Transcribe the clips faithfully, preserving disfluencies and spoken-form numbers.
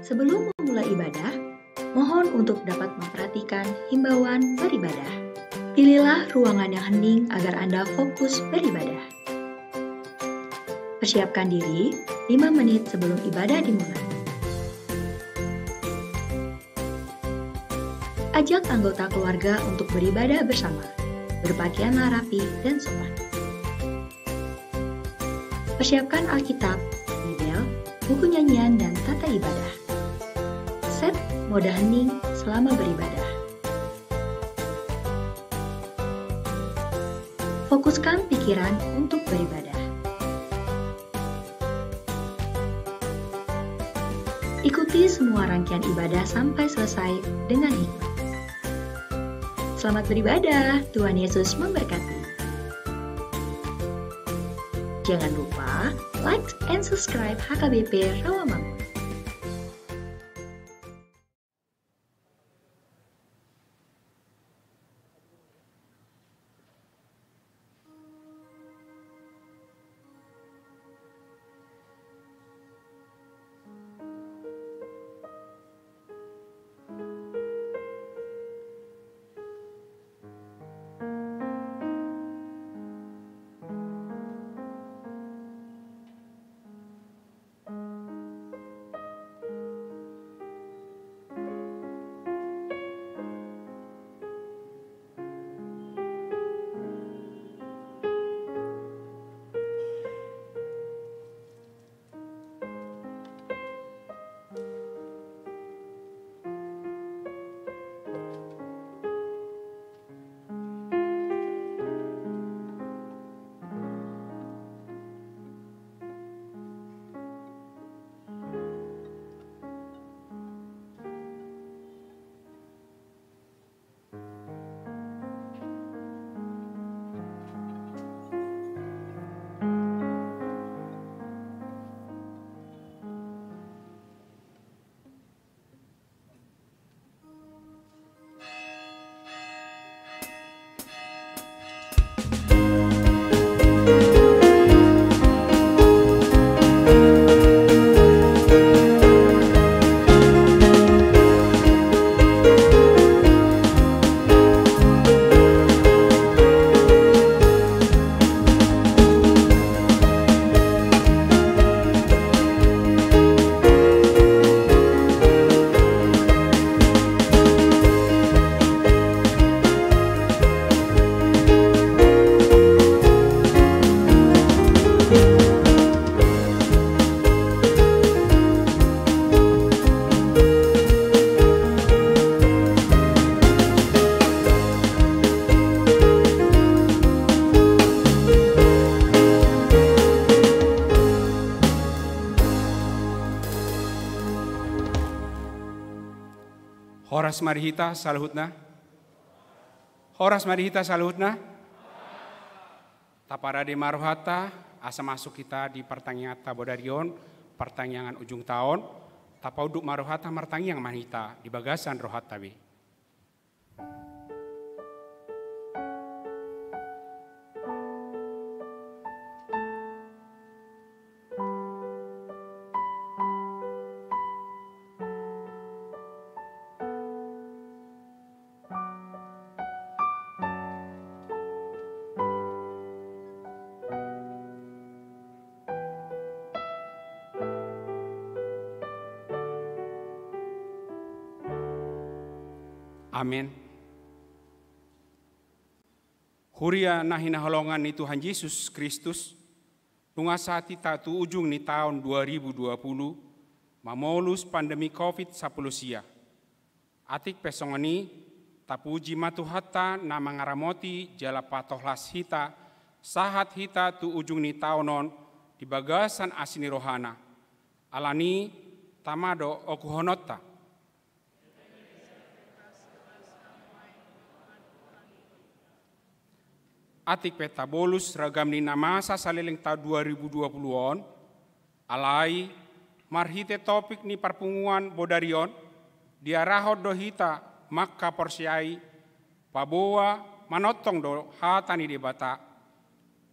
Sebelum memulai ibadah, mohon untuk dapat memperhatikan himbauan beribadah. Pilihlah ruangan yang hening agar Anda fokus beribadah. Persiapkan diri lima menit sebelum ibadah dimulai. Ajak anggota keluarga untuk beribadah bersama. Berpakaianlah rapi dan sopan. Persiapkan Alkitab, Bibel, buku nyanyian, dan tata ibadah. Set mode hening selama beribadah. Fokuskan pikiran untuk beribadah. Ikuti semua rangkaian ibadah sampai selesai dengan hikmat. Selamat beribadah, Tuhan Yesus memberkati. Jangan lupa like and subscribe H K B P Rawamangun. Horas ma di hita saluhutna. Horas ma di hita saluhutna. Taparade ma rohanta, asa masuk hita di partangianganta bodari on, partangiangan ujung taon. Tapaunduk ma rohanta, martangiang ma hita di bagasan rohanta be. Amen. Huria na hinaholongan ni Tuhan Jesus Kristus, nunga sahat hita tu ujung ni taon dua ribu dua puluh, mamolus pandemi covid sampulu sia. Atik pe songon i, tapuji ma Tuhanta na mangaramoti jala patolhas hita, sahat hita tu ujung ni taon on di bagasan asi ni rohana. Alani i, tama do okuhononta. Atik pe tabolus ragam ni na masa saleleng taon dua ribu dua puluh on, alai marhite topik ni parpunguan bodari on, diarahon do hita mangkaporseai, paboa manongtong do hata ni Debata.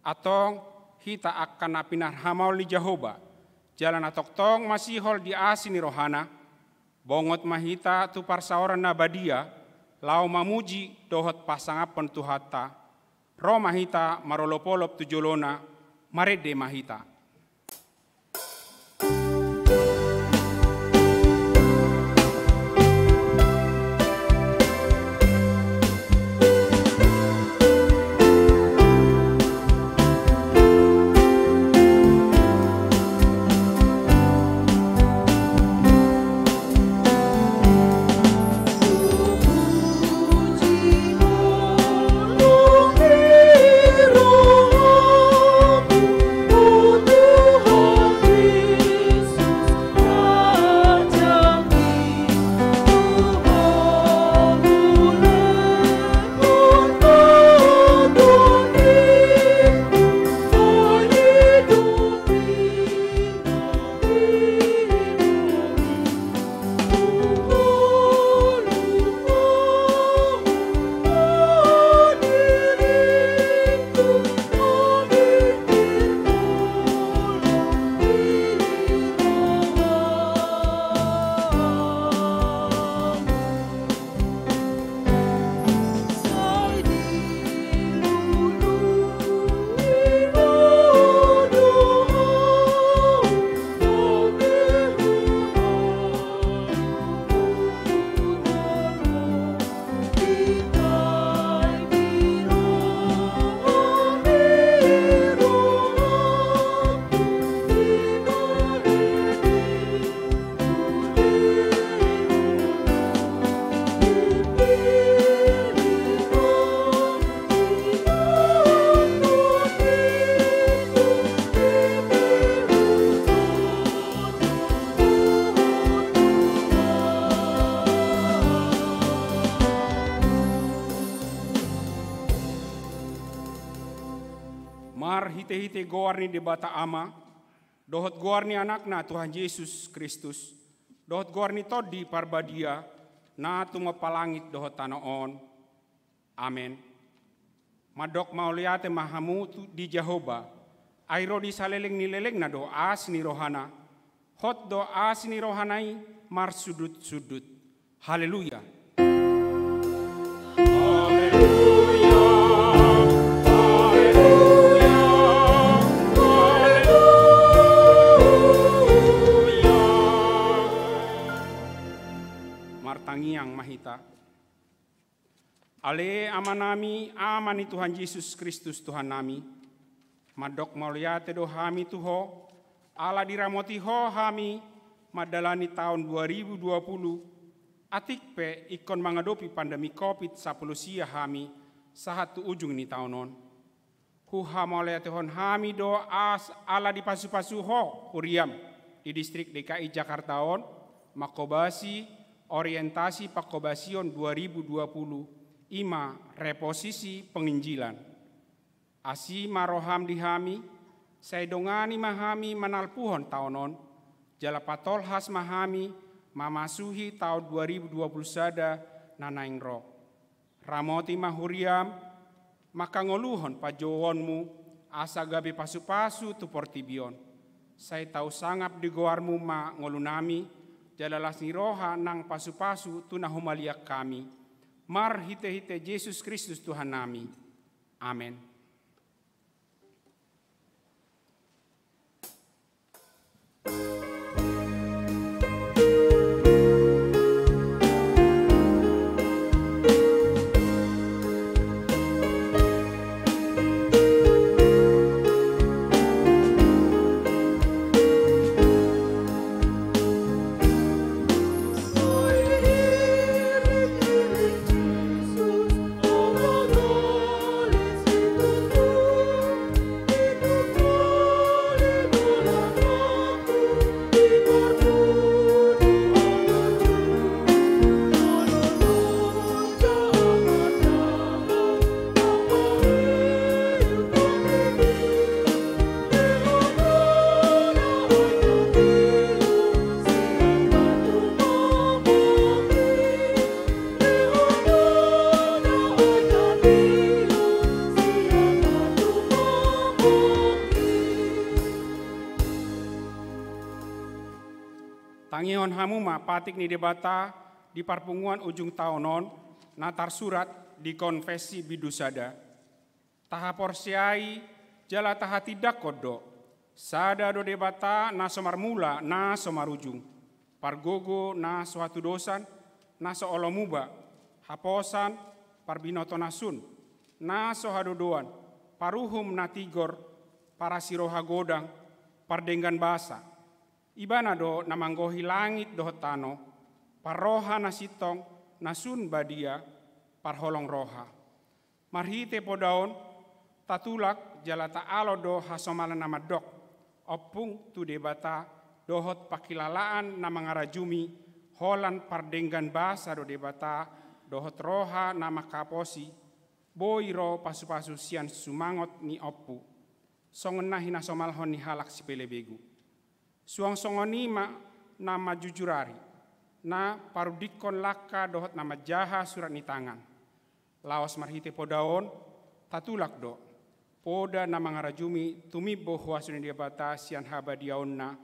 Antong hita angka na pinarhamaol ni Jahowa, jala na tongtong masihol di asi ni rohana, Bongot ma hita tu parsaoran na badia, laho mamuji dohot pasangaphon Tuhanta. Ro ma hita marolopolop tu jolona, marende ma hita. Marhitehite goar ni Debata Ama, dohot goar ni Anakna Tuhan Jesus Kristus, dohot goar ni Tondi Parbadia, na tumompa langit dohot tano on. Amen. Mandok mauliate ma hamu tu, di Jahowa, ai ro di saleleng ni lelengna do asi ni rohana, hot do asi ni rohana i marsundutsundut. Haleluya. Haleluya, haleluya, haleluya. Martangiang ma hita. Ale Amanami, Ama ni Tuhan Jesus Kristus Tuhannami, mandok mauliate do hami tu Ho, ala diramoti Ho hami mandalani taon dua ribu dua puluh, atik pe ingkon mangadopi pandemi covid sampulu sia hami sahat tu ujung ni taon on. Huhamauliatehon hami do as ala dipasupasu Ho huriam di distrik D K I Jakarta on, manghobasi orientasi panghobasion dua ribu dua puluh, i ma reposisi penginjilan. Asi ma roham di hami, sai dongani ma hami manalpuhon taon on, jala patolhas ma hami mamasuhi taon dua ribu dua puluh sada na naeng ro. Ramoti ma huriam, mangkangoluhon panjouonmu, asa gabe pasupasu tu portibi on. Sai tau sangap di goarmu ma ngolunami, jala las ni roha nang pasupasu tu na humaliang hami. Marhitehite Jesus Kristus Tuhannami. Amen. Tangihon hamu ma patik ni Debata di parpunguan ujung taon on, na tarsurat di Konfessi Bindu Sada. Tahaporseai jala tahatindangkon do: Sada do Debata na so marmula, na so marujung, pargogo na so hatudosan, na so olo muba, haposan, parbinoto na sun, na so hadodoan, paruhum na tigor, parasiroha godang, pardenggan basa. Ibana do na manggohi langit dohot tano, parroha na sintong, na sun badia, parholong roha. Marhite poda on, tatulak jala taalo do hasomalan na mandok, ompung tu Debata, dohot pangkilalaan na mangarajumi, holan pardenggan basa do Debata, dohot roha na manghaposi, boi ro pasupasu sian sumangot ni Ompu. Songon na hinasomalhon ni halak sipelebegu. Suang songon i ma na manjujurari, na parundikkon langka dohot na manjaha surat ni tangan. Laos marhite poda on, tatulak do poda na mangarajumi tumimbo huaso ni Debata sian habadiaonna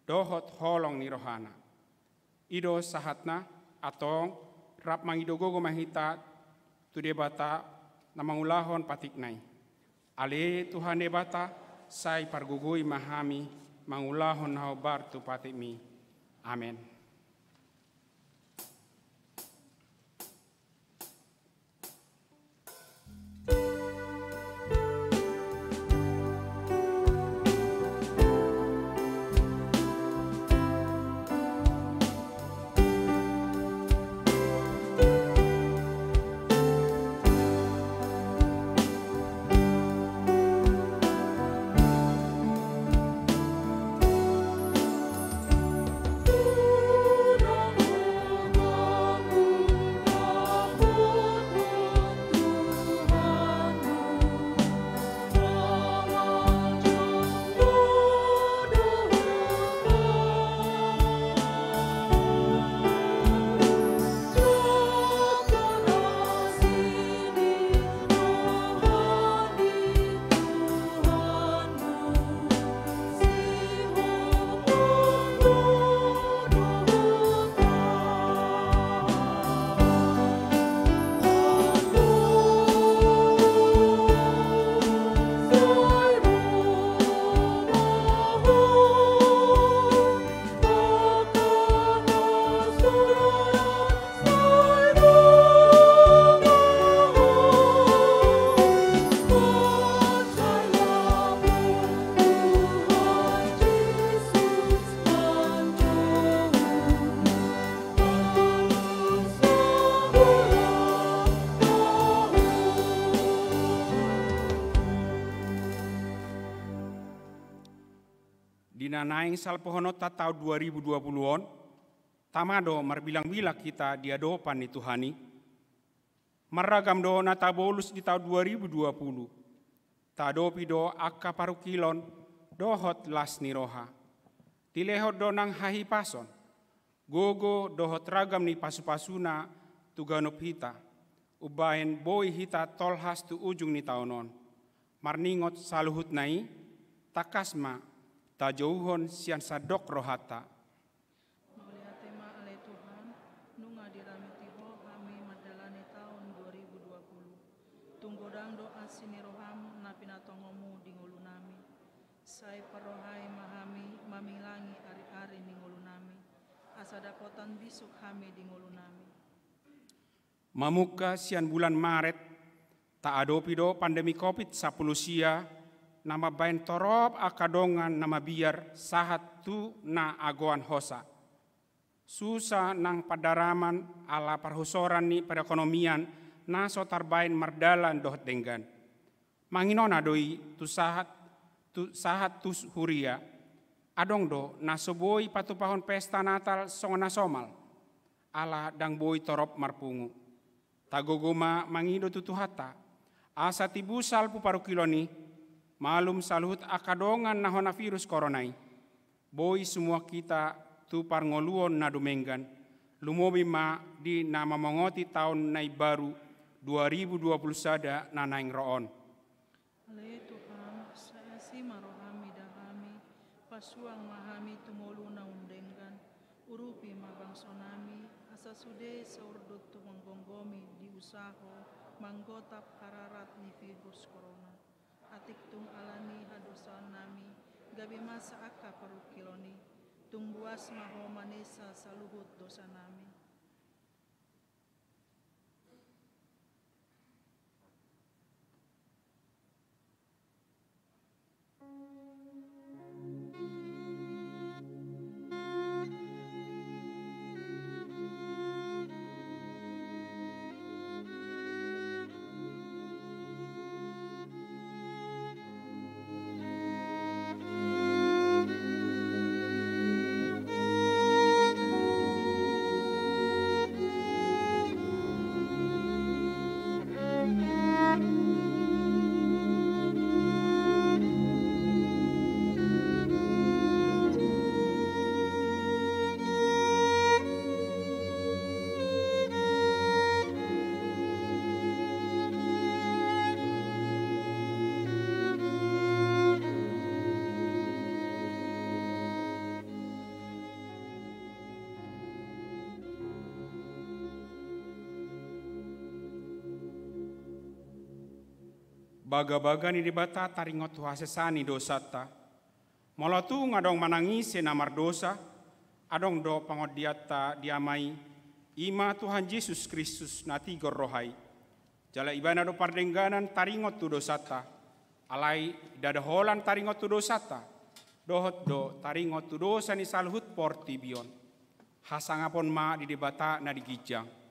dohot holong ni rohana. I do sahatna, antong, rap mangido gogo ma hita tu Debata na mangulahon patikna i. Ale Tuhan Debata, sai pargogoi ma hami mangulahon na hombar tu patikmi. Amen. Di na naeng salpuhononta taon dua ribu dua puluh on, tama do marbilang-bilang hita di adopan ni Tuhan i. Marragam do na tabolus di taon dua ribu dua puluh. Taadopi do angka parungkilon dohot las ni roha. Dilehon do nang hahipason, gogo dohot ragam ni pasupasuna tu ganup hita, umbahen boi hita tolhas tu ujung ni taon on. Marningot saluhutna i, tangkas ma tajouhon sian sandok rohanta. Mauliate ma ale Tuhan, nunga diramoti Ho hami mandalani taon dua ribu dua puluh. Tung godang do asi ni roham na pinatongomu di ngolunami. Sai parrohai ma hami mamilangi ari-ari ni ngolunami, asa dapotan bisuk hami di ngolunami. Mamungka sian bulan Maret, taadopi do pandemi Covid sampulu sia, na mambahen torop angka dongan na mabiar sahat tu na agoan hosa. Susa nang pandaraman ala parhusoran ni perekonomian na so tarbahen mardalan dohot denggan. Manginona do i tu sahat, tu sahat tu huria. Adong do na so boi patupahon pesta Natal songon na somal, ala ndang boi torop marpungu. Tagogo ma mangido tu Tuhanta, asa tibu salpu parungkilon i, malum saluhut angka dongan na hona virus korona i. Boi sumuang hita tu parngoluon na dumenggan, lumobi ma di na mamongoti taon na imbaru dua ribu dua puluh sada na naeng ro on. Ale Tuhan, sai asi ma roham mida hami, pasuang ma hami tu ngolu na umdenggan, Urupi ma bangso nami, asa sude saurdot tumanggung gomgom diusaho manggotap hararat ni virus corona. Atik tung alani hadosaon nami, gabe masa angka parungkilon i, tung buas ma Ho manesa saluhut dosa nami. Bagabaga ni Debata taringot tu hasesaan ni dosanta. Molo tung adong manang ise na mardosa, adong do pangondianta di Ama i, i ma Tuhan Jesus Kristus na tigor roha i. Jala Ibana do pardengganan taringot tu dosanta. Alai ndada holan taringot tu dosanta, dohot do taringot tu dosa ni saluhut portibi on. Hasangapon ma di Debata na di ginjang.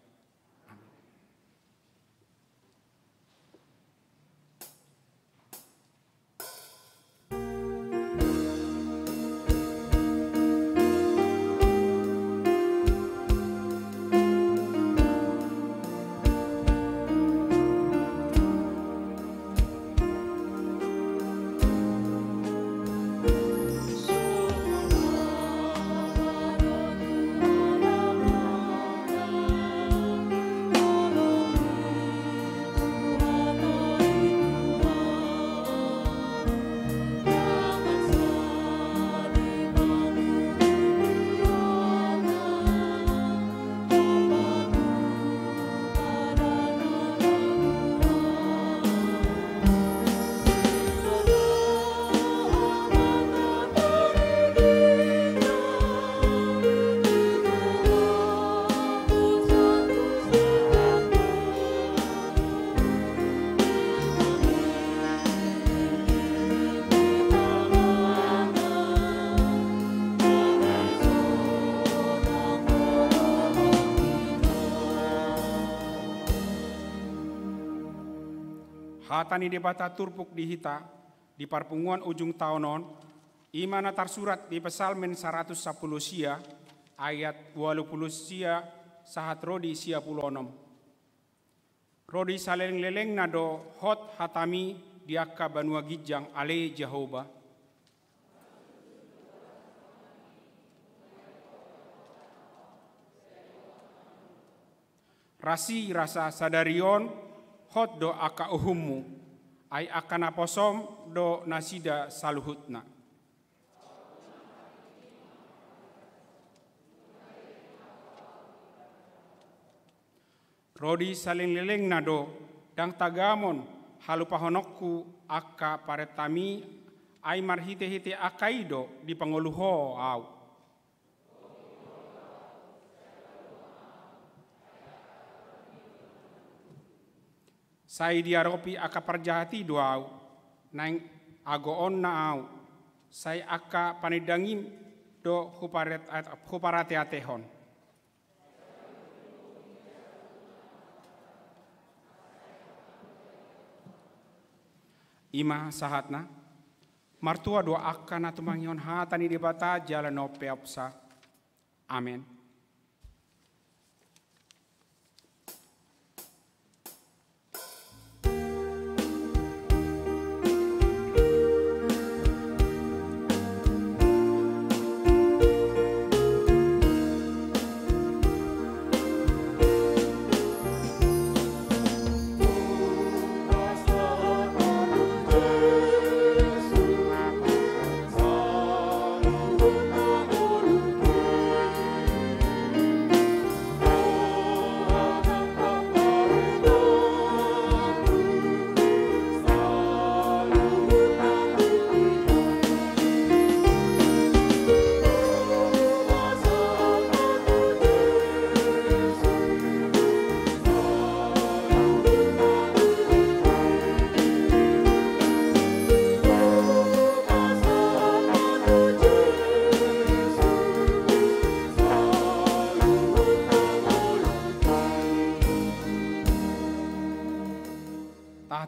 Hata ni Debata turpuk di hita di parpunguan ujung taon on, i ma na tarsurat di Psalmen saratus sampulu sia, ayat ualu pulu sia sahat ro di sia pulu onom. Ro di salelenglelengna do hot hatami di angka banua ginjang, ale Jahowa. Rasirasa sadari on hot do angka uhummu, ai angka naposom do nasida saluhutna. Ro di salelenglelengna do, ndang tagamon halupahononku angka parentami, ai marhitehite angka i do dipangolu Ho au. Sai diaropi angka parjahat i do au, naeng agoonna au, sai angka panindangim do huparet-, huparateatehon. I ma sahatna. Martua do angka na tumangihon hata ni Debata jala na umpeopsa. Amen.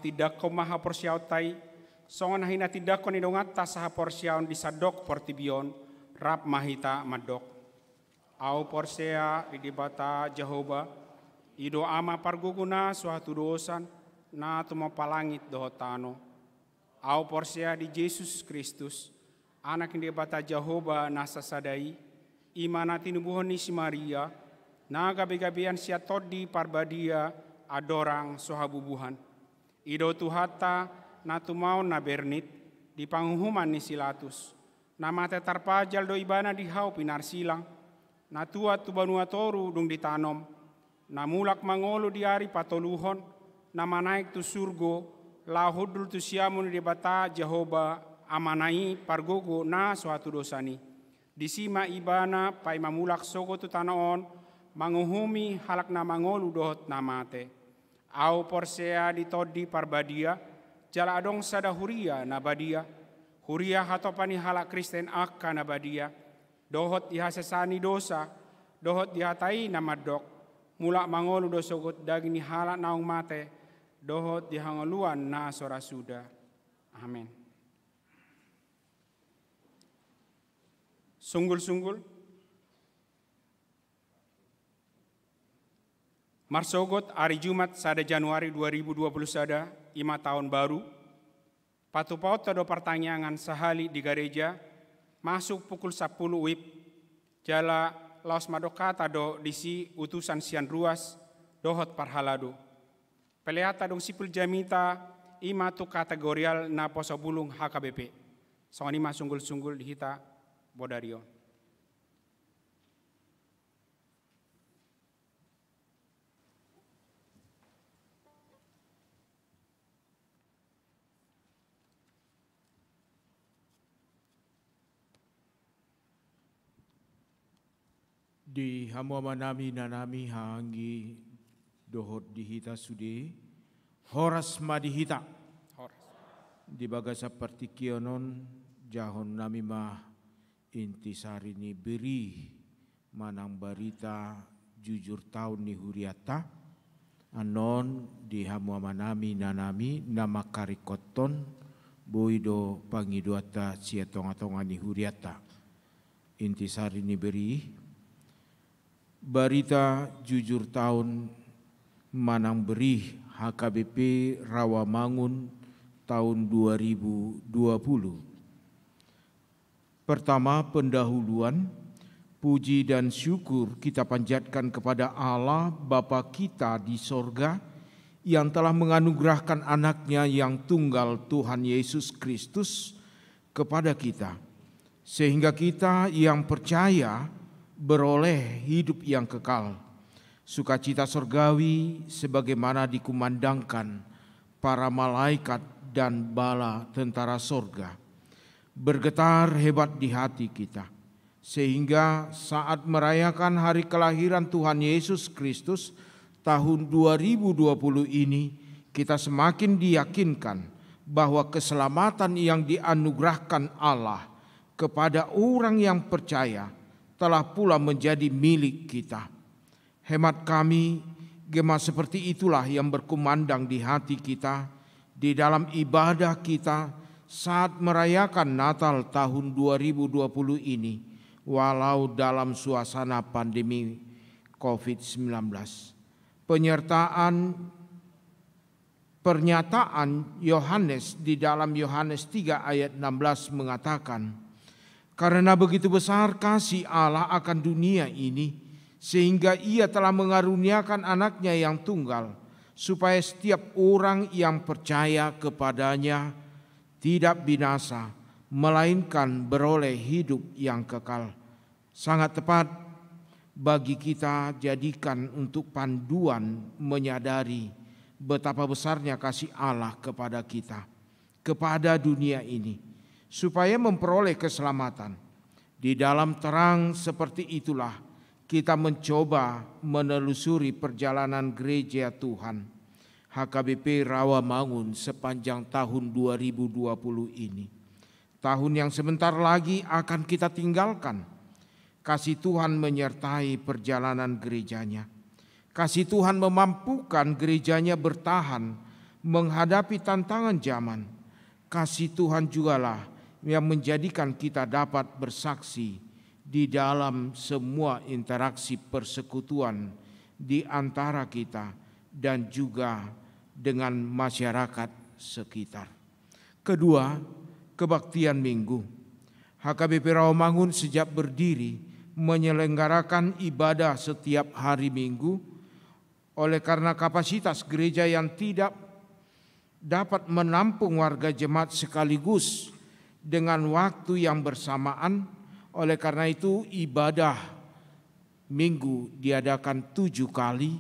Tindangkon ma haporseaonta i, songon na hinatindangkon ni donganta sahaporseaon di sandok portibi on, rap ma hita mandok. Ahu porsea di Debata Jahowa, i do Ama pargogo na so hatudosan, na tumompa langit dohot tano. Ahu porsea di Jesus Kristus, Anak ni Debata Jahowa na sasada i, i ma na tinubuhon ni si Maria, na gabegabean sian Tondi Parbadia, andorang so habubuhan. I do Tuhanta, na tumaon na bernit, di panguhuman ni si Latus. Na mate tarpajal do ibana di hau pinarsilang, na tuat tu banua toru dung ditanom, na mulak mangolu di ari patoluhon, na manaek tu surgo, laho hundul tu siamun ni Debata Jahowa, Amana i pargogo na so hatudosan i. Disi ma ibana paima mulak sogot tu tano on, manguhumi halak na mangolu dohot na mate. Ahu porsea di Tondi Parbadia, jala adong sada huria na badia, huria hatopan ni halak Kristen angka na badia, dohot di hasesaan ni dosa, dohot di hata i na mandok, mulak mangolu do sogot daging ni halak naung mate, dohot di hangoluan na so ra suda. Amen. Sunggul-sunggul. Marsogot ari Jumat sada Januari dua ribu dua puluh sada, i ma taon baru, patupaonta do partangiangan sahali di gareja, masuk pukul sampulu wib, jala laos mandok hata do disi utusan sian ruas, dohot parhalado. Peleanta dung sipul jamita, i ma tu kategorial naposo bulung H K B P. Songon i ma sunggul-sunggul di hita bodari on. Di hamu amanami, inanami, haha anggi dohot di hita sude, horas ma di hita. Horas. Di bagasan partingkian on, jahon nami ma inti sari ni biri manang barita jujur taon ni hurianta. Annon di hamu amanami, inanami, na mangkaringkothon, boi do pangidoanta sian tonga-tonga ni hurianta. Inti sari ni biri, barita jujur taon manang biri H K B P Rawamangun taon dua ribu dua puluh. Pertama, pendahuluan. Puji dan syukur kita panjatkan kepada Allah, Bapa kita di sorga, yang telah menganugerahkan Anaknya yang tunggal, Tuhan Yesus Kristus, kepada kita, sehingga kita yang percaya beroleh hidup yang kekal. Sukacita sorgawi sebagaimana dikumandangkan para malaikat dan bala tentara sorga. Bergetar hebat di hati kita, sehingga saat merayakan hari kelahiran Tuhan Yesus Kristus tahun dua ribu dua puluh ini, kita semakin diyakinkan bahwa keselamatan yang dianugerahkan Allah kepada orang yang percaya telah pula menjadi milik kita. Hemat kami, gema seperti itulah yang berkumandang di hati kita, di dalam ibadah kita saat merayakan Natal tahun dua ribu dua puluh ini, walau dalam suasana pandemi covid sembilan belas. Penyertaan Pernyataan Yohanes di dalam Yohanes tiga ayat enam belas mengatakan, "Karena begitu besar kasih Allah akan dunia ini, sehingga Ia telah mengaruniakan Anaknya yang tunggal, supaya setiap orang yang percaya kepada-Nya tidak binasa, melainkan beroleh hidup yang kekal." Sangat tepat bagi kita jadikan untuk panduan menyadari betapa besarnya kasih Allah kepada kita, kepada dunia ini, supaya memperoleh keselamatan. Di dalam terang seperti itulah kita mencoba menelusuri perjalanan gereja Tuhan H K B P Rawamangun sepanjang tahun dua ribu dua puluh ini. Tahun yang sebentar lagi akan kita tinggalkan. Kasih Tuhan menyertai perjalanan gereja-Nya. Kasih Tuhan memampukan gereja-Nya bertahan menghadapi tantangan zaman, kasih Tuhan jugalah yang menjadikan kita dapat bersaksi di dalam semua interaksi persekutuan di antara kita dan juga dengan masyarakat sekitar. Kedua, kebaktian Minggu. H K B P Rawamangun sejak berdiri menyelenggarakan ibadah setiap hari Minggu. Oleh karena kapasitas gereja yang tidak dapat menampung warga jemaat sekaligus dengan waktu yang bersamaan, oleh karena itu ibadah Minggu diadakan tujuh kali.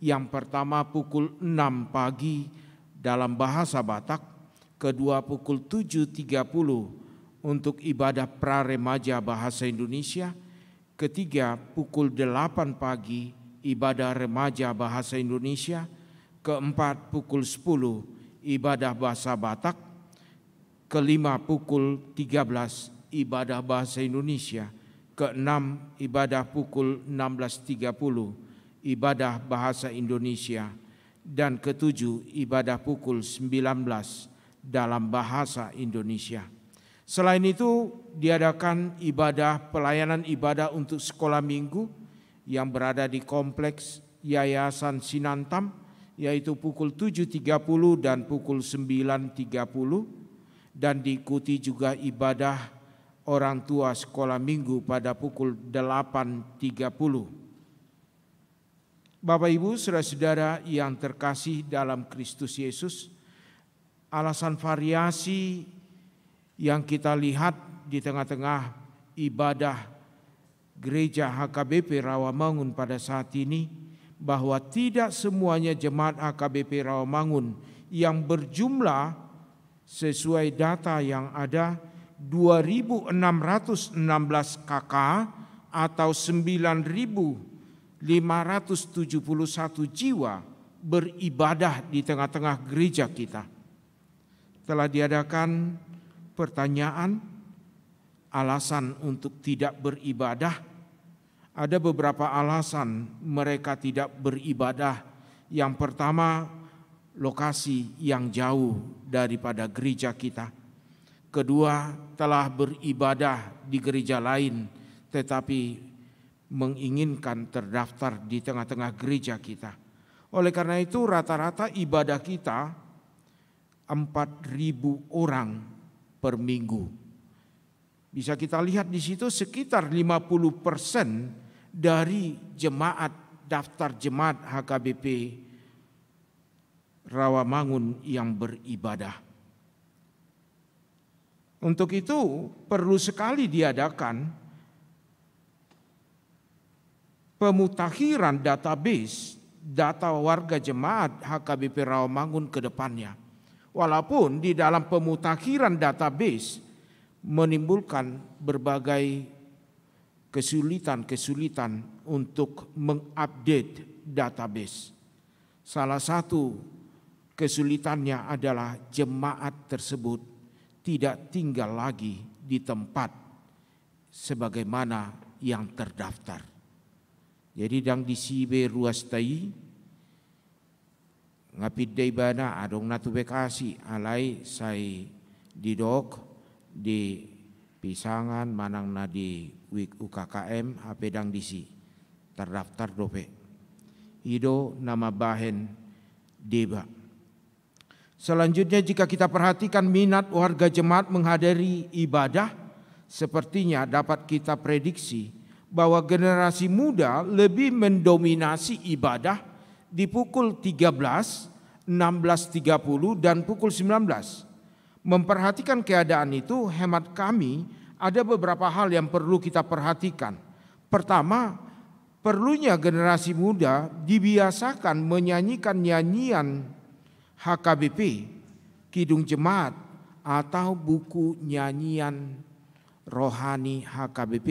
Yang pertama pukul enam pagi dalam bahasa Batak, kedua pukul tujuh tiga puluh untuk ibadah pra remaja bahasa Indonesia, ketiga pukul delapan pagi ibadah remaja bahasa Indonesia, keempat pukul sepuluh ibadah bahasa Batak, kelima pukul tiga belas ibadah bahasa Indonesia, keenam ibadah pukul enam belas tiga puluh ibadah bahasa Indonesia, dan ketujuh ibadah pukul sembilan belas dalam bahasa Indonesia. Selain itu, diadakan ibadah pelayanan ibadah untuk sekolah minggu yang berada di kompleks Yayasan Sinantam, yaitu pukul tujuh tiga puluh dan pukul sembilan tiga puluh, dan diikuti juga ibadah orang tua sekolah minggu pada pukul delapan tiga puluh. Bapak, Ibu, saudara-saudara yang terkasih dalam Kristus Yesus, alasan variasi yang kita lihat di tengah-tengah ibadah gereja H K B P Rawamangun pada saat ini, bahwa tidak semuanya jemaat H K B P Rawamangun yang berjumlah, sesuai data yang ada, dua ribu enam ratus enam belas K K atau sembilan ribu lima ratus tujuh puluh satu jiwa beribadah di tengah-tengah gereja kita. Telah diadakan pertanyaan, alasan untuk tidak beribadah. Ada beberapa alasan mereka tidak beribadah. Yang pertama, lokasi yang jauh daripada gereja kita. Kedua, telah beribadah di gereja lain, tetapi menginginkan terdaftar di tengah-tengah gereja kita. Oleh karena itu, rata-rata ibadah kita empat ribu orang per minggu. Bisa kita lihat di situ, sekitar lima puluh persen dari jemaat, daftar jemaat H K B P Rawamangun yang beribadah. Untuk itu, perlu sekali diadakan pemutakhiran database data warga jemaat H K B P Rawamangun ke depannya. Walaupun di dalam pemutakhiran database menimbulkan berbagai kesulitan-kesulitan untuk mengupdate database. Salah satu kesulitannya adalah jemaat tersebut tidak tinggal lagi di tempat sebagaimana yang terdaftar. Jadi, ndang disi be ruas ta i, nga pinda ibana, adong na tu Bekasi, alai sai didok di Pisangan manang na di wik U K K M, hape ndang disi, terdaftar dope. I do na mambahen deba. Selanjutnya, jika kita perhatikan minat warga jemaat menghadiri ibadah, sepertinya dapat kita prediksi bahwa generasi muda lebih mendominasi ibadah di pukul tiga belas, enam belas tiga puluh, dan pukul sembilan belas. Memperhatikan keadaan itu, hemat kami, ada beberapa hal yang perlu kita perhatikan. Pertama, perlunya generasi muda dibiasakan menyanyikan nyanyian H K B P, Kidung Jemaat, atau buku nyanyian rohani H K B P.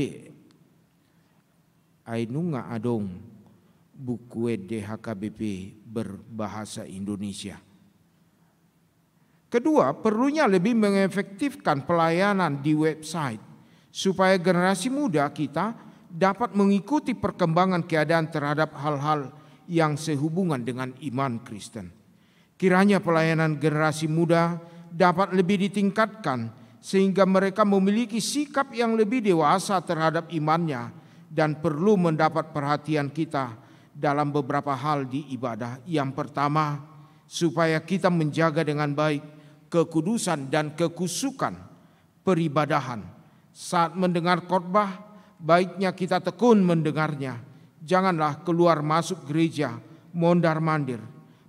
Ai nunga adong buku ende H K B P berbahasa Indonesia. Kedua, perlunya lebih mengefektifkan pelayanan di website, supaya generasi muda kita dapat mengikuti perkembangan keadaan terhadap hal-hal yang sehubungan dengan iman Kristen. Kiranya pelayanan generasi muda dapat lebih ditingkatkan, sehingga mereka memiliki sikap yang lebih dewasa terhadap imannya dan perlu mendapat perhatian kita dalam beberapa hal di ibadah. Yang pertama, supaya kita menjaga dengan baik kekudusan dan kekusukan peribadahan. Saat mendengar khotbah, baiknya kita tekun mendengarnya. Janganlah keluar masuk gereja, mondar-mandir.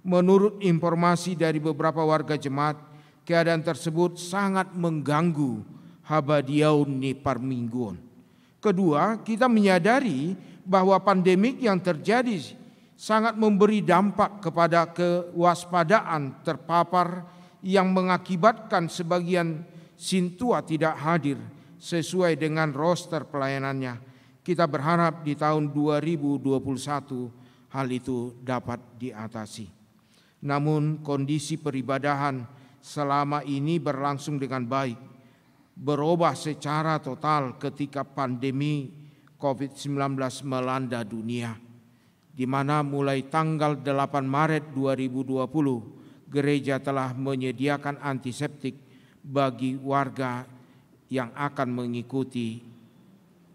Menurut informasi dari beberapa warga jemaat, keadaan tersebut sangat mengganggu habadiaon ni parmingguon. Kedua, kita menyadari bahwa pandemik yang terjadi sangat memberi dampak kepada kewaspadaan terpapar yang mengakibatkan sebagian sintua tidak hadir sesuai dengan roster pelayanannya. Kita berharap di tahun dua ribu dua puluh satu hal itu dapat diatasi. Namun, kondisi peribadahan selama ini berlangsung dengan baik, berubah secara total ketika pandemi covid sembilan belas melanda dunia, di mana mulai tanggal delapan Maret dua ribu dua puluh, gereja telah menyediakan antiseptik bagi warga yang akan mengikuti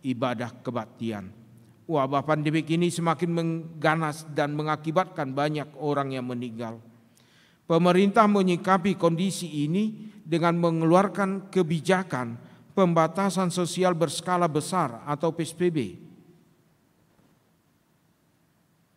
ibadah kebaktian. Wabah pandemik ini semakin mengganas dan mengakibatkan banyak orang yang meninggal. Pemerintah menyikapi kondisi ini dengan mengeluarkan kebijakan pembatasan sosial berskala besar atau P S B B.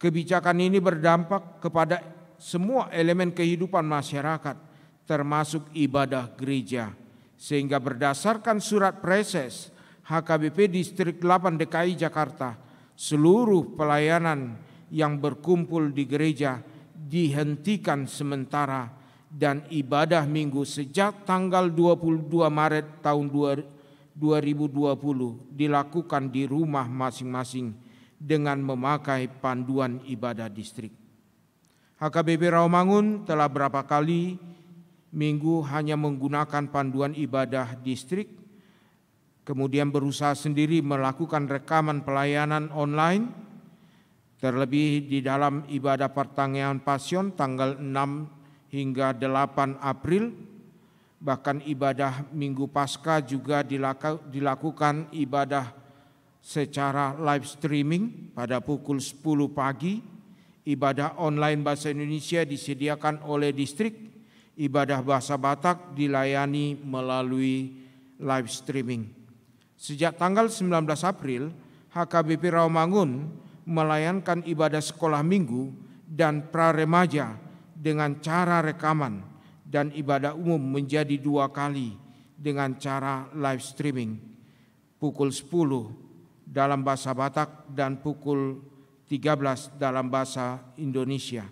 Kebijakan ini berdampak kepada semua elemen kehidupan masyarakat, termasuk ibadah gereja. Sehingga berdasarkan surat Praeses H K B P Distrik delapan D K I Jakarta, seluruh pelayanan yang berkumpul di gereja dihentikan sementara dan ibadah Minggu sejak tanggal dua puluh dua Maret tahun dua, dua ribu dua puluh dilakukan di rumah masing-masing dengan memakai panduan ibadah distrik. H K B P Rawamangun telah berapa kali Minggu hanya menggunakan panduan ibadah distrik, kemudian berusaha sendiri melakukan rekaman pelayanan online, terlebih di dalam ibadah pertanggihan Pasion tanggal enam hingga delapan April. Bahkan ibadah Minggu Paskah juga dilaka-, dilakukan ibadah secara live streaming pada pukul sepuluh pagi. Ibadah online bahasa Indonesia disediakan oleh distrik, ibadah bahasa Batak dilayani melalui live streaming. Sejak tanggal sembilan belas April, H K B P Rawamangun melayangkan ibadah sekolah minggu dan pra remaja dengan cara rekaman, dan ibadah umum menjadi dua kali dengan cara live streaming, pukul sepuluh dalam bahasa Batak dan pukul tiga belas dalam bahasa Indonesia.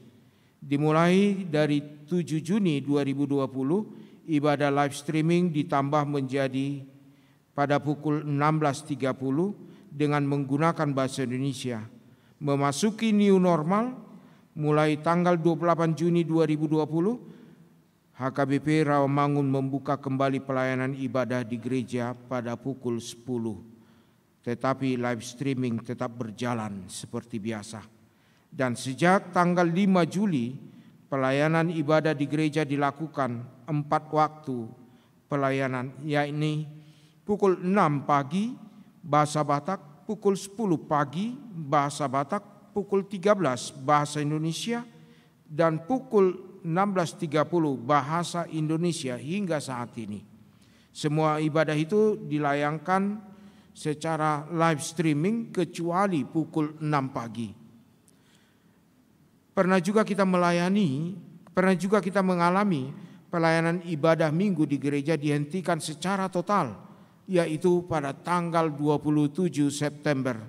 Dimulai dari tujuh Juni dua ribu dua puluh, ibadah live streaming ditambah menjadi pada pukul enam belas tiga puluh dengan menggunakan bahasa Indonesia. Memasuki new normal, mulai tanggal dua puluh delapan Juni dua ribu dua puluh, H K B P Rawamangun membuka kembali pelayanan ibadah di gereja pada pukul sepuluh. Tetapi live streaming tetap berjalan seperti biasa. Dan sejak tanggal lima Juli, pelayanan ibadah di gereja dilakukan empat waktu pelayanan, yakni pukul enam pagi bahasa Batak, pukul sepuluh pagi bahasa Batak, pukul tiga belas bahasa Indonesia, dan pukul enam belas tiga puluh bahasa Indonesia hingga saat ini. Semua ibadah itu dilayangkan secara live streaming kecuali pukul enam pagi. Pernah juga kita melayani, pernah juga kita mengalami pelayanan ibadah minggu di gereja dihentikan secara total, yaitu pada tanggal dua puluh tujuh September,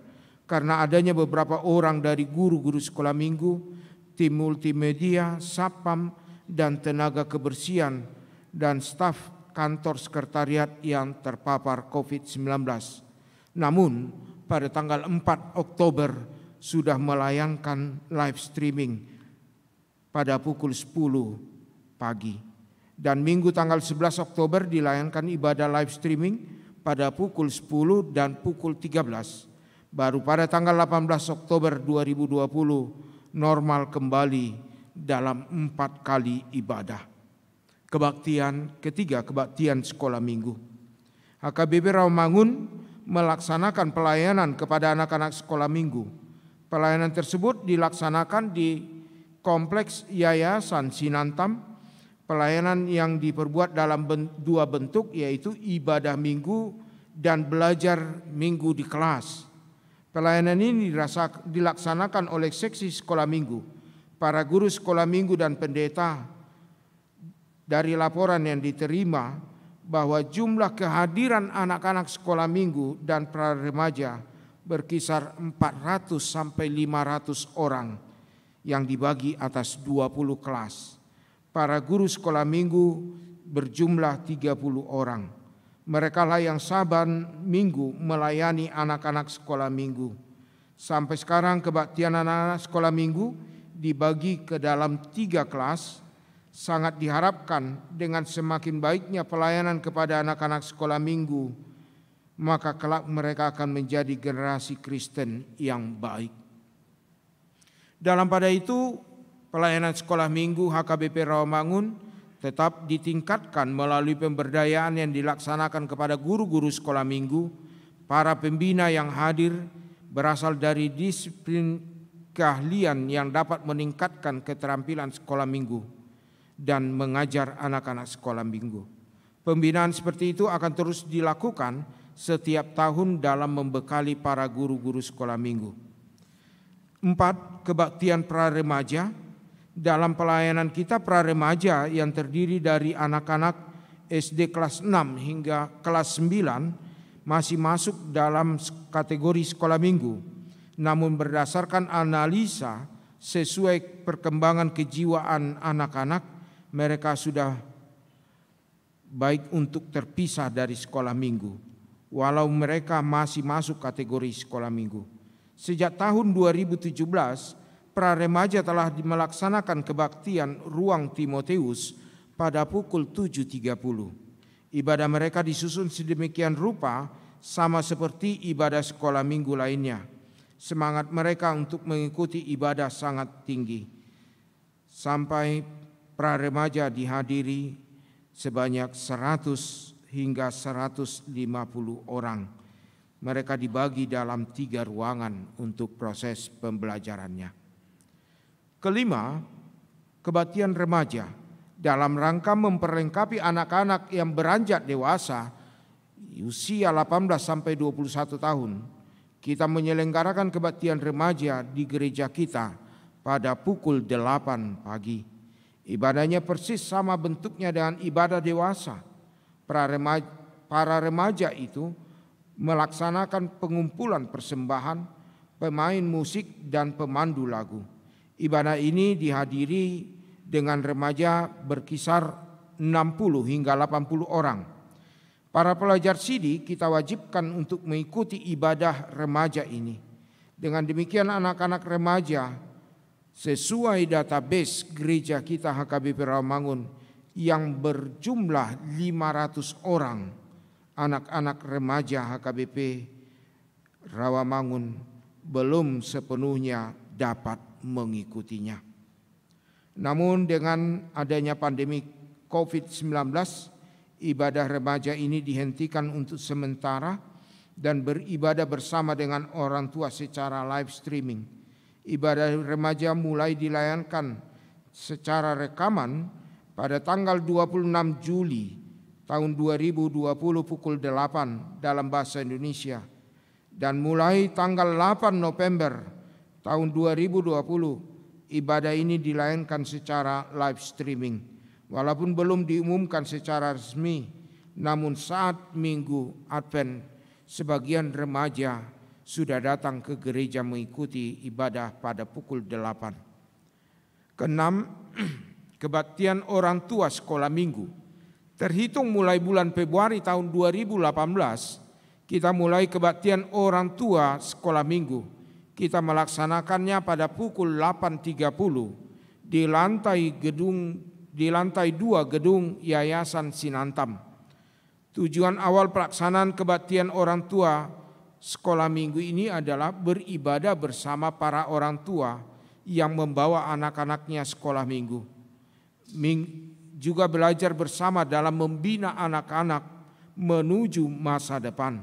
karena adanya beberapa orang dari guru-guru sekolah minggu, tim multimedia, satpam, dan tenaga kebersihan, dan staf kantor sekretariat yang terpapar covid sembilan belas. Namun, pada tanggal empat Oktober sudah melayangkan live streaming pada pukul sepuluh pagi. Dan Minggu tanggal sebelas Oktober dilayangkan ibadah live streaming pada pukul sepuluh dan pukul tiga belas. Baru pada tanggal delapan belas Oktober dua ribu dua puluh, normal kembali dalam empat kali ibadah. Kebaktian ketiga, kebaktian sekolah minggu. H K B P Rawamangun melaksanakan pelayanan kepada anak-anak sekolah minggu. Pelayanan tersebut dilaksanakan di Kompleks Yayasan Sinantam. Pelayanan yang diperbuat dalam ben-, dua bentuk, yaitu ibadah minggu dan belajar minggu di kelas. Pelayanan ini dirasa-, dilaksanakan oleh seksi sekolah minggu, para guru sekolah minggu, dan pendeta. Dari laporan yang diterima, bahwa jumlah kehadiran anak-anak sekolah minggu dan pra remaja berkisar empat ratus sampai lima ratus orang yang dibagi atas dua puluh kelas. Para guru sekolah minggu berjumlah tiga puluh orang. Merekalah yang saban minggu melayani anak-anak sekolah minggu. Sampai sekarang, kebaktian anak-anak sekolah minggu dibagi ke dalam tiga kelas. Sangat diharapkan, dengan semakin baiknya pelayanan kepada anak-anak sekolah minggu, maka kelak mereka akan menjadi generasi Kristen yang baik. Dalam pada itu, pelayanan sekolah minggu H K B P Rawamangun tetap ditingkatkan melalui pemberdayaan yang dilaksanakan kepada guru-guru sekolah minggu. Para pembina yang hadir berasal dari disiplin keahlian yang dapat meningkatkan keterampilan sekolah minggu dan mengajar anak-anak sekolah minggu. Pembinaan seperti itu akan terus dilakukan setiap tahun dalam membekali para guru-guru sekolah minggu. Empat, kebaktian pra remaja. Dalam pelayanan kita, pra remaja yang terdiri dari anak-anak S D kelas enam hingga kelas sembilan masih masuk dalam s-, kategori sekolah minggu. Namun, berdasarkan analisa sesuai perkembangan kejiwaan anak-anak, mereka sudah baik untuk terpisah dari sekolah minggu, walau mereka masih masuk kategori sekolah minggu. Sejak tahun dua ribu tujuh belas, pra remaja telah di-, melaksanakan kebaktian ruang Timotius pada pukul tujuh tiga puluh. Ibadah mereka disusun sedemikian rupa, sama seperti ibadah sekolah minggu lainnya. Semangat mereka untuk mengikuti ibadah sangat tinggi. Sampai pra remaja dihadiri sebanyak seratus hingga seratus lima puluh orang. Mereka dibagi dalam tiga ruangan untuk proses pembelajarannya. Kelima, kebaktian remaja. Dalam rangka memperlengkapi anak-anak yang beranjak dewasa, usia delapan belas sampai dua puluh satu tahun, kita menyelenggarakan kebaktian remaja di gereja kita pada pukul delapan pagi. Ibadahnya persis sama bentuknya dengan ibadah dewasa. Para rema-, para remaja itu melaksanakan pengumpulan persembahan, pemain musik, dan pemandu lagu. Ibadah ini dihadiri dengan remaja berkisar enam puluh hingga delapan puluh orang. Para pelajar sidi kita wajibkan untuk mengikuti ibadah remaja ini. Dengan demikian, anak-anak remaja sesuai database gereja kita H K B P Rawamangun yang berjumlah lima ratus orang, anak-anak remaja H K B P Rawamangun belum sepenuhnya dapat mengikutinya. Namun, dengan adanya pandemi covid sembilan belas, ibadah remaja ini dihentikan untuk sementara dan beribadah bersama dengan orang tua secara live streaming. Ibadah remaja mulai dilayangkan secara rekaman pada tanggal dua puluh enam Juli tahun dua ribu dua puluh pukul delapan dalam bahasa Indonesia. Dan mulai tanggal delapan November tahun dua ribu dua puluh, ibadah ini dilayangkan secara live streaming. Walaupun belum diumumkan secara resmi, namun saat Minggu Advent, sebagian remaja sudah datang ke gereja mengikuti ibadah pada pukul delapan. Keenam, kebaktian orang tua sekolah minggu. Terhitung mulai bulan Februari tahun dua ribu delapan belas, kita mulai kebaktian orang tua sekolah minggu. Kita melaksanakannya pada pukul delapan tiga puluh di lantai gedung, di lantai dua gedung Yayasan Sinantam. Tujuan awal pelaksanaan kebaktian orang tua sekolah minggu ini adalah beribadah bersama para orang tua yang membawa anak-anaknya sekolah minggu. Ming-, juga belajar bersama dalam membina anak-anak menuju masa depan.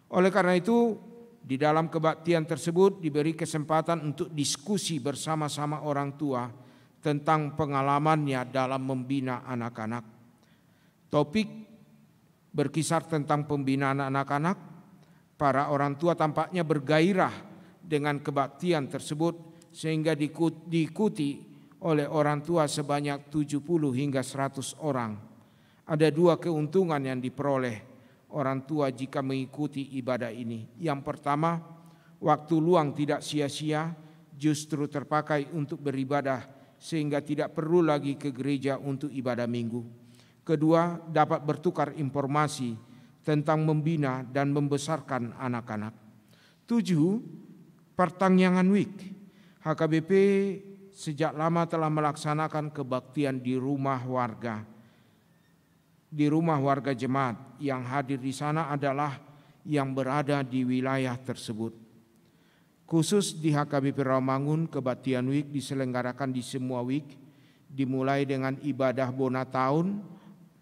Oleh karena itu, di dalam kebaktian tersebut diberi kesempatan untuk diskusi bersama-sama orang tua tentang pengalamannya dalam membina anak-anak. Topik berkisar tentang pembinaan anak-anak. Para orang tua tampaknya bergairah dengan kebaktian tersebut, sehingga diikut-, diikuti oleh orang tua sebanyak tujuh puluh hingga seratus orang. Ada dua keuntungan yang diperoleh orang tua jika mengikuti ibadah ini. Yang pertama, waktu luang tidak sia-sia, justru terpakai untuk beribadah, sehingga tidak perlu lagi ke gereja untuk ibadah minggu. Kedua, dapat bertukar informasi tentang membina dan membesarkan anak-anak. Tujuh, Partangiangan Week. H K B P sejak lama telah melaksanakan kebaktian di rumah warga, di rumah warga jemaat. Yang hadir di sana adalah yang berada di wilayah tersebut. Khusus di H K B P Rawamangun, kebaktian Week diselenggarakan di semua week, dimulai dengan ibadah bona taon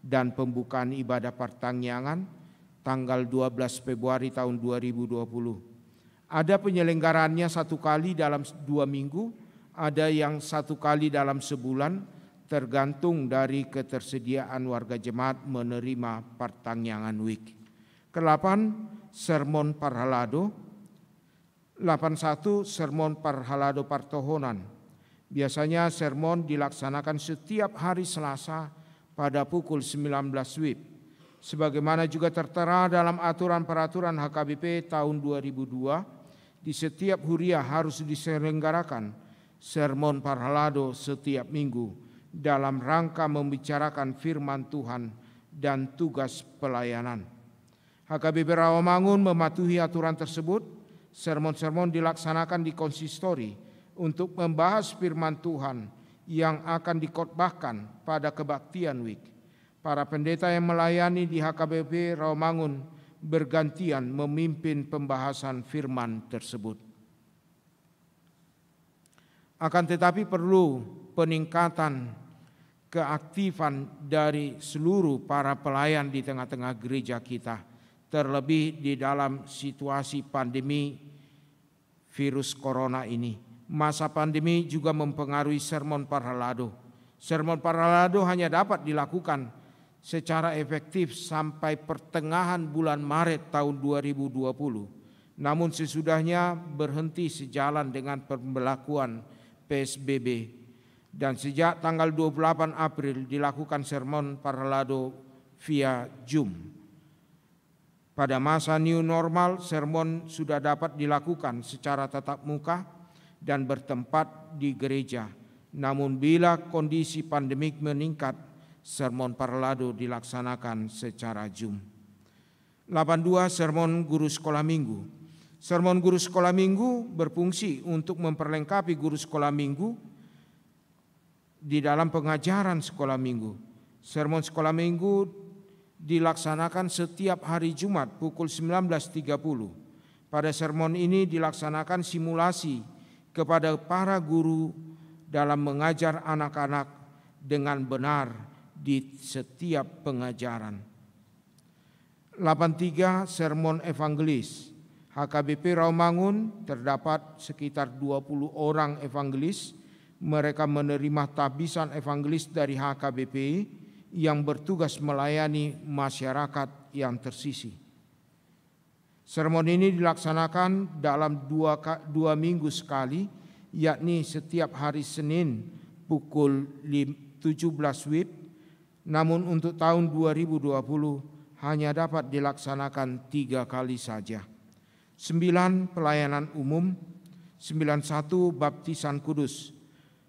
dan pembukaan ibadah partangiangan tanggal dua belas Februari tahun dua ribu dua puluh. Ada penyelenggaraannya satu kali dalam s-, dua minggu, ada yang satu kali dalam sebulan, tergantung dari ketersediaan warga jemaat menerima partangiangan Week. Kedelapan, sermon parhalado. Delapan satu, sermon parhalado partohonan. Biasanya sermon dilaksanakan setiap hari Selasa pada pukul sembilan belas wib. Sebagaimana juga tertera dalam aturan peraturan H K B P tahun dua ribu dua, di setiap huria harus diselenggarakan sermon parhalado setiap minggu dalam rangka membicarakan firman Tuhan dan tugas pelayanan. H K B P Rawamangun mematuhi aturan tersebut, sermon-sermon dilaksanakan di konsistori untuk membahas firman Tuhan yang akan dikhotbahkan pada kebaktian Week. Para pendeta yang melayani di H K B P Rawamangun bergantian memimpin pembahasan firman tersebut. Akan tetapi, perlu peningkatan keaktifan dari seluruh para pelayan di tengah-tengah gereja kita, terlebih di dalam situasi pandemi virus corona ini. Masa pandemi juga mempengaruhi sermon parhalado. Sermon parhalado hanya dapat dilakukan secara efektif sampai pertengahan bulan Maret tahun dua ribu dua puluh. Namun sesudahnya berhenti sejalan dengan pemberlakuan P S B B. Dan sejak tanggal dua puluh delapan April dilakukan sermon parhalado via Zoom. Pada masa new normal, sermon sudah dapat dilakukan secara tatap muka dan bertempat di gereja. Namun bila kondisi pandemik meningkat, sermon parhalado dilaksanakan secara Zoom. Delapan dua, sermon guru sekolah minggu. Sermon guru sekolah minggu berfungsi untuk memperlengkapi guru sekolah minggu di dalam pengajaran sekolah minggu. Sermon sekolah minggu dilaksanakan setiap hari Jumat pukul sembilan belas tiga puluh. Pada sermon ini dilaksanakan simulasi kepada para guru dalam mengajar anak-anak dengan benar di setiap pengajaran. Delapan tiga, sermon evangelis. H K B P Rawamangun terdapat sekitar dua puluh orang evangelis. Mereka menerima tabisan evangelis dari H K B P yang bertugas melayani masyarakat yang tersisih. Sermon ini dilaksanakan dalam dua ka-, dua minggu sekali, yakni setiap hari Senin pukul lim-, tujuh belas wib. Namun untuk tahun dua ribu dua puluh hanya dapat dilaksanakan tiga kali saja. Sembilan, pelayanan umum. Sembilan satu, baptisan kudus.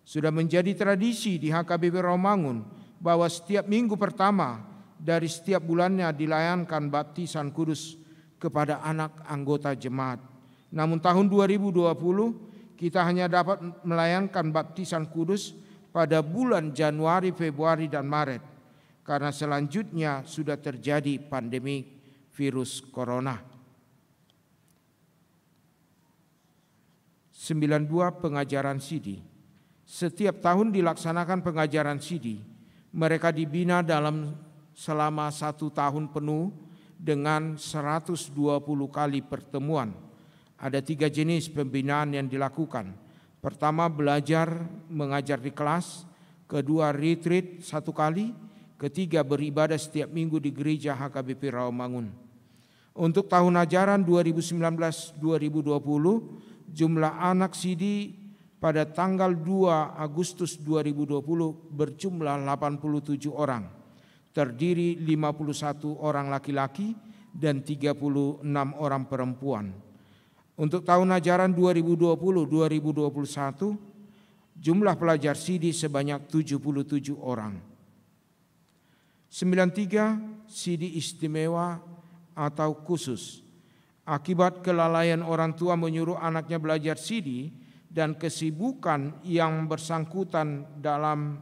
Sudah menjadi tradisi di H K B P Rawamangun bahwa setiap minggu pertama dari setiap bulannya dilayankan baptisan kudus kepada anak anggota jemaat. Namun tahun dua ribu dua puluh, kita hanya dapat melayangkan baptisan kudus pada bulan Januari, Februari, dan Maret, karena selanjutnya sudah terjadi pandemi virus corona. Sembilan dua, pengajaran sidi. Setiap tahun dilaksanakan pengajaran sidi. Mereka dibina dalam selama satu tahun penuh dengan seratus dua puluh kali pertemuan. Ada tiga jenis pembinaan yang dilakukan. Pertama, belajar mengajar di kelas. Kedua, retreat satu kali. Ketiga, beribadah setiap minggu di gereja H K B P Rawamangun. Untuk tahun ajaran dua ribu sembilan belas dua ribu dua puluh, jumlah anak sidi pada tanggal dua Agustus dua ribu dua puluh berjumlah delapan puluh tujuh orang, terdiri lima puluh satu orang laki-laki dan tiga puluh enam orang perempuan. Untuk tahun ajaran dua ribu dua puluh dua ribu dua puluh satu, jumlah pelajar sidi sebanyak tujuh puluh tujuh orang. Sembilan tiga, sidi istimewa atau khusus. Akibat kelalaian orang tua menyuruh anaknya belajar sidi dan kesibukan yang bersangkutan dalam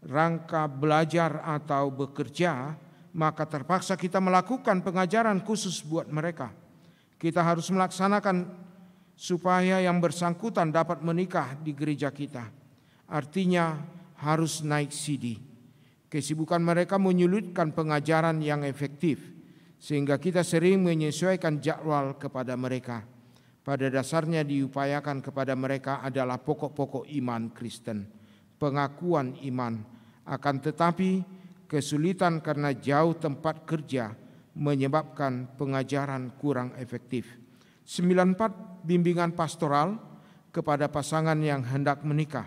rangka belajar atau bekerja, maka terpaksa kita melakukan pengajaran khusus buat mereka. Kita harus melaksanakan supaya yang bersangkutan dapat menikah di gereja kita. Artinya, harus naik sidi. Kesibukan mereka menyulitkan pengajaran yang efektif, sehingga kita sering menyesuaikan jadwal kepada mereka. Pada dasarnya, diupayakan kepada mereka adalah pokok-pokok iman Kristen, pengakuan iman. Akan tetapi, kesulitan karena jauh tempat kerja menyebabkan pengajaran kurang efektif. Sembilan empat, bimbingan pastoral kepada pasangan yang hendak menikah.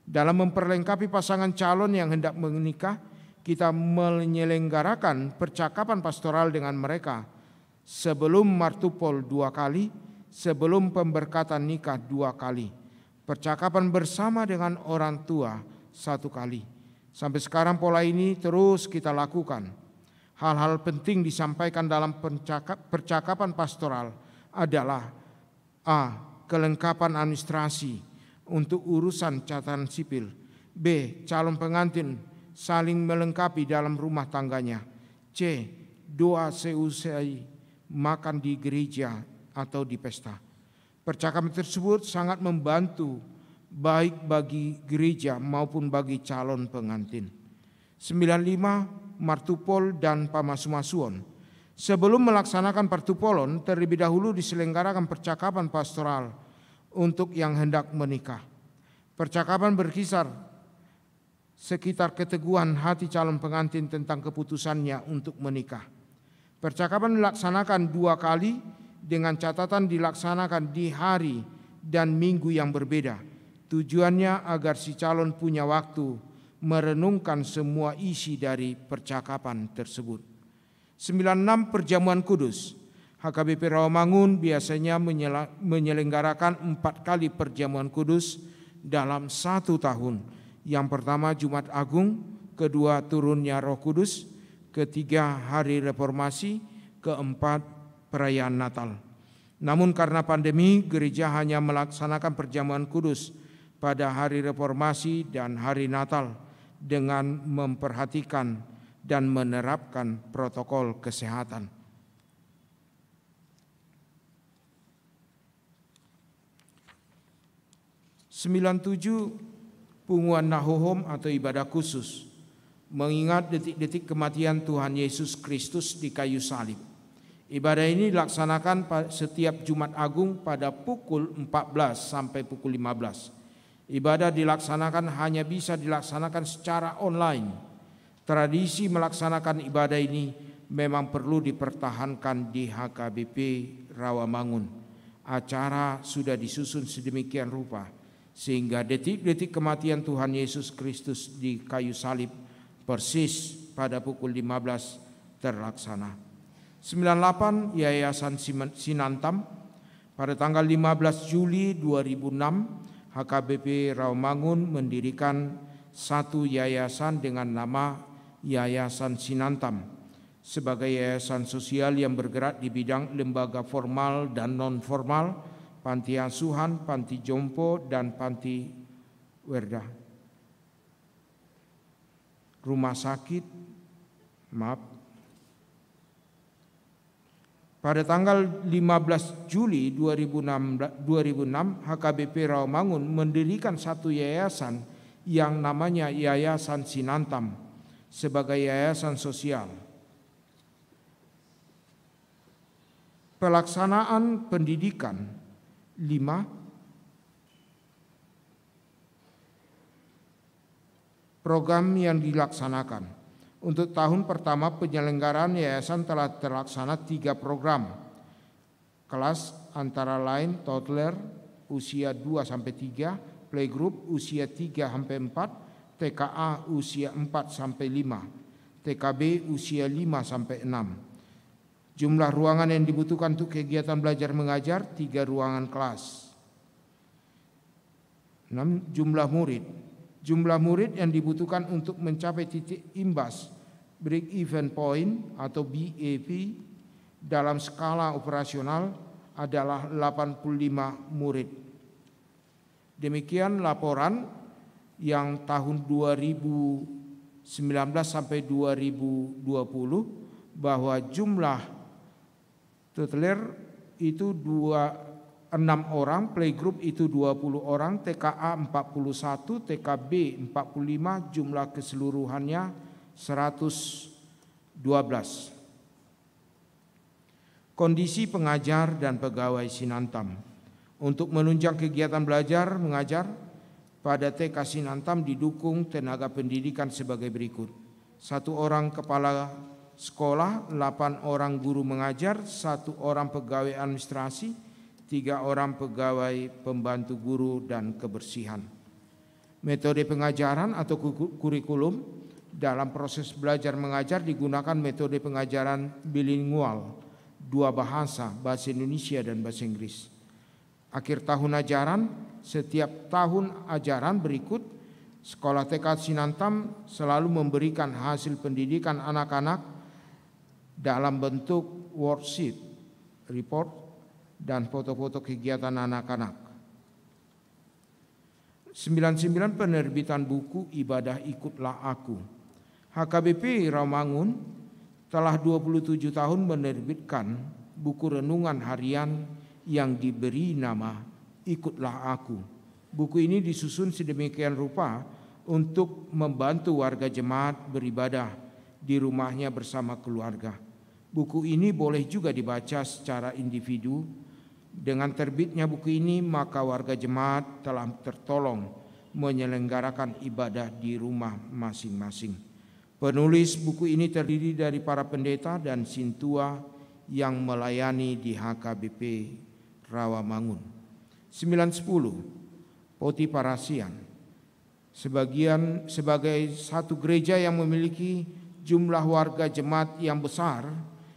Dalam memperlengkapi pasangan calon yang hendak menikah, kita menyelenggarakan percakapan pastoral dengan mereka sebelum martupol dua kali, sebelum pemberkatan nikah dua kali. Percakapan bersama dengan orang tua satu kali. Sampai sekarang pola ini terus kita lakukan. Hal-hal penting disampaikan dalam pencaka-, percakapan pastoral adalah: A, kelengkapan administrasi untuk urusan catatan sipil. B, calon pengantin saling melengkapi dalam rumah tangganya. C, doa seusai makan di gereja atau di pesta. Percakapan tersebut sangat membantu, baik bagi gereja maupun bagi calon pengantin. Sembilan lima, martupol dan pamasumasuon. Sebelum melaksanakan partupolon, terlebih dahulu diselenggarakan percakapan pastoral untuk yang hendak menikah. Percakapan berkisar sekitar keteguhan hati calon pengantin tentang keputusannya untuk menikah. Percakapan dilaksanakan dua kali, dengan catatan dilaksanakan di hari dan minggu yang berbeda. Tujuannya agar si calon punya waktu merenungkan semua isi dari percakapan tersebut. Sembilan enam, perjamuan kudus. H K B P Rawamangun biasanya menyela-, menyelenggarakan empat kali perjamuan kudus dalam satu tahun. Yang pertama, Jumat Agung, kedua, turunnya Roh Kudus, ketiga, Hari Reformasi, keempat, perayaan Natal. Namun, karena pandemi, gereja hanya melaksanakan perjamuan kudus pada Hari Reformasi dan Hari Natal dengan memperhatikan dan menerapkan protokol kesehatan. Sembilan tujuh, punguan na hohom atau ibadah khusus, mengingat detik-detik kematian Tuhan Yesus Kristus di kayu salib. Ibadah ini dilaksanakan pa-, setiap Jumat Agung pada pukul empat belas sampai pukul lima belas. Ibadah dilaksanakan hanya bisa dilaksanakan secara online. Tradisi melaksanakan ibadah ini memang perlu dipertahankan di H K B P Rawamangun. Acara sudah disusun sedemikian rupa, sehingga detik-detik kematian Tuhan Yesus Kristus di kayu salib persis pada pukul lima belas terlaksana. Sembilan delapan, Yayasan Siman-, Sinantam. Pada tanggal lima belas Juli dua ribu enam, H K B P Rawamangun mendirikan satu yayasan dengan nama Yayasan Sinantam, sebagai yayasan sosial yang bergerak di bidang lembaga formal dan non-formal, panti asuhan, panti jompo, dan panti werda. Rumah sakit, maaf, Pada tanggal lima belas Juli dua ribu enam, dua ribu enam, H K B P Rawamangun mendirikan satu yayasan yang namanya Yayasan Sinantam sebagai yayasan sosial. Pelaksanaan pendidikan, lima. Program yang dilaksanakan. Untuk tahun pertama penyelenggaraan yayasan telah terlaksana tiga program. Kelas antara lain toddler usia dua sampai tiga, playgroup usia tiga sampai empat, T K A usia empat sampai lima, T K B usia lima sampai enam. Jumlah ruangan yang dibutuhkan untuk kegiatan belajar mengajar, tiga ruangan kelas. Enam, jumlah murid. Jumlah murid yang dibutuhkan untuk mencapai titik imbas, break even point atau B E P, dalam skala operasional adalah delapan puluh lima murid. Demikian laporan yang tahun dua ribu sembilan belas sampai dua ribu dua puluh, bahwa jumlah toddler itu dua, enam orang, playgroup itu dua puluh orang, T K A empat puluh satu, T K B empat puluh lima, jumlah keseluruhannya seratus dua belas. Kondisi pengajar dan pegawai Sinantam. Untuk menunjang kegiatan belajar mengajar, pada T K Sinantam didukung tenaga pendidikan sebagai berikut: satu orang kepala sekolah, delapan orang guru mengajar, satu orang pegawai administrasi, tiga orang pegawai pembantu guru dan kebersihan. Metode pengajaran atau ku-, kurikulum. Dalam proses belajar mengajar digunakan metode pengajaran bilingual, dua bahasa, bahasa Indonesia dan bahasa Inggris. Akhir tahun ajaran, setiap tahun ajaran berikut, Sekolah T K Sinantam selalu memberikan hasil pendidikan anak-anak dalam bentuk worksheet, report, dan foto-foto kegiatan anak-anak. Sembilan sembilan, penerbitan buku Ibadah Ikutlah Aku. H K B P Rawamangun telah dua puluh tujuh tahun menerbitkan buku renungan harian yang diberi nama Ikutlah Aku. Buku ini disusun sedemikian rupa untuk membantu warga jemaat beribadah di rumahnya bersama keluarga. Buku ini boleh juga dibaca secara individu. Dengan terbitnya buku ini, maka warga jemaat telah tertolong menyelenggarakan ibadah di rumah masing-masing. Penulis buku ini terdiri dari para pendeta dan sintua yang melayani di H K B P Rawamangun. Sembilan sepuluh, Poti Parasian. Sebagian, sebagai satu gereja yang memiliki jumlah warga jemaat yang besar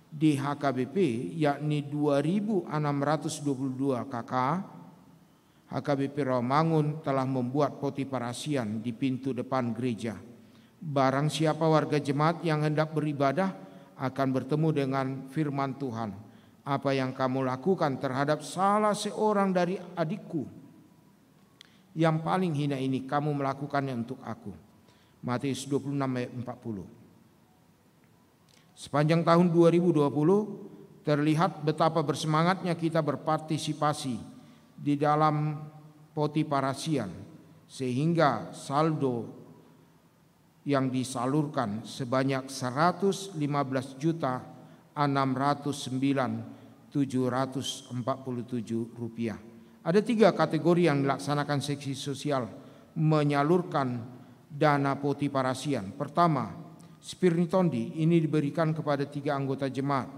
di H K B P, yakni dua ribu enam ratus dua puluh dua K K, H K B P Rawamangun telah membuat poti parasian di pintu depan gereja. Barang siapa warga jemaat yang hendak beribadah akan bertemu dengan firman Tuhan. "Apa yang kamu lakukan terhadap salah seorang dari adikku yang paling hina ini, kamu melakukannya untuk aku." Matius dua puluh enam ayat empat puluh. Sepanjang tahun dua ribu dua puluh, terlihat betapa bersemangatnya kita berpartisipasi di dalam poti parasian, sehingga saldo yang disalurkan sebanyak seratus lima belas juta enam ratus sembilan tujuh ratus empat puluh tujuh rupiah. Ada tiga kategori yang dilaksanakan seksi sosial menyalurkan dana poti parasian. Pertama, Spirni Tondi, ini diberikan kepada tiga anggota jemaat.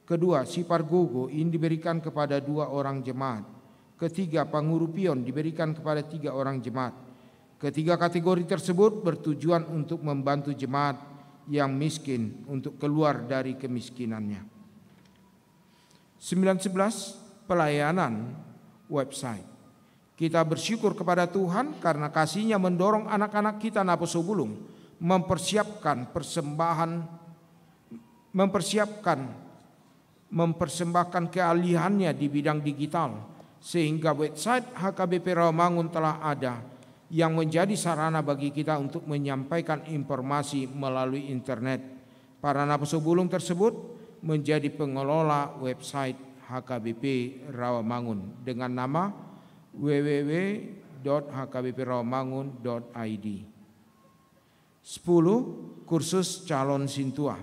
Kedua, Sipargogo, ini diberikan kepada dua orang jemaat. Ketiga, Pangurupion, diberikan kepada tiga orang jemaat. Ketiga kategori tersebut bertujuan untuk membantu jemaat yang miskin untuk keluar dari kemiskinannya. Sembilan sebelas, pelayanan website. Kita bersyukur kepada Tuhan karena kasih-Nya mendorong anak-anak kita Naposobulung mempersiapkan persembahan, mempersiapkan, mempersembahkan keahliannya di bidang digital, sehingga website H K B P Rawamangun telah ada, yang menjadi sarana bagi kita untuk menyampaikan informasi melalui internet. Para Naposobulung tersebut menjadi pengelola website H K B P Rawamangun dengan nama w w w dot h k b p rawamangun dot i d. Sepuluh, kursus calon sintua.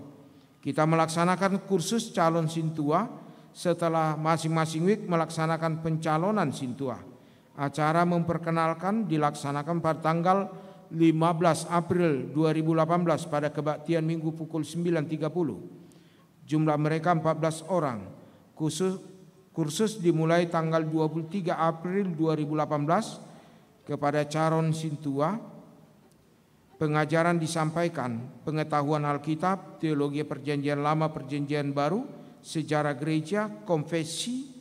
Kita melaksanakan kursus calon sintua setelah masing-masing wik melaksanakan pencalonan sintua. Acara memperkenalkan dilaksanakan pada tanggal lima belas April dua ribu delapan belas pada kebaktian Minggu pukul sembilan tiga puluh. Jumlah mereka empat belas orang. Khusus, kursus dimulai tanggal dua puluh tiga April dua ribu delapan belas kepada calon sintua. Pengajaran disampaikan, pengetahuan Alkitab, teologi Perjanjian Lama, Perjanjian Baru, sejarah gereja, konfesi,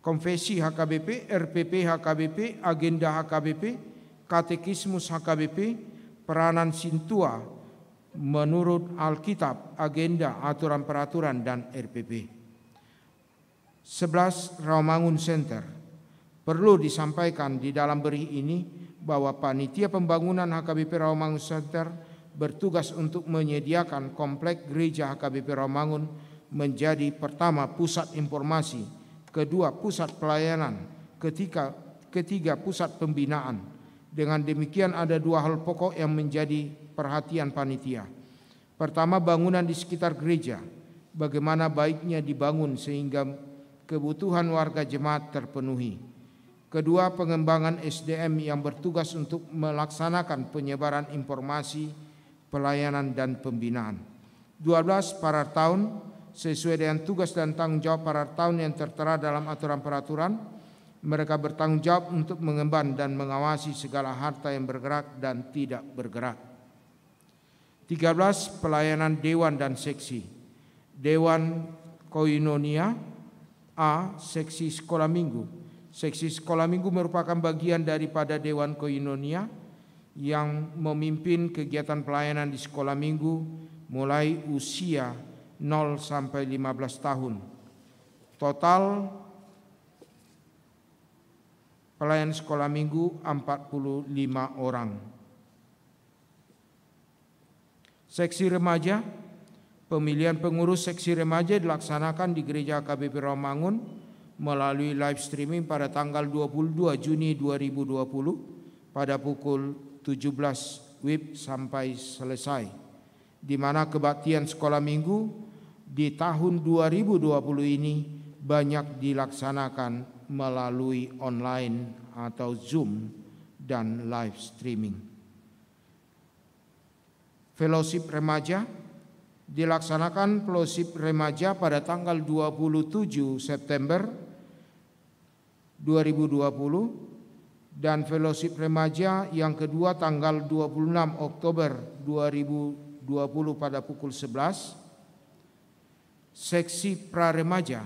konfesi H K B P, R P P H K B P, agenda H K B P, katekismus H K B P, peranan sintua menurut Alkitab, agenda, aturan-peraturan, dan R P P. Sebelas, Rawamangun Center. Perlu disampaikan di dalam berih ini bahwa panitia pembangunan H K B P Rawamangun Center bertugas untuk menyediakan komplek gereja H K B P Rawamangun menjadi pertama pusat informasi, kedua pusat pelayanan, ketiga, ketiga pusat pembinaan. Dengan demikian ada dua hal pokok yang menjadi perhatian panitia. Pertama, bangunan di sekitar gereja, bagaimana baiknya dibangun sehingga kebutuhan warga jemaat terpenuhi. Kedua, pengembangan S D M yang bertugas untuk melaksanakan penyebaran informasi, pelayanan, dan pembinaan. Dua belas, parar tahun, sesuai dengan tugas dan tanggung jawab parar tahun yang tertera dalam aturan peraturan, mereka bertanggung jawab untuk mengemban dan mengawasi segala harta yang bergerak dan tidak bergerak. Tiga belas, pelayanan dewan dan seksi. Dewan Koinonia, A, seksi sekolah minggu. Seksi sekolah minggu merupakan bagian daripada dewan koinonia yang memimpin kegiatan pelayanan di sekolah minggu mulai usia nol sampai lima belas tahun. Total pelayan sekolah minggu empat puluh lima orang. Seksi remaja, pemilihan pengurus seksi remaja dilaksanakan di Gereja H K B P Rawamangun melalui live streaming pada tanggal dua puluh dua Juni dua ribu dua puluh pada pukul tujuh belas wib sampai selesai, di mana kebaktian sekolah minggu di tahun dua ribu dua puluh ini banyak dilaksanakan melalui online atau Zoom dan live streaming. Fellowship remaja, dilaksanakan fellowship remaja pada tanggal dua puluh tujuh September dua ribu dua puluh dan fellowship remaja yang kedua tanggal dua puluh enam Oktober dua ribu dua puluh pada pukul sebelas. Seksi pra remaja.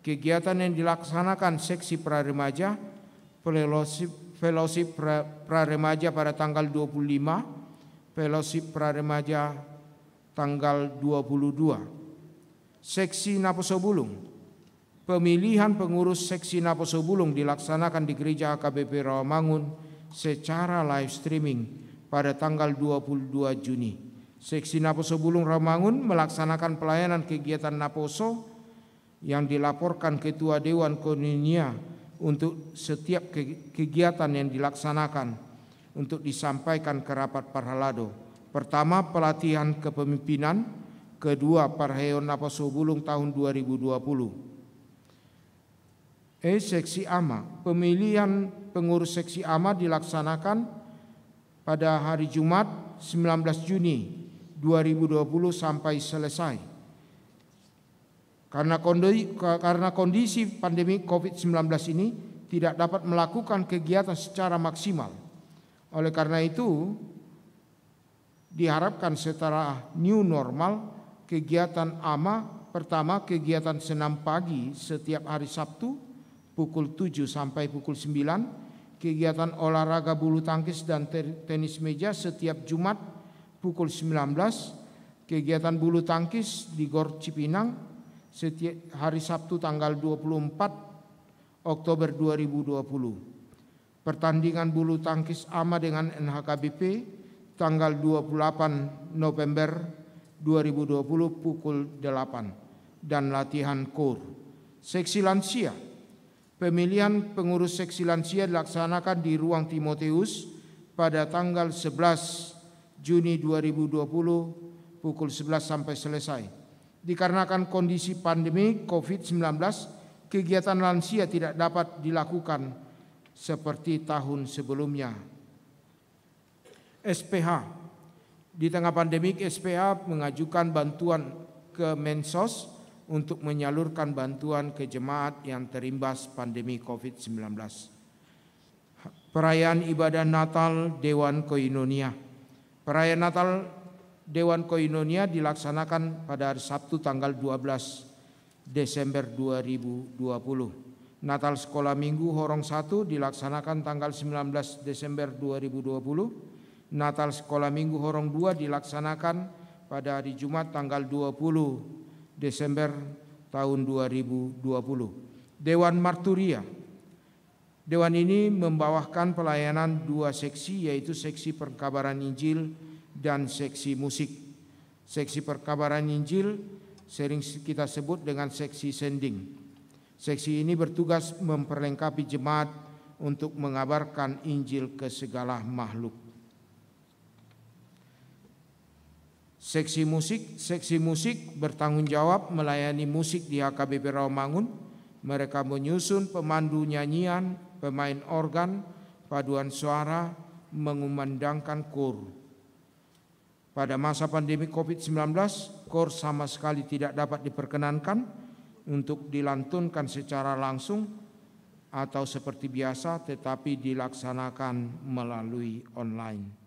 Kegiatan yang dilaksanakan seksi pra remaja, fellowship, fellowship pra, pra remaja pada tanggal dua puluh lima, fellowship pra remaja tanggal dua puluh dua. Seksi naposo bulung. Pemilihan pengurus seksi naposo bulung dilaksanakan di Gereja H K B P Rawamangun secara live streaming pada tanggal dua puluh dua Juni. Seksi naposo bulung Rawamangun melaksanakan pelayanan kegiatan naposo yang dilaporkan Ketua Dewan Koinonia untuk setiap ke-, kegiatan yang dilaksanakan untuk disampaikan ke rapat parhalado. Pertama, pelatihan kepemimpinan, kedua, parheon naposo bulung tahun dua ribu dua puluh. E, seksi ama. Pemilihan pengurus seksi ama dilaksanakan pada hari Jumat sembilan belas Juni dua ribu dua puluh sampai selesai. Karena kondi-, ka-, karena kondisi pandemi covid sembilan belas ini tidak dapat melakukan kegiatan secara maksimal. Oleh karena itu, diharapkan setelah new normal, kegiatan ama, pertama, kegiatan senam pagi setiap hari Sabtu pukul tujuh sampai pukul sembilan, kegiatan olahraga bulu tangkis dan te-, tenis meja setiap Jumat pukul sembilan belas, kegiatan bulu tangkis di Gor Cipinang setiap hari Sabtu tanggal dua puluh empat Oktober dua ribu dua puluh. Pertandingan bulu tangkis ama dengan N H K B P tanggal dua puluh delapan November dua ribu dua puluh pukul delapan. dan latihan koor. Seksi lansia. Pemilihan pengurus seksi lansia dilaksanakan di Ruang Timotius pada tanggal sebelas Juni dua ribu dua puluh pukul sebelas sampai selesai. Dikarenakan kondisi pandemi covid sembilan belas, kegiatan lansia tidak dapat dilakukan seperti tahun sebelumnya. S P H. Di tengah pandemik, S P H mengajukan bantuan ke Mensos untuk menyalurkan bantuan ke jemaat yang terimbas pandemi covid sembilan belas. Perayaan ibadah Natal Dewan Koinonia. Perayaan Natal Dewan Koinonia dilaksanakan pada hari Sabtu tanggal dua belas Desember dua ribu dua puluh. Natal Sekolah Minggu Horong satu dilaksanakan tanggal sembilan belas Desember dua ribu dua puluh. Natal Sekolah Minggu Horong dua dilaksanakan pada hari Jumat tanggal dua puluh Desember tahun dua ribu dua puluh. Dewan Marturia. Dewan ini membawakan pelayanan dua seksi, yaitu seksi pengkabaran Injil dan seksi musik. Seksi pengkabaran Injil sering kita sebut dengan seksi sending. Seksi ini bertugas memperlengkapi jemaat untuk mengabarkan Injil ke segala makhluk. Seksi musik. Seksi musik bertanggung jawab melayani musik di H K B P Rawamangun. Mereka menyusun pemandu nyanyian, pemain organ, paduan suara, mengumandangkan koor. Pada masa pandemi covid sembilan belas, koor sama sekali tidak dapat diperkenankan untuk dilantunkan secara langsung atau seperti biasa, tetapi dilaksanakan melalui online.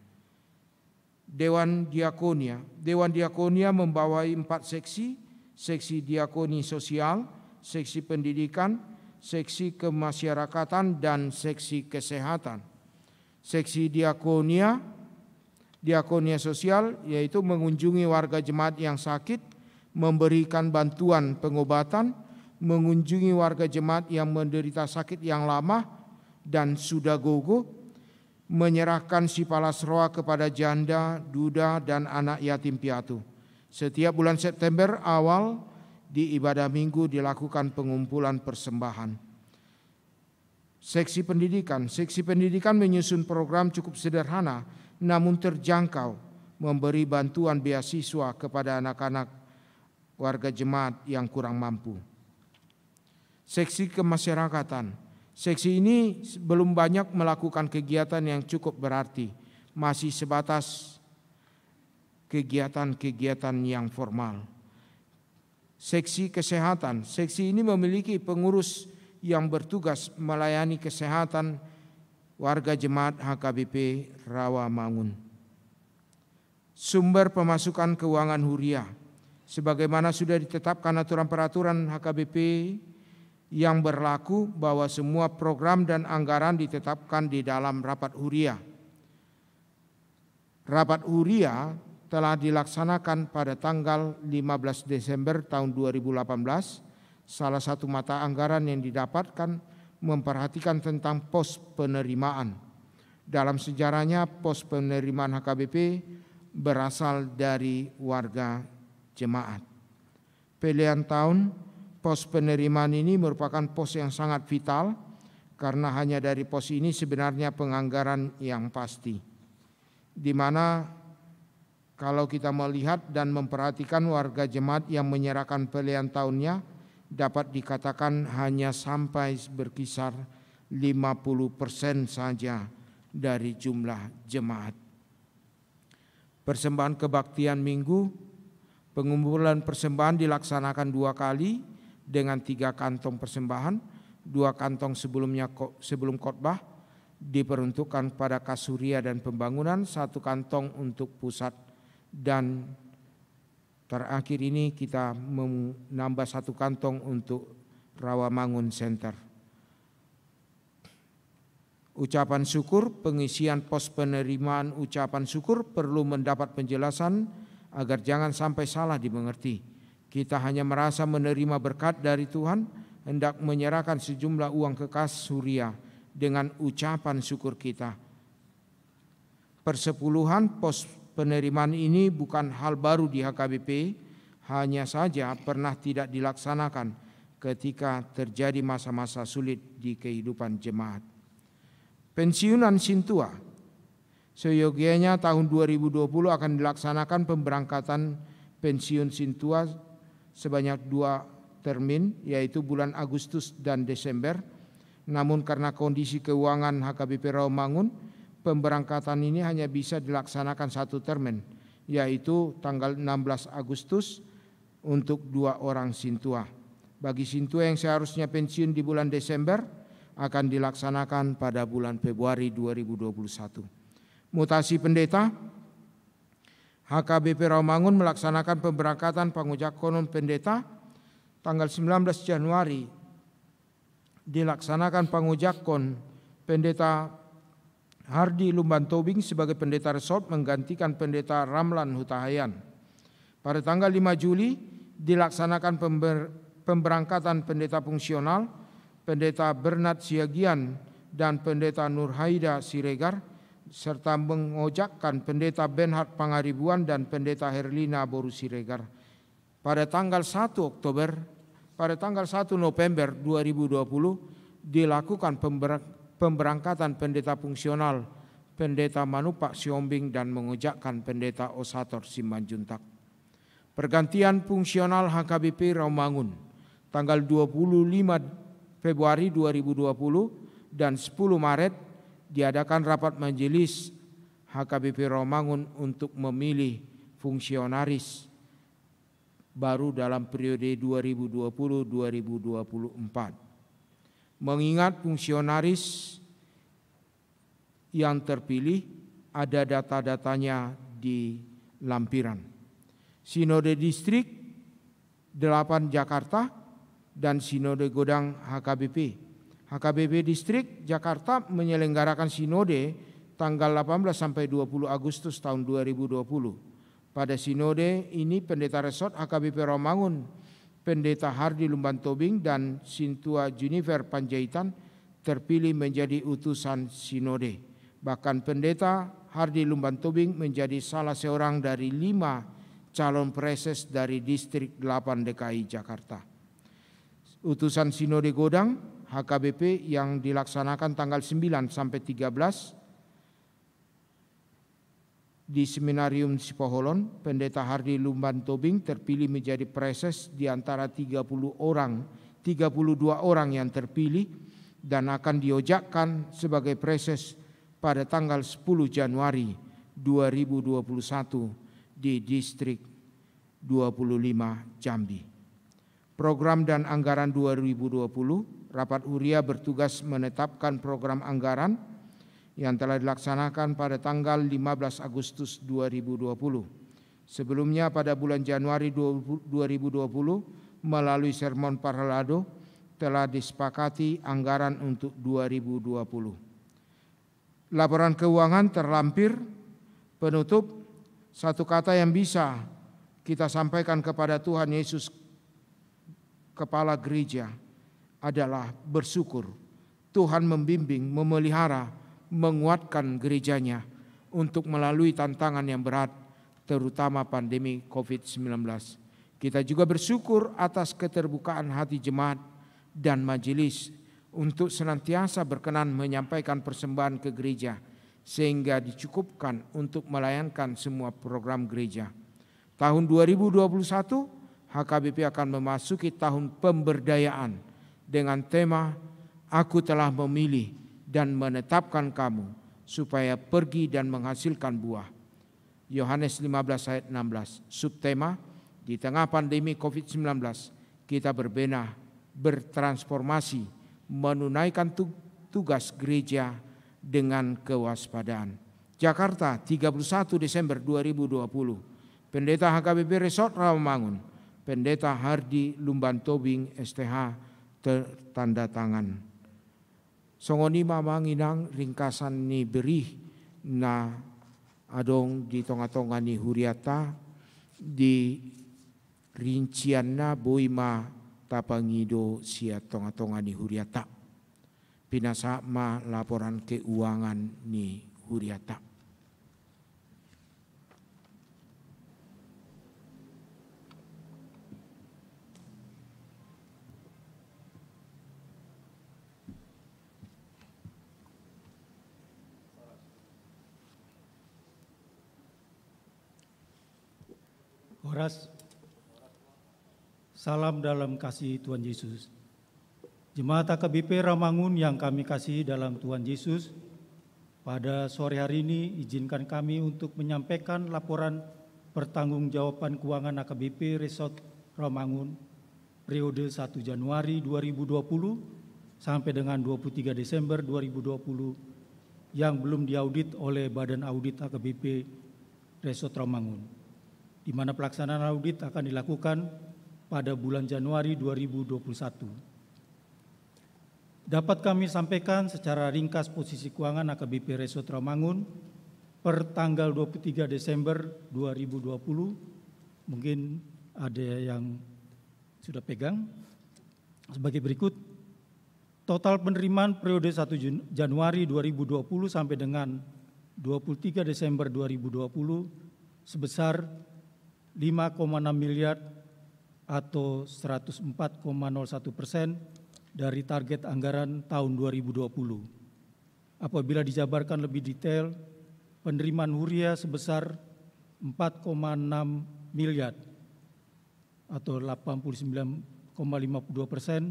Dewan Diakonia. Dewan Diakonia membawai empat seksi, seksi diakoni sosial, seksi pendidikan, seksi kemasyarakatan, dan seksi kesehatan. Seksi diakonia, diakonia sosial, yaitu mengunjungi warga jemaat yang sakit, memberikan bantuan pengobatan, mengunjungi warga jemaat yang menderita sakit yang lama dan sudah gogo, menyerahkan sipalas roa kepada janda, duda, dan anak yatim piatu. Setiap bulan September awal di ibadah Minggu dilakukan pengumpulan persembahan. Seksi pendidikan. Seksi pendidikan menyusun program cukup sederhana, namun terjangkau, memberi bantuan beasiswa kepada anak-anak warga jemaat yang kurang mampu. Seksi kemasyarakatan. Seksi ini belum banyak melakukan kegiatan yang cukup berarti, masih sebatas kegiatan-kegiatan yang formal. Seksi kesehatan. Seksi ini memiliki pengurus yang bertugas melayani kesehatan warga jemaat H K B P Rawamangun. Sumber pemasukan keuangan huria. Sebagaimana sudah ditetapkan aturan peraturan H K B P yang berlaku, bahwa semua program dan anggaran ditetapkan di dalam rapat huria. Rapat huria telah dilaksanakan pada tanggal lima belas Desember tahun dua ribu delapan belas. Salah satu mata anggaran yang didapatkan memperhatikan tentang pos penerimaan. Dalam sejarahnya, pos penerimaan H K B P berasal dari warga jemaat. Pelean taon. Pos penerimaan ini merupakan pos yang sangat vital, karena hanya dari pos ini sebenarnya penganggaran yang pasti. Di mana kalau kita melihat dan memperhatikan warga jemaat yang menyerahkan pelean taonnya, dapat dikatakan hanya sampai berkisar lima puluh persen saja dari jumlah jemaat. Persembahan kebaktian Minggu. Pengumpulan persembahan dilaksanakan dua kali dengan tiga kantong persembahan, dua kantong sebelumnya ko-, sebelum khotbah diperuntukkan pada kas huria dan pembangunan, satu kantong untuk pusat, dan terakhir ini kita menambah satu kantong untuk Rawamangun Center. Ucapan syukur. Pengisian pos penerimaan ucapan syukur perlu mendapat penjelasan agar jangan sampai salah dimengerti. Kita hanya merasa menerima berkat dari Tuhan, hendak menyerahkan sejumlah uang ke kas huria dengan ucapan syukur kita. Persepuluhan. Pos penerimaan ini bukan hal baru di H K B P. hanya saja pernah tidak dilaksanakan ketika terjadi masa-masa sulit di kehidupan jemaat. Pensiunan sintua. Seyogianya tahun dua ribu dua puluh akan dilaksanakan pemberangkatan pensiun sintua sebanyak dua termin, yaitu bulan Agustus dan Desember. Namun karena kondisi keuangan H K B P Rawamangun, pemberangkatan ini hanya bisa dilaksanakan satu termin, yaitu tanggal enam belas Agustus untuk dua orang sintua. Bagi sintua yang seharusnya pensiun di bulan Desember, akan dilaksanakan pada bulan Februari dua ribu dua puluh satu. Mutasi pendeta. H K B P Rawamangun melaksanakan pemberangkatan pangojak konon pendeta. Tanggal sembilan belas Januari dilaksanakan pangojakkon Pendeta Hardi Lumban Tobing sebagai pendeta resort menggantikan Pendeta Ramlan Hutahaean. Pada tanggal lima Juli dilaksanakan pember-, pemberangkatan pendeta fungsional, Pendeta Bernard Siagian dan Pendeta Nurhaida Siregar, serta mengojakkan Pendeta Benhard Pangaribuan dan Pendeta Herlina boru Siregar. Pada tanggal satu Oktober, pada tanggal satu November dua ribu dua puluh dilakukan pember-, pemberangkatan pendeta fungsional, Pendeta Manumpak Sihombing, dan mengojakkan Pendeta Osator Simanjuntak. Pergantian fungsional H K B P Rawamangun. Tanggal dua puluh lima Februari dua ribu dua puluh dan sepuluh Maret diadakan rapat majelis H K B P Rawamangun untuk memilih fungsionaris baru dalam periode dua ribu dua puluh dua ribu dua puluh empat. Mengingat fungsionaris yang terpilih ada data-datanya di lampiran. Sinode Distrik delapan Jakarta dan Sinode Godang H K B P. H K B P Distrik Jakarta menyelenggarakan sinode tanggal delapan belas sampai dua puluh Agustus tahun dua ribu dua puluh. Pada sinode ini Pendeta Resort H K B P Rawamangun, Pendeta Hardi Lumban Tobing dan Sintua Junifer Panjaitan terpilih menjadi utusan sinode. Bahkan Pendeta Hardi Lumban Tobing menjadi salah seorang dari lima calon praeses dari Distrik delapan D K I Jakarta. Utusan Sinode Godang H K B P yang dilaksanakan tanggal sembilan sampai tiga belas di Seminarium Sipoholon, Pendeta Hardi Lumban Tobing terpilih menjadi praeses di antara tiga puluh orang, tiga puluh dua orang yang terpilih dan akan diojakkan sebagai praeses pada tanggal sepuluh Januari dua ribu dua puluh satu di Distrik dua puluh lima Jambi. Program dan anggaran dua ribu dua puluh, rapat huria bertugas menetapkan program anggaran yang telah dilaksanakan pada tanggal lima belas Agustus dua ribu dua puluh. Sebelumnya, pada bulan Januari dua ribu dua puluh, melalui sermon Parhalado, telah disepakati anggaran untuk dua ribu dua puluh. Laporan keuangan terlampir, penutup, satu kata yang bisa kita sampaikan kepada Tuhan Yesus, Kepala Gereja, adalah bersyukur. Tuhan membimbing, memelihara, menguatkan gereja-Nya untuk melalui tantangan yang berat, terutama pandemi covid sembilan belas. Kita juga bersyukur atas keterbukaan hati jemaat dan majelis untuk senantiasa berkenan menyampaikan persembahan ke gereja, sehingga dicukupkan untuk melayangkan semua program gereja. Tahun dua ribu dua puluh satu, H K B P akan memasuki tahun pemberdayaan dengan tema, "Aku telah memilih dan menetapkan kamu supaya pergi dan menghasilkan buah." Yohanes lima belas ayat enam belas. Subtema, di tengah pandemi covid sembilan belas, kita berbenah, bertransformasi, menunaikan tu-, tugas gereja dengan kewaspadaan. Jakarta, tiga puluh satu Desember dua ribu dua puluh. Pendeta H K B P Resort Rawamangun, Pendeta Hardi Lumban Tobing, S T H, tertanda tangan. Songon i ma, Amang Inang, ringkasan ni berita na adong di tonga-tonga ni huriata, di rincianna boi ma tapangido sian tonga-tonga ni huriata. Pinasahat ma laporan keuangan ni huriata. Ras. Salam dalam kasih Tuhan Yesus. Jemaat H K B P Rawamangun yang kami kasihi dalam Tuhan Yesus, pada sore hari ini izinkan kami untuk menyampaikan laporan pertanggungjawaban keuangan H K B P Resort Rawamangun periode satu Januari dua ribu dua puluh sampai dengan dua puluh tiga Desember dua ribu dua puluh yang belum diaudit oleh Badan Audit H K B P Resort Rawamangun, di mana pelaksanaan audit akan dilakukan pada bulan Januari dua ribu dua puluh satu. Dapat kami sampaikan secara ringkas posisi keuangan H K B P Resort Rawamangun per tanggal dua puluh tiga Desember dua ribu dua puluh. Mungkin ada yang sudah pegang. Sebagai berikut. Total penerimaan periode satu Jun-, Januari dua ribu dua puluh sampai dengan dua puluh tiga Desember dua ribu dua puluh sebesar lima koma enam miliar atau seratus empat koma nol satu persen dari target anggaran tahun dua ribu dua puluh. Apabila dijabarkan lebih detail, penerimaan huria sebesar empat koma enam miliar atau delapan puluh sembilan koma lima puluh dua persen,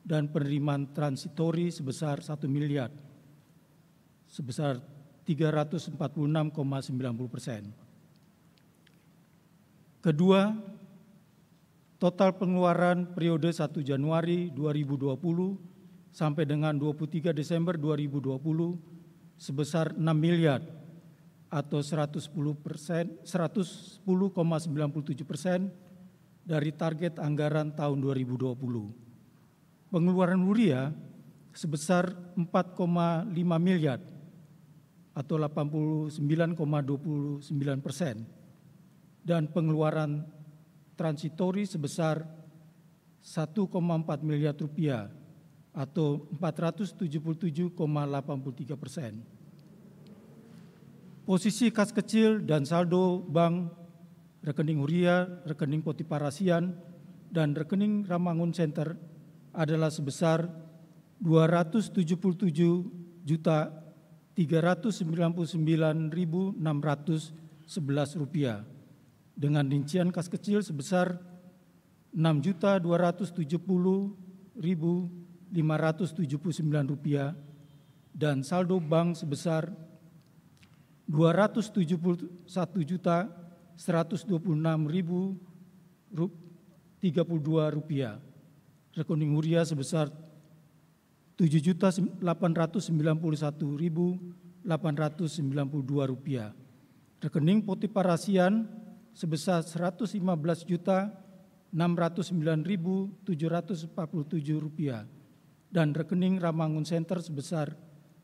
dan penerimaan transitori sebesar satu miliar, sebesar tiga ratus empat puluh enam koma sembilan puluh persen. Kedua, total pengeluaran periode satu Januari dua ribu dua puluh sampai dengan dua puluh tiga Desember dua ribu dua puluh sebesar enam miliar atau seratus sepuluh persen, seratus sepuluh koma sembilan puluh tujuh persen dari target anggaran tahun dua ribu dua puluh. Pengeluaran huria sebesar empat koma lima miliar atau delapan puluh sembilan koma dua puluh sembilan persen, dan pengeluaran transitori sebesar satu koma empat miliar rupiah atau empat ratus tujuh puluh tujuh koma delapan puluh tiga persen. Posisi kas kecil dan saldo bank, rekening huria, rekening potiparasian, dan rekening Rawamangun Center adalah sebesar dua ratus tujuh puluh tujuh juta tiga ratus sembilan puluh sembilan ribu enam ratus sebelas rupiah, dengan rincian kas kecil sebesar enam juta dua ratus tujuh puluh ribu lima ratus tujuh puluh sembilan rupiah dan saldo bank sebesar dua ratus tujuh puluh satu juta seratus dua puluh enam ribu tiga puluh dua rupiah. Rekening huria sebesar tujuh juta delapan ratus sembilan puluh satu ribu delapan ratus sembilan puluh dua rupiah. Rekening potiparasian sebesar seratus lima belas juta enam ratus sembilan ribu tujuh ratus empat puluh tujuh rupiah. Dan rekening Rawamangun Center sebesar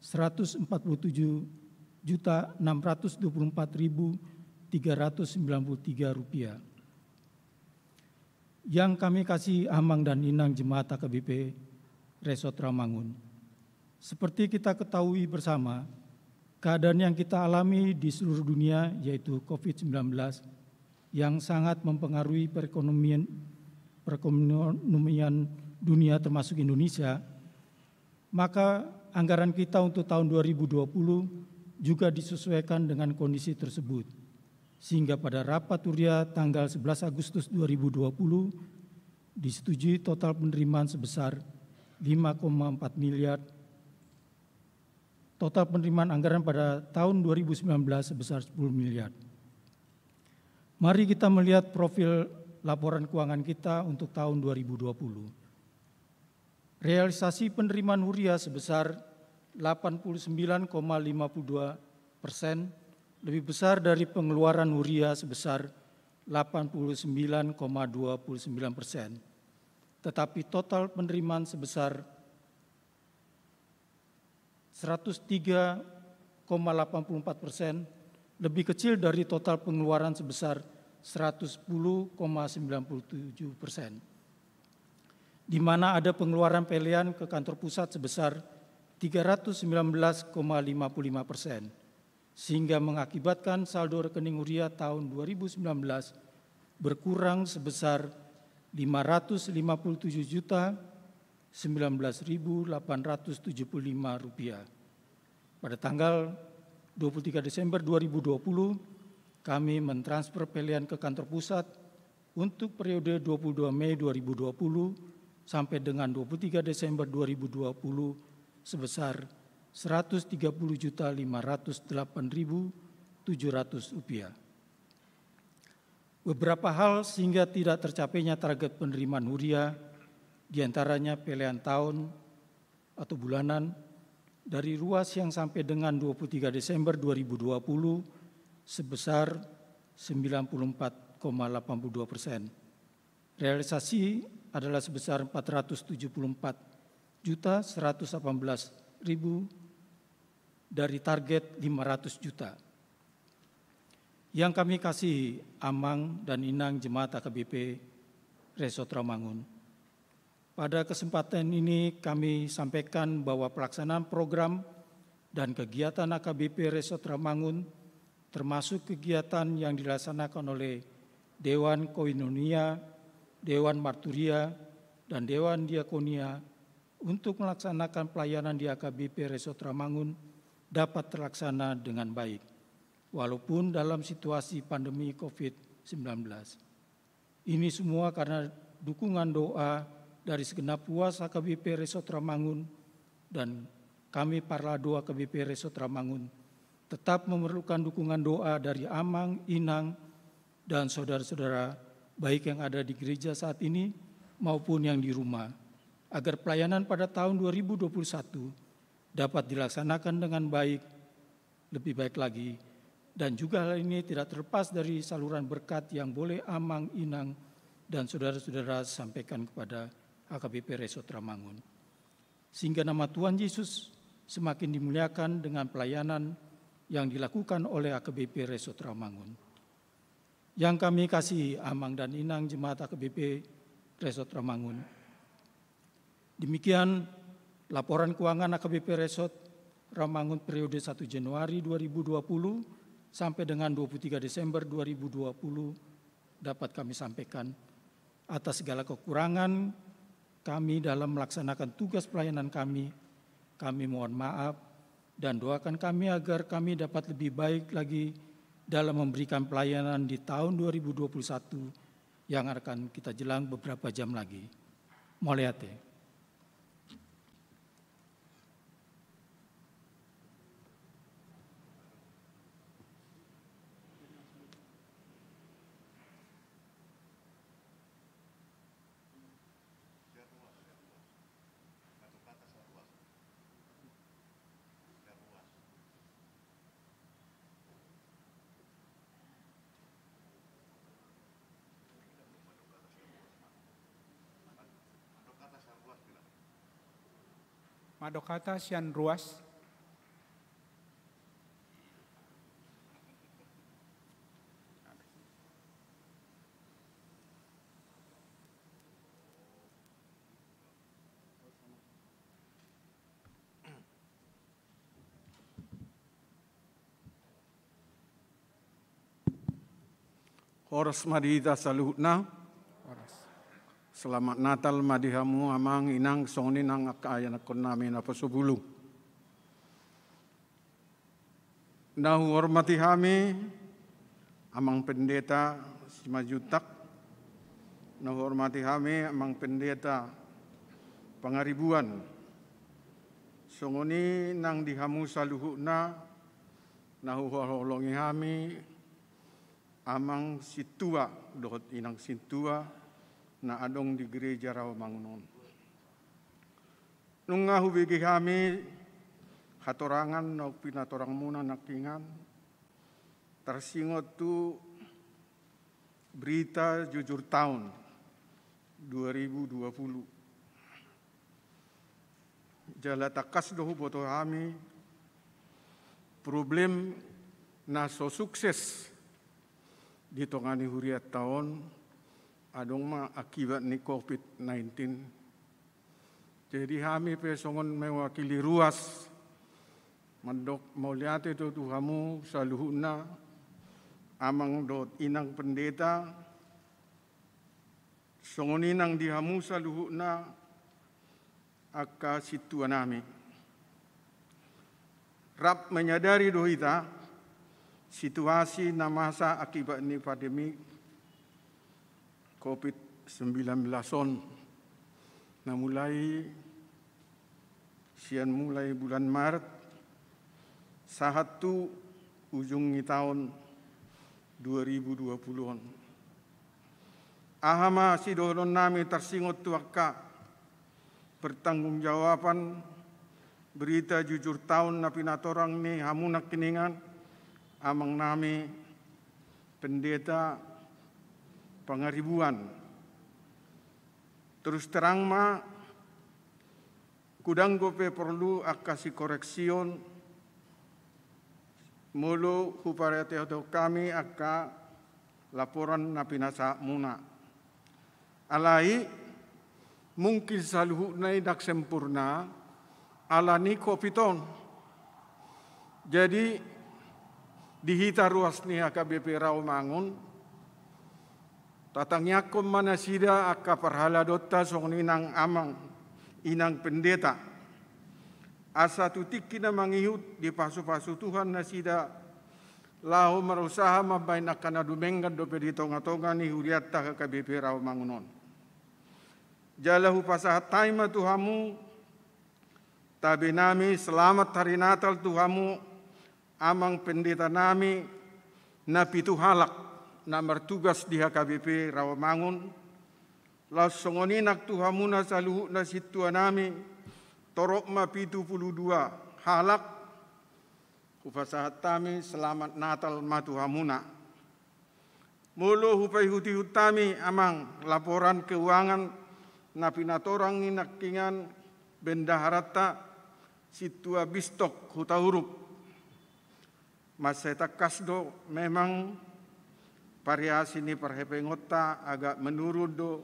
seratus empat puluh tujuh juta enam ratus dua puluh empat ribu tiga ratus sembilan puluh tiga rupiah. Yang kami kasihi Amang dan Inang jemaat H K B P Resort Rawamangun. Seperti kita ketahui bersama, keadaan yang kita alami di seluruh dunia, yaitu covid sembilan belas, yang sangat mempengaruhi perekonomian, perekonomian dunia, termasuk Indonesia, maka anggaran kita untuk tahun dua ribu dua puluh juga disesuaikan dengan kondisi tersebut. Sehingga pada rapat huria tanggal sebelas Agustus dua ribu dua puluh disetujui total penerimaan sebesar lima koma empat miliar. Total penerimaan anggaran pada tahun dua ribu sembilan belas sebesar sepuluh miliar. Mari kita melihat profil laporan keuangan kita untuk tahun dua ribu dua puluh. Realisasi penerimaan huria sebesar delapan puluh sembilan koma lima puluh dua persen, lebih besar dari pengeluaran huria sebesar delapan puluh sembilan koma dua puluh sembilan persen. Tetapi total penerimaan sebesar seratus tiga koma delapan puluh empat persen, lebih kecil dari total pengeluaran sebesar seratus sepuluh koma sembilan puluh tujuh persen, di mana ada pengeluaran pelean ke kantor pusat sebesar tiga ratus sembilan belas koma lima puluh lima persen, sehingga mengakibatkan saldo rekening huria tahun dua ribu sembilan belas berkurang sebesar lima ratus lima puluh tujuh juta sembilan belas ribu delapan ratus tujuh puluh lima rupiah. Pada tanggal dua puluh tiga Desember dua ribu dua puluh, kami mentransfer pelean ke kantor pusat untuk periode dua puluh dua Mei dua ribu dua puluh sampai dengan dua puluh tiga Desember dua ribu dua puluh sebesar seratus tiga puluh juta lima ratus delapan ribu tujuh ratus rupiah. Beberapa hal sehingga tidak tercapainya target penerimaan huria, di antaranya pelean taon atau bulanan dari ruas yang sampai dengan dua puluh tiga Desember dua ribu dua puluh sebesar sembilan puluh empat koma delapan puluh dua persen. Realisasi adalah sebesar empat ratus tujuh puluh empat juta seratus delapan belas ribu dari target lima ratus juta. Yang kami kasihi Amang dan Inang Jemaat A K B P Resort Rawamangun, pada kesempatan ini kami sampaikan bahwa pelaksanaan program dan kegiatan A K B P Resort Rawamangun, termasuk kegiatan yang dilaksanakan oleh Dewan Koinonia, Dewan Marturia, dan Dewan Diakonia untuk melaksanakan pelayanan di A K B P Resort Rawamangun dapat terlaksana dengan baik, walaupun dalam situasi pandemi covid sembilan belas. Ini semua karena dukungan doa dari segenap ruas A K B P Resort Rawamangun, dan kami Parlado A K B P Resort Rawamangun tetap memerlukan dukungan doa dari Amang, Inang, dan saudara-saudara, baik yang ada di gereja saat ini maupun yang di rumah, agar pelayanan pada tahun dua ribu dua puluh satu dapat dilaksanakan dengan baik, lebih baik lagi, dan juga hal ini tidak terlepas dari saluran berkat yang boleh Amang, Inang, dan saudara-saudara sampaikan kepada A K B P Resort Rawamangun. Sehingga nama Tuhan Yesus semakin dimuliakan dengan pelayanan yang dilakukan oleh A K B P Resort Rawamangun. Yang kami kasihi Amang dan Inang Jemaat A K B P Resort Rawamangun. Demikian laporan keuangan A K B P Resort Rawamangun periode satu Januari dua ribu dua puluh sampai dengan dua puluh tiga Desember dua ribu dua puluh dapat kami sampaikan. Atas segala kekurangan kami dalam melaksanakan tugas pelayanan kami, kami mohon maaf dan doakan kami agar kami dapat lebih baik lagi dalam memberikan pelayanan di tahun dua ribu dua puluh satu yang akan kita jelang beberapa jam lagi. Mauliate. Mandok hata sian ruas. Horas ma di hita saluhutna. Horas. Selamat Natal ma di hamu Amang, Inang, songon i nang angka ianakhonnami na pasobulung. Na huhormati hami Amang Pendeta Simanjuntak, na huhormati hami Amang Pendeta Pangaribuan, songon i nang di hamu saluhutna, na huhaholongi hami Amang Sintua dohot Inang Sintua na adong di Gereja Rawamangun on. Nunga hubege hami hatorangan na pinatorangmuna nangkiningan, tarsingot tu berita jujur taon dua ribu dua puluh. Jala tangkas do huboto hami, problem na so sukses ditongani hurianta on adong ma akibat ni covid nineteen. Jadi hami pe songon mewakili ruas mandok mauliate do tu hamu saluhutna, Amang dohot Inang Pendeta, songon i nang di hamu saluhutna angka sintuanami. Rap menyadari do hita situasi na masa akibat ni pandemi, Covid sembilan belas on, na mulai sian mulai bulan Maret sahat tu ujung ni taon dua ribu dua puluh on. Aha ma sidohononnami tarsingot tu angka pertanggungjawaban berita jujur taon na pinatorang ni hamu nangkiningan, amangnami Pendeta Pangaribuan. Terus terang ma, godang dope porlu angka sikoreksion molo hupateatehon hami angka laporan na pinasahatmuna. Alai mungkin saluhutna i ndang sempurna ala ni Covid on. Jadi di hita ruas ni H K B P Rawamangun, tatangiangkon ma nasida angka parhaladonta songon i nang amang, inang pendeta, asa tu tingki na mangihut dipasupasu Tuhan nasida laho marusaha mambahen angka na dumenggan dope di tongatonga ni hurianta H K B P Rawamangun on. Jala hupasahat hami ma tu hamu tabenami selamat hari Natal tu hamu, amang pendetanami na pitu halak na martugas di H K B P Rawamangun, laos songon i nang tu hamuna saluhutna sintuanami, torop ma pitu pulu dua halak, hupasahat hami selamat Natal ma tu hamuna. Molo hupaihutihut hami, amang, laporan keuangan na pinatorang ni nangkiningan bendaharanta sintua Bistok Hutauruk. Mansai tangkas do memang variasi ni parhepengonta agak menurun do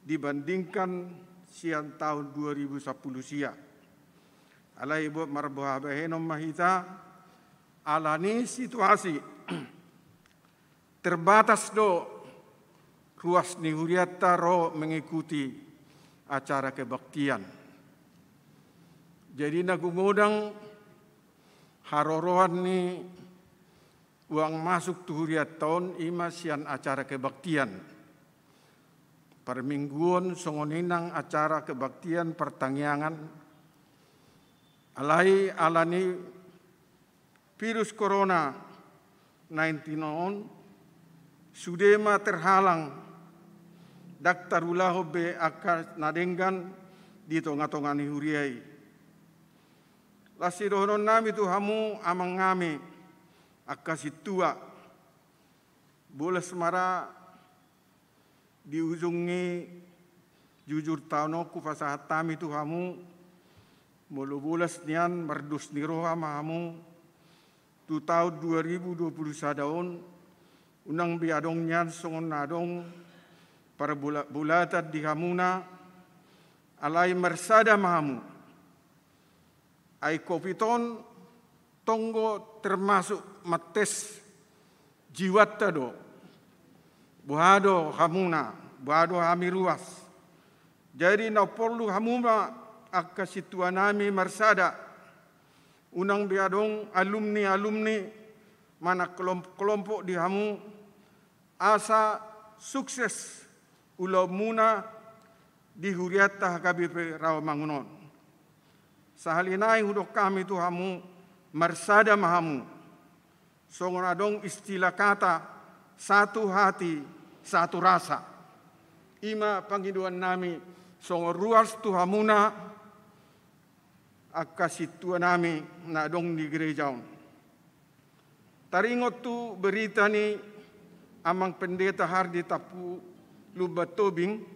dibandingkan sian taon dua ribu sampulu sia. Alai buat marboha bahenon ma hita, ala ni situasi terbatas do ruas ni hurianta ro mengikuti acara kebaktian. Jadi na gumodang haroroan ni uang masuk tu hurianta on i ma sian acara kebaktian. Parmingguon songon i nang acara kebaktian partangiangan. Alai ala ni virus corona nineteen on, sude ma terhalang, ndang tarulahon be angka na denggan di tongatonga ni huria i. Las sidohononnami tu hamu amangnami angka sintua, bolas ma ra di ujung ni jujur taon on hupasahat hami tu hamu, molo bolas nian mardos ni roha ma hamu, tu taon dua ribu dua pulu sada on, unang be adong nian songon na adong parbolatbolatan di hamuna, alai marsada ma hamu. Ai Covid on tong do termasuk mantes jiwanta do. Boha do hamuna, boha do hami ruas. Jadi na porlu hamu ma angka sintuanami marsada. Unang be adong alumni-alumni manang kelompok-kelompok di hamu, asa sukses ulaonmuna di hurianta H K B P Rawamangun on. Sahali nai hudok hami tu hamu, marsada ma hamu. Songon adong istilah kata, satu hati, satu rasa. I ma pangidoannami songon ruas tu hamuna angka sintuanami na adong di gereja on. Taringot tu berita ni Amang Pendeta Hardi Tampu Lumban Tobing,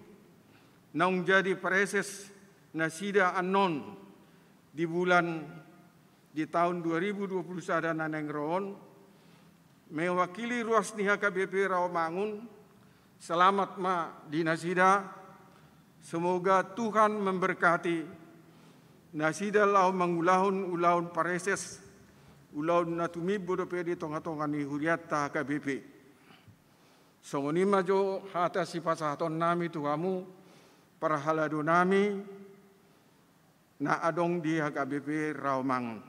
naung jadi praeses nasida annon di bulan, di taon dua ribu dua pulu sada na naeng ro on, mewakili ruas ni H K B P Rawamangun, selamat ma di nasida. Semoga Tuhan memberkati nasida laho mangulahon ulaon praeses, ulaon na tumimbo dope di tongatonga ni hurianta H K B P. Songon i ma jo hata sipasahatonnami tu hamu parhaladonami na adong di H K B P Rawamangun.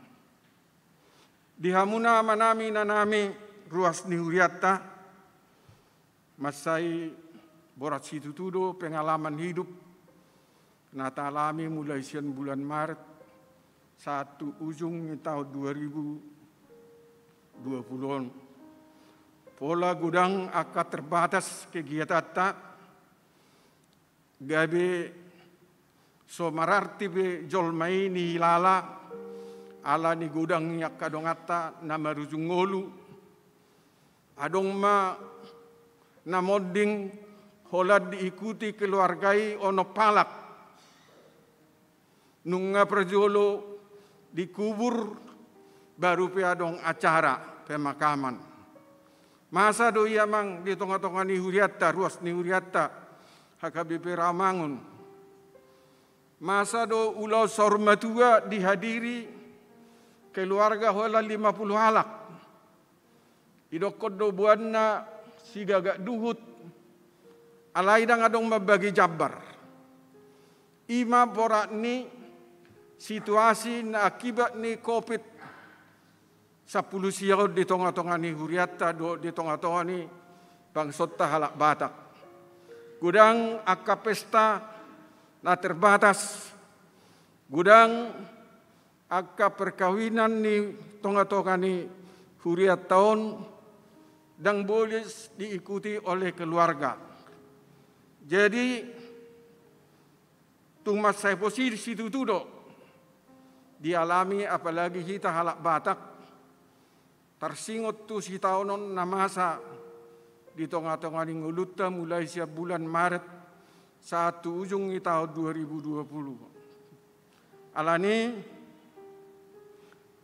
Di hamuna amanami inanami ruas ni hurianta, mansai Borat situtu do pengalaman hidup na taalami mulai sian bulan Maret sahat tu ujung ni taon dua ribu dua puluh on. Pola godang angka terbatas kegiatanta, gabe so mararti be jolma i nihilala ala ni godang ni angka donganta na marujung ngolu. Adong ma na monding holan diikuti keluarga i onom halak. Nunga parjolo dikubur, baru pe adong acara pemakaman. Masa do i, Amang, di tonga-tonga ni hurianta, ruas ni hurianta H K B P Rawamangun? Masa do ulaon saur matua dihadiri keluarga holan lima puluh halak? Didokkon do boanna sigagak duhut, alai ndang adong mambagi jambar. I ma borat ni situasi na akibat ni covid sampulu sia on di tonga-tonga ni hurianta dohot di tonga-tonga ni bangsonta halak Batak. Godang angka pesta na terbatas, godang angka perkawinan ni tonga-tonga ni hurianta on ndang boi diikuti oleh keluarga. Jadi, tung mansai pos i situtu do dialami, apalagi hita halak Batak. Tarsingot tu sitaonon na masa di tonga-tonga ni ngolunta mulai sian bulan Maret sahat tu ujung ni taon dua ribu dua puluh. Alani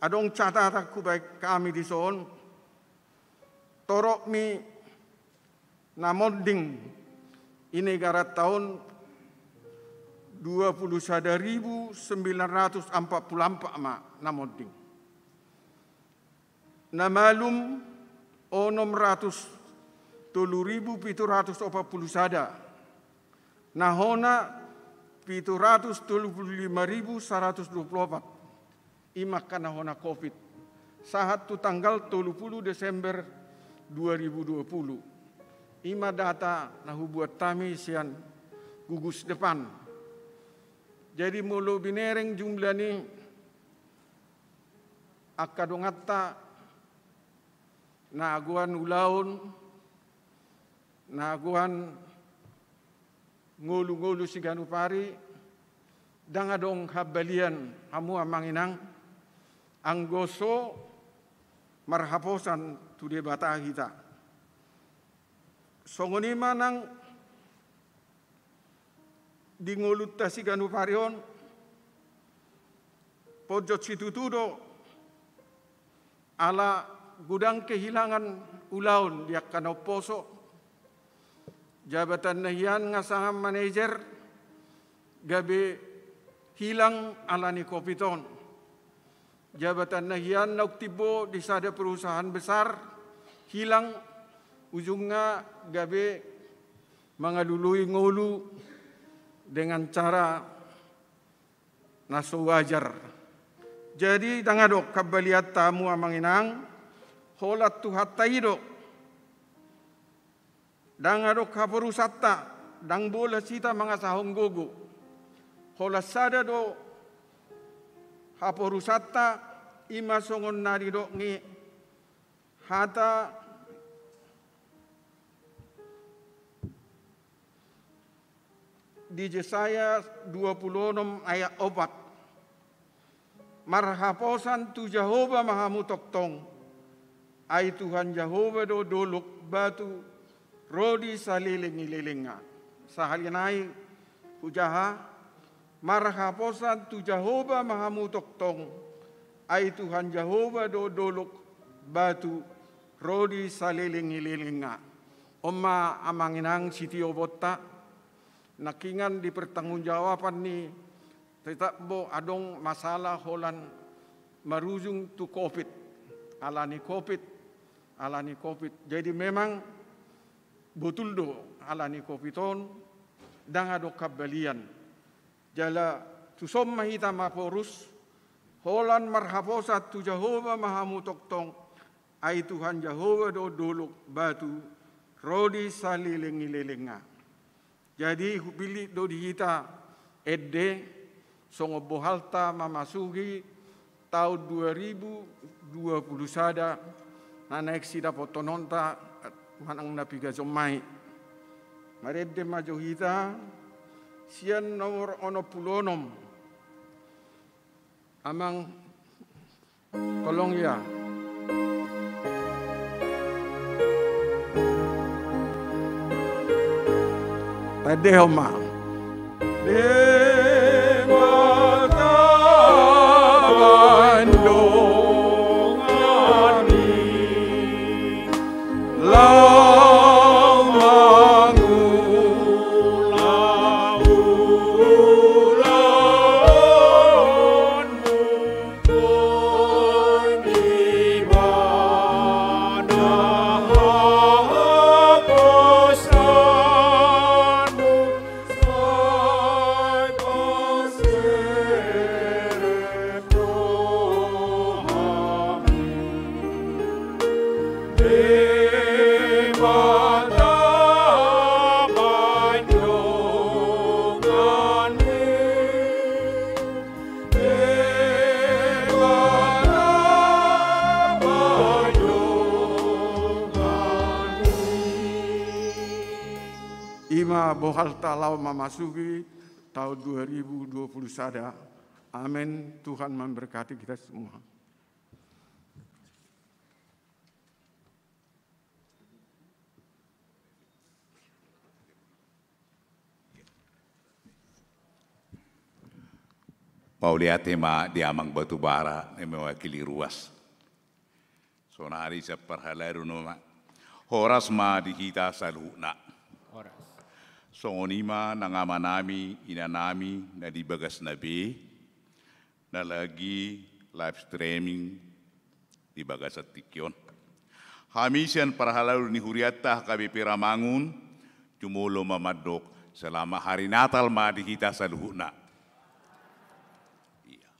adong catatan hubaen hami dison, torop mi na monding i, negaranta on dua puluh sada ribu sembilan ratus empat puluh empat ma na monding. Na malum onom ratus tolu ribu pitu ratus opat puluh sada. Na hona pitu ratus tolu puluh lima ribu saratus dua puluh opat. I ma angka na hona covid sahat tu tanggal tolu puluh Desember dua ribu dua puluh. I ma data na hubuat hami sian gugus depan. Jadi molo binereng jumlah ni angka donganta na goan ulaon, na goan ngolu-ngolu siganup ari, ndang adong hambalian hamu amang inang, anggo so marhaposan tu Debata hita. Songon i ma nang di ngolunta siganup ari on, ponjot situtu do ala godang kehilangan ulaon di angka na umposo. Jabatan na hian nga sanga manajer gabe hilang ala ni covid on. Jabatan na hian naung timbo di sada perusahaan besar hilang, ujungna gabe mangalului ngolu dengan cara na so wajar. Jadi ndang adong hambalianta hamu amang inang, holan Tuhanta i do. Ndang adong haporusanta, ndang bolas hita mangasahon gogo. Holan sada do haporusanta, i ma songon na nidok ni hata di Jesaya dua puluh onom ayat opat. Marhaposan tu Jahowa ma hamu tongtong, ai Tuhan Jahowa do dolok batu ro di saleleng ni lelengna. Sahali nai hujaha, marhaposan tu Jahowa ma hamu tongtong, ai Tuhan Jahowa do dolok batu ro di saleleng ni lelengna. On ma amang inang sitiobonta, nangkiningan di pertanggungjawaban ni tetap do adong masalah holan marujung tu covid, ala ni covid, ala ni covid. Jadi memang botul do ala ni covid on ndang adong hambalian. Jala tuson ma hita maporus, holan marhaposan tu Jahowa ma hamu tongtong, ai Tuhan Jahowa do dolok batu ro di saleleng ni lelengna. Jadi hupillit do di hita ende songon bohalta mamasuhi taon dua ribu dua puluh sada na naeng sidapothononta manang na piga jomma i. Marende ma jo hita sian nomor onom pulu onom. Amang, tolong ya. Tadi homa. Debata pandonganmi, laho mangula ulaonmu. Debata pandonganmi. I ma bohalta laho mamasuhi taon dua ribu dua puluh sada. Amen. Tuhan memberkati kita semua. Mauliate ma di Amang Batubara na mewakili ruas. Sonari sian parhalado nama. Horas ma di hita saluhutna. Horas. Songon i ma nang amanami, inanami na di bagasna be, na lagi live streaming di bagasan tingki on. Hami sian parhalado ni hurianta H K B P Ramangun, jumolo ma mandok selamat hari Natal ma di hita saluhutna. Iya.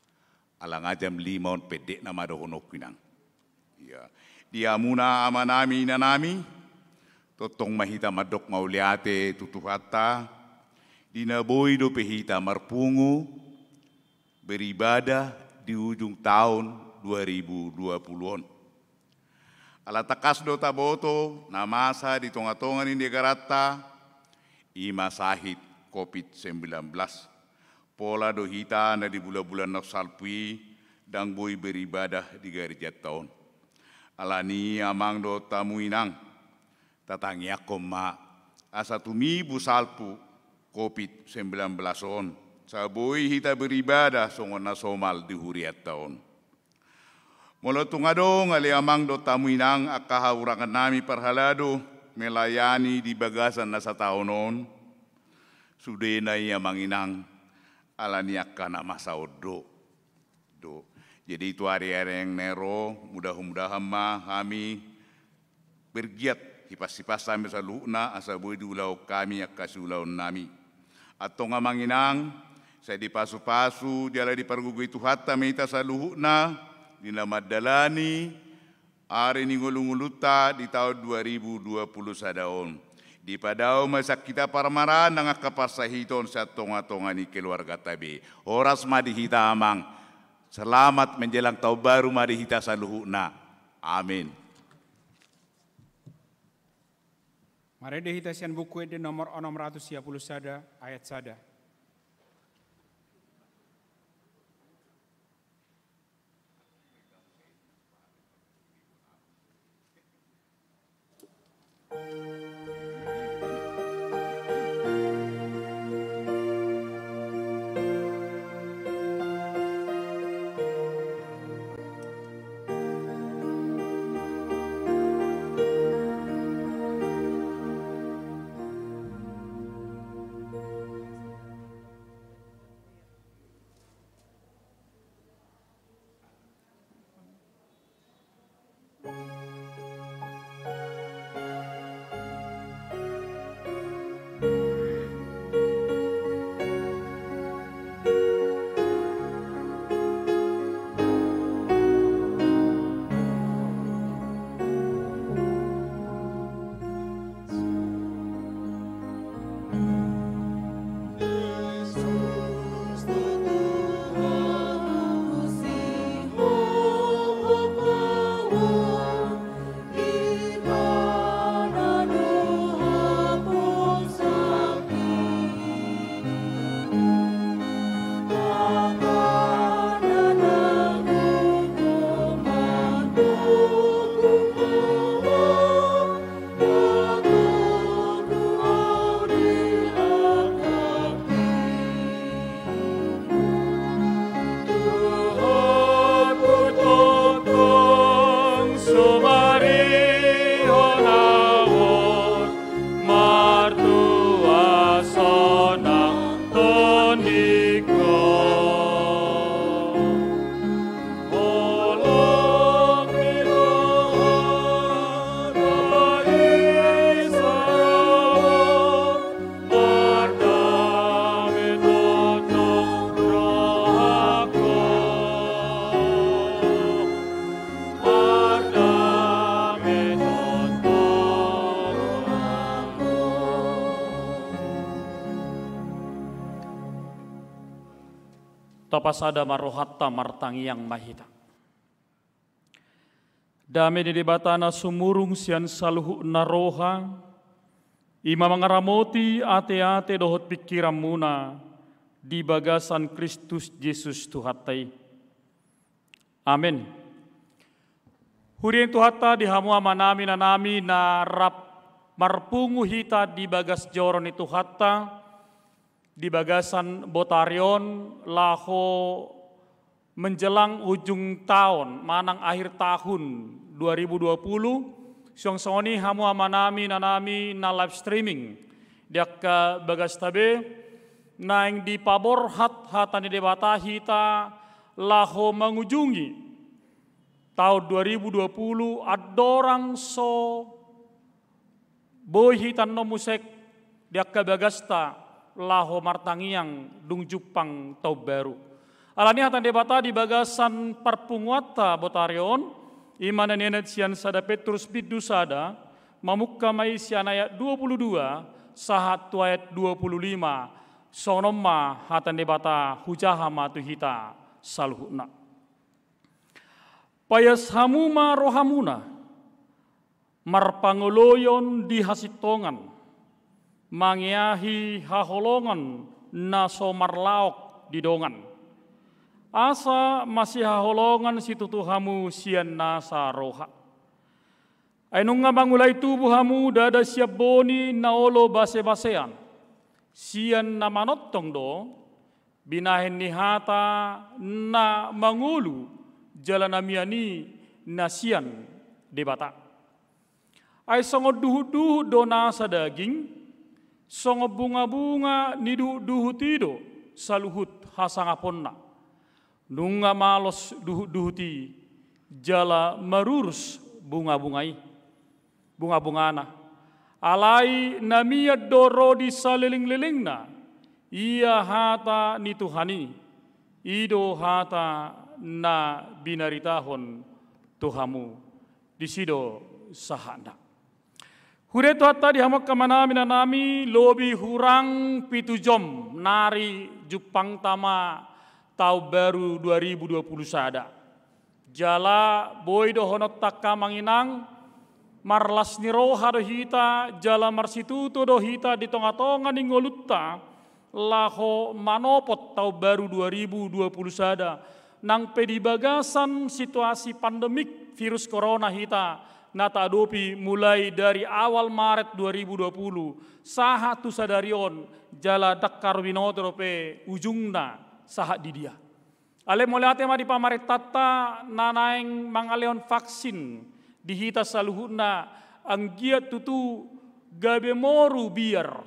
Ala nga jam lima on pendekna ma dohononku, inang. Iya. Di hamuna amanami, inanami, tongtong ma hita mandok mauliate tu Tuhanta, di na boi dope hita marpungu, beribadah di ujung taon dua ribu dua puluh on. Ala tangkas do taboto na masa di tongatonga ni negaranta, i ma sahit covid sembilan belas. Pola do hita na di bulabula na salpu i ndang boi beribadah di garejanta on. Alani i amang dohot hamu inang, tatangiangkon ma asa tumibu salpu covid sembilan belas on, asa boi hita beribadah songon na somal di hurianta on. Molo tung adong ale amang dohot hamu inang angka hahurangannami parhalado melayani di bagasan na sataon on, sudena i amang inang, alani angka na masa on do. Do. Jadi tu ari-ari na ro, mudah-mudahan ma hami bergiat, hipas-hipas hami saluhutna, asa boi diulahon hami angka siulaonnami. Antong amang inang, sai dipasu-pasu jala dipargogoi Tuhanta ma hita saluhutna, di na mandalani ari ni ngolu-ngolunta di taon dua ribu dua puluh sada on. Dipadao ma sian hita parmaraan nang angka parsahiton sian tonga-tonga ni keluarganta be. Horas ma di hita amang. Selamat menjelang tahun baru ma di hita saluhutna. Amin. Marende hita sian Buku Ende nomor onom ratus sia puluh sada, ayat sada. Tapasada ma rohanta, martangiang ma hita. Dame ni Debata na sumurung sian saluhutna roha, i ma mangaramoti ateate dohot pingkiranmuna di bagasan Kristus Jesus Tuhanta i. Amen. Huria ni Tuhanta, di hamu amanami, inanami na rap marpungu hita di bagas joro ni Tuhanta, di bagasan botari on laho menjelang ujung taon manang akhir tahun dua ribu dua puluh, suang songon i hamu amanami, inanami na live streaming di angka bagasta be, naeng dipaborhat hata ni Debata hita laho mangujungi taon dua ribu dua puluh, andorang so boi hita annon muse di angka bagasta laho martangiang dung jumpang taon baru. Alani hata ni Debata di bagasan parpunguanta botari on, i ma na nianan sian sada Petrus bindu sada, mamungka ma i sian ayat dua puluh dua sahat tu ayat dua puluh lima, songon on ma hata ni Debata, hujaha ma tu hita saluhutna. Paias hamu ma rohamuna, marpangoloion di hasintongan, mangeahi haholongan na so marlaok di dongan. Asa masihaholongan situtu hamu sian nasa roha. Ai nunga mangulai tubu hamu ndada sian boni na olo basebasean, sian na manongtong do, binahen ni hata na mangolu jala na mian i na sian Debata. Ai songon duhutduhut do nasa daging, songon bungabunga ni duhutduhut i do saluhut hasangaponna. Nunga malos duhutduhut i jala marurus bungabunga i, bungabungana. Alai na mian do ro di salelenglelengna, ia hata ni Tuhan i, i do hata na binaritahon tu hamu. Disi do sahatna. Huria ni Tuhanta, di hamu angka amanami, inanami, lobi hurang pitu jom nari jumpangta ma taon baru dua ribu dua puluh sada. Jala boi dohononta, angka amang inang, marlas ni roha do hita jala marsitutu do hita di tongatonga ni ngolunta laho manopot taon baru dua ribu dua puluh sada, nang pe di bagasan situasi pandemik virus corona hita na taadopi mulai dari awal Maret dua ribu dua puluh sahat tu sadari on, jala ndang haru binoto dope ujungna sahat di dia. Alai mauliate ma di pamarentanta na naeng mangalehon vaksin di hita saluhutna, anggiat tutu gabe moru biar,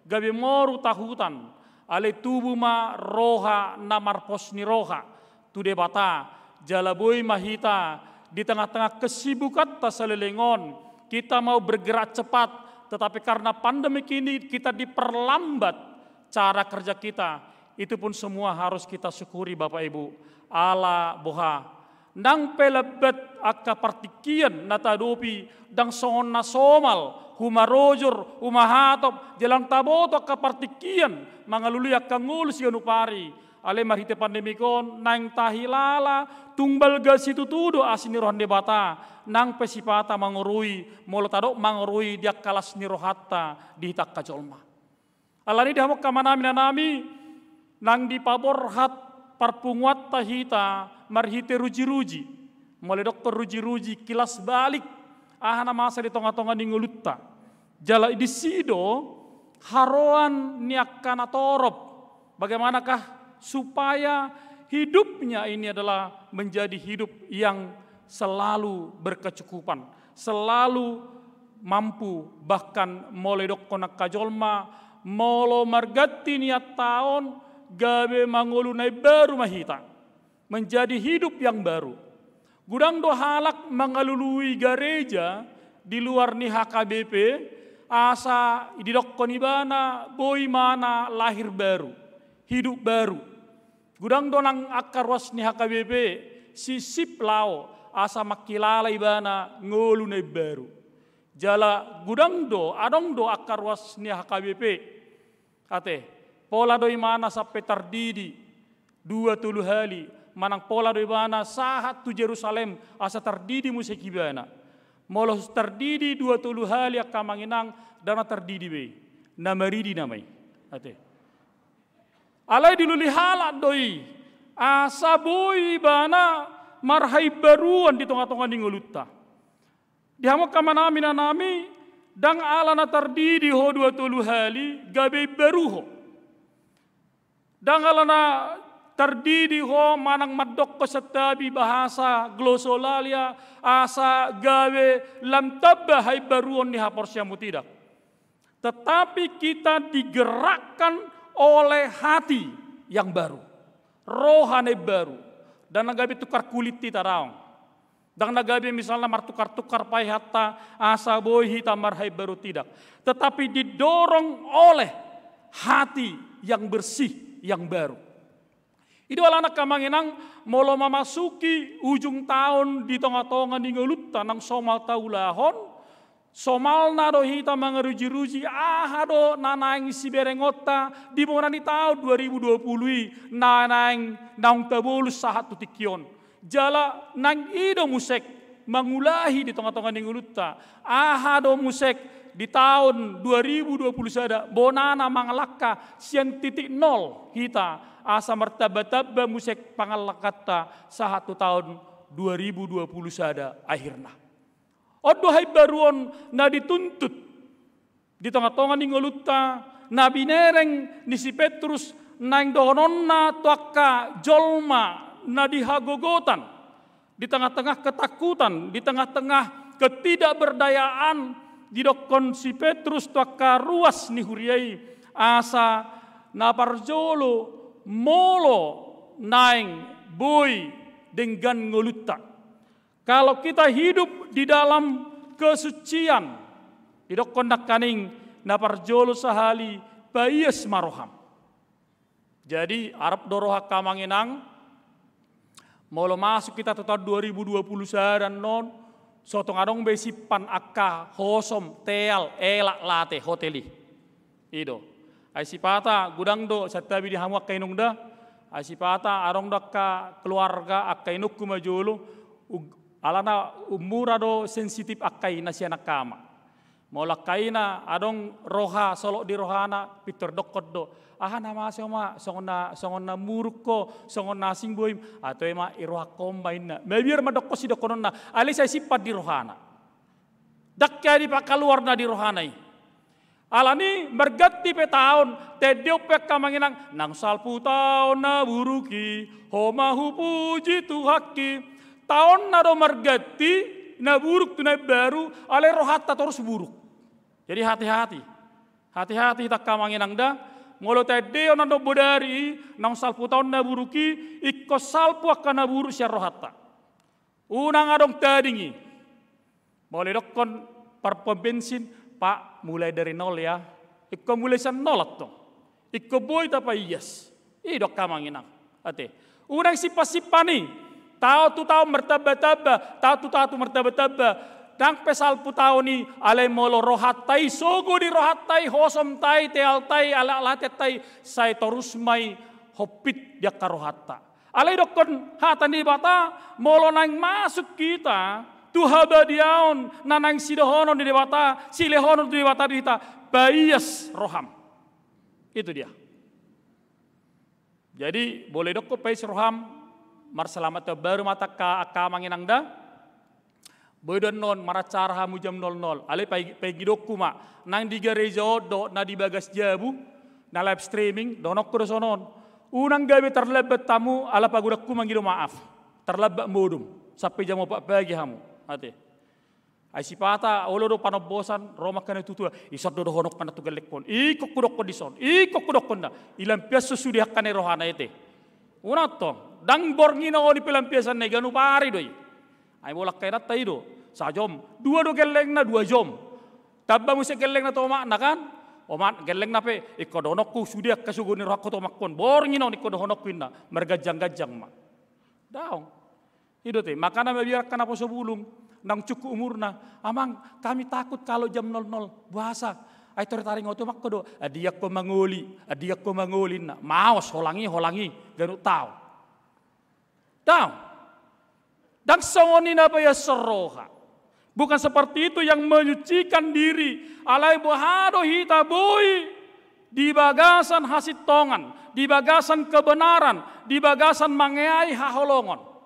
gabe moru tahutan, alai tubu ma roha na marpos ni roha tu Debata, jala boi ma hita di tengah-tengah kesibukanta saleleng on, kita mau bergerak cepat, tetapi karena pandemik ini kita diperlambat cara kerja kita, itu pun semua harus kita syukuri, Bapak Ibu. Ala boha, nang pe lambat angka partingkian na taadopi, ndang songon na somal, humarojor, humahatop, jala ndang taboto angka partingkian mangalului angka ngolu siganup ari. Alai marhite pandemik on naeng tahilala tung balga situtu do asi ni roha ni Debata, nang pe sipata mangorui, molo tadok mangorui di angka las ni rohanta di hita angka jolma. Alani i, di hamu angka amanami, inanami, nang dipaborhat parpunguanta hita marhite ruji-ruji. Molo didokkon ruji-ruji, kilas balik aha na masa di tonga-tonga ni ngolunta. Jala disi do haroan ni angka na torop, bagaimanakah supaya hidupnya ini adalah menjadi hidup yang selalu berkecukupan, selalu mampu, bahkan molo didokkon angka jolma, molo marganti nian taon, gabe mangolu na imbaru ma hita, menjadi hidup yang baru. Godang do halak mangalului gareja di luar ni H K B P, asa didokkon ibana boi ma na lahir baru, hidup baru. Godang do nang angka ruas ni H K B P sisip laho asa mangkilala ibana ngolu na imbaru. Jala godang do, adong do angka ruas ni H K B P, ate, pola do ibana sampe tardidi dua tolu hali, manang pola do ibana sahat tu Jerusalem asa tardidi muse ibana. Molo tardidi dua tolu hali, angka amang inang, ndang na tardidi be, na maridi nama i, ate. Alai dilului halak do i asa boi ibana marhaimbaruon di tonga-tonga ni ngolunta. Di hamu angka amanami, inanami, ndang ala na tardidi ho dua tolu hali gabe imbaru ho. Ndang ala na tardidi ho manang mandokkon santabi bahasa glosolalia asa gabe lam tamba haimbaruon ni haporseaonmu, tidak. Tetapi kita digerakkan oleh hati yang baru, roha na imbaru. Ndang na gabe tukar kulit hita, daong. Ndang na gabe misalna martukar-tukar paihanta asa boi hita marhaimbaru, tidak. Tetapi didorong oleh hati yang bersih, yang baru. I do alana, angka amang inang, molo mamasuki ujung taon di tonga-tonga ni ngolunta naung somal taulahon, somalna do hita mangaruji-ruji aha do na naeng siberengonta di bona ni taon dua ribu dua puluh i, na naeng naung tabolus sahat tu tingki on. Jala nang i do muse mangulahi di tonga-tonga ni ngolunta aha do muse di taon dua ribu dua puluh sada, bonana mangalangka sian titik nol hita asa martamba-tamba muse pangalangkanta sahat tu taon dua ribu dua puluh sada akhirna. On do haimbaruon na dituntut di tonga-tonga ni ngolunta, na binereng ni si Petrus naeng dohononna tu angka jolma na di hagogotan, di tengah-tengah ketakutan, di tengah-tengah ketidakberdayaan, didokkon si Petrus tu angka ruas ni huria i, asa na parjolo molo naeng boi denggan ngolunta. Kalau kita hidup di dalam kesucian, didokkon nangkaning na parjolo sahali, paias ma roham. Jadi, arap do roha, angka amang inang, molo masuk hita tu taon dua ribu dua puluh sada annon, so tung adong be simpan angka hosom, teal, elak, latte, hotel i. I do. Ai sipata godang do santabi di hamu angka inong da. Ai sipata adong do angka keluarga, angka inongku ma jolo, ug-, alana ummura do sensitif angka ina sian angka ama. Molo angka ina adong roha solot di rohana, pintor dokkon do, aha na masa, oma, songon na, songon na muruk ho, songon na asing bohim, atau ema i rohangkon ma inna. Mabiar ma dokkon sidokkononna, alai sai simpan di rohana. Ndang hea dipakaluar na di rohana i. Alani marganti pe taon, tendehon pe, angka amang inang, naung salpu taon na buruk i, ho ma hupuji Tuhanki. Taonna do marganti, na buruk tu na imbaru, alai rohanta torus buruk. Jadi hati-hati. Hati-hati hita, angka amang inang da, molo tendehon annon bodari i, naung salpu taon na buruk i, ingkon salpu angka na buruk sian rohanta. Unang adong tading i. Molo didokkon parpom bensin, Pak, mulai dari nol ya. Ingkon mulai sian nol antong. Ingkon boi tapaias. I do, angka amang inang. Ate. Unang simpan-simpan i. Taon tu taon martamba-tamba, taon tu taon martamba-tamba. Ndang pe salpu taon i, alai molo rohanta i, sogo ni rohanta i, hosomta i, tealta i, elak, lattenta i, sai torus ma i hompit di angka rohanta. Alai didokkon hata ni Debata, molo naeng masuk hita tu habadiaon na naeng sidohonon ni Debata, silehonon ni Debata di hita, paias roham. Itu dia. Jadi, molo didokkon paias roham, marsalamatan baru ma hita angka, angka amang inang da. Boi do annon maracara hamu jam nol nol. Alai pai-, paingidonku ma, nang di gareja on dohot na di bagas jabu, na live streaming, dohononku do sonon. Unang gabe tarlambat hamu ala pagodangku mangido maaf. Tarlambat modom. Sampe jam opat pagi hamu. Ate. Ai sipata, olo do panombosan, ro ma angka na tuatua. Ison do dohononku na tu gellengkon. Ingkon hudokkon dison. Ingkon hudokkon na. Ilampiashon sude angka na i rohana ate. Unang tong. Ndang borngin on i pelampiasan na i ganup ari do i. Ai molo angka inanta i do. Sajom. Dua do gellengna, dua jom. Tamba muse gellengna tu omakna kan. Omak gellengna pe. Ingkon dohononku sude angka sogo ni rohangku tu omakkon. Borngin on ingkon dohononku inna. Marganjang-ganjang ma. Daong. I do te, makana mabiar angka naposo bulung, naung cukup umurna, "Amang, kami takut kalau jam nol nol, boasa?" Ai tore taringot omakko do, "Andigan ho mangoli, andigan ho mangoli," inna. Maos, holangi, holangi, ganup tao. Tao. Ndang songon i na paiashon roha. Bukan seperti itu yang menyucikan diri, alai boha do hita boi di bagasan hasintongan, di bagasan kebenaran, di bagasan mangeai haholongon.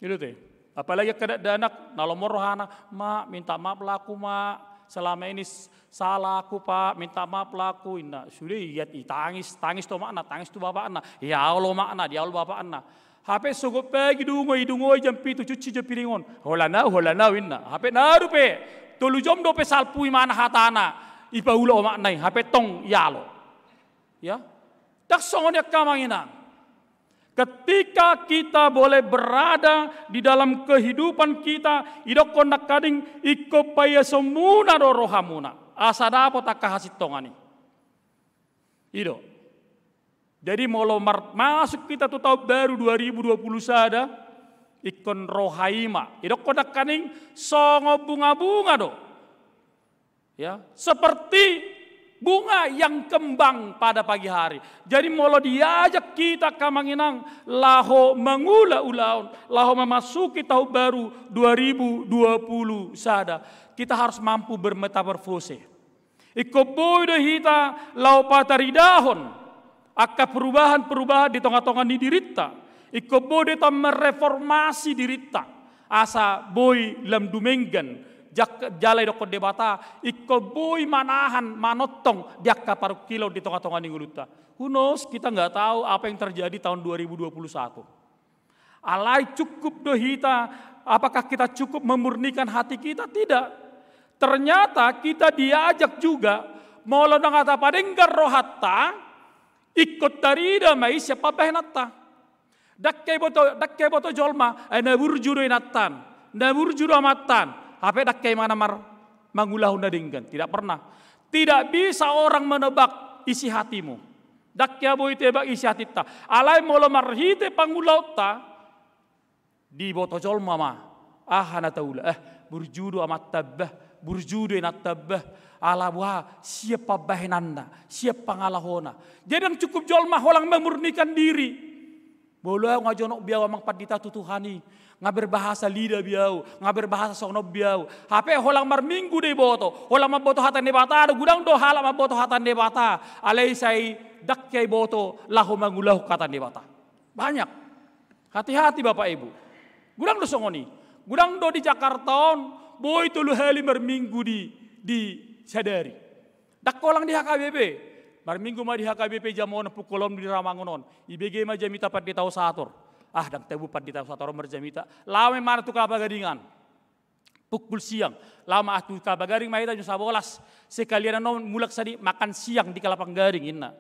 I do te. Apalagi angka dakdanak, na lomo rohana, "Ma, minta maaf lah aku, Ma. Selama ini s-, salah aku, Pak. Minta maaf lah aku," inna. Sude i, itangis, tangis tu omakna, tangis tu bapakna. Diaul omakna, diaul bapakna. Hape sogot pagi dungo i, dungo i jam pitu, cuci jo piring on. "Holan au, holan au," inna. Hape naru pe, tolu jom dope salpu imana hatana, ipaula omakna i. Hape tong ialo. Ya. Ndang songon i angka amang inang. Ketika kita boleh berada di dalam kehidupan kita, didokkon nangkaning ingkon paiashonmuna do rohamuna. Asa dapot angka hasintongan i. I do. Jadi molo mar-, masuk kita tu tahun baru dua ribu dua puluh sada, ingkon roha i ma. Didokkon nangkaning songon bunga-bunga do. Ya, seperti bunga yang kembang pada pagi hari. Jadi molo diajak hita angka amang inang laho mangula ulaon, laho memasuki tahun baru dua ribu dua puluh sada, kita harus mampu bermetamorfose. Ingkon boi do hita laho pataridahon angka perubahan-perubahan di tonga-tonga ni dirinta. Ingkon boi do hita mereformasi dirinta. Asa boi lam dumenggan jak-, jala didokkon Debata, ingkon boi manahan, manongtong di angka parungkilon di tonga-tonga ni ngolunta. Who knows, kita nggak tahu apa yang terjadi tahun dua ribu dua puluh satu. Alai cukup do hita, apakah kita cukup memurnikan hati kita? Tidak. Ternyata kita diajak juga, molo ndang tapadenggan rohanta, ingkon tarida ma i sian pambahenanta. Ndang hea iboto, ndang hea iboto jolma, eh, na burju do inantan, na burju do amantan, hape ndang hea imana mar-, mangulahon na denggan. Tidak pernah. Tidak bisa orang menebak isi hatimu. Ndang hea boi tebak isi hatinta. Alai molo marhite pangulaonta, diboto jolma ma aha na taula. Eh, burju do amantan bah, burju do inantan bah. Ala boha, sian pambahenanna, sian pangalahona. Jadi ndang cukup jolma holan memurnikan diri. Molo au nga jonok be au amang pandita tu Tuhan i, nga berbahasa lidah be au, nga berbahasa songon on be au. Hape holan marminggu do iboto, holan mamboto hata ni Debata do, godang do halak mamboto hata ni Debata. Alai sai ndang hea iboto laho mangulahon hata ni Debata. Banyak. Hati-hati Bapak Ibu. Godang do songon i. Godang do di Jakarta on, boi tolu hali marminggu di, di sadari. Ndang holan di H K B P. Marminggu ma di H K B P jam onom pukul onom di Ramangun on. Ibege ma jamita pandita osator. Ah, ndang tabo pandita osator on marjamita. Laho ma imana tu Kelapa Gadingan. Pukul siang. Laho ma tu Kelapa Gading ma hita jam sabolas. Sekalian annon mulak sadi makan siang di Kelapa Gading inna.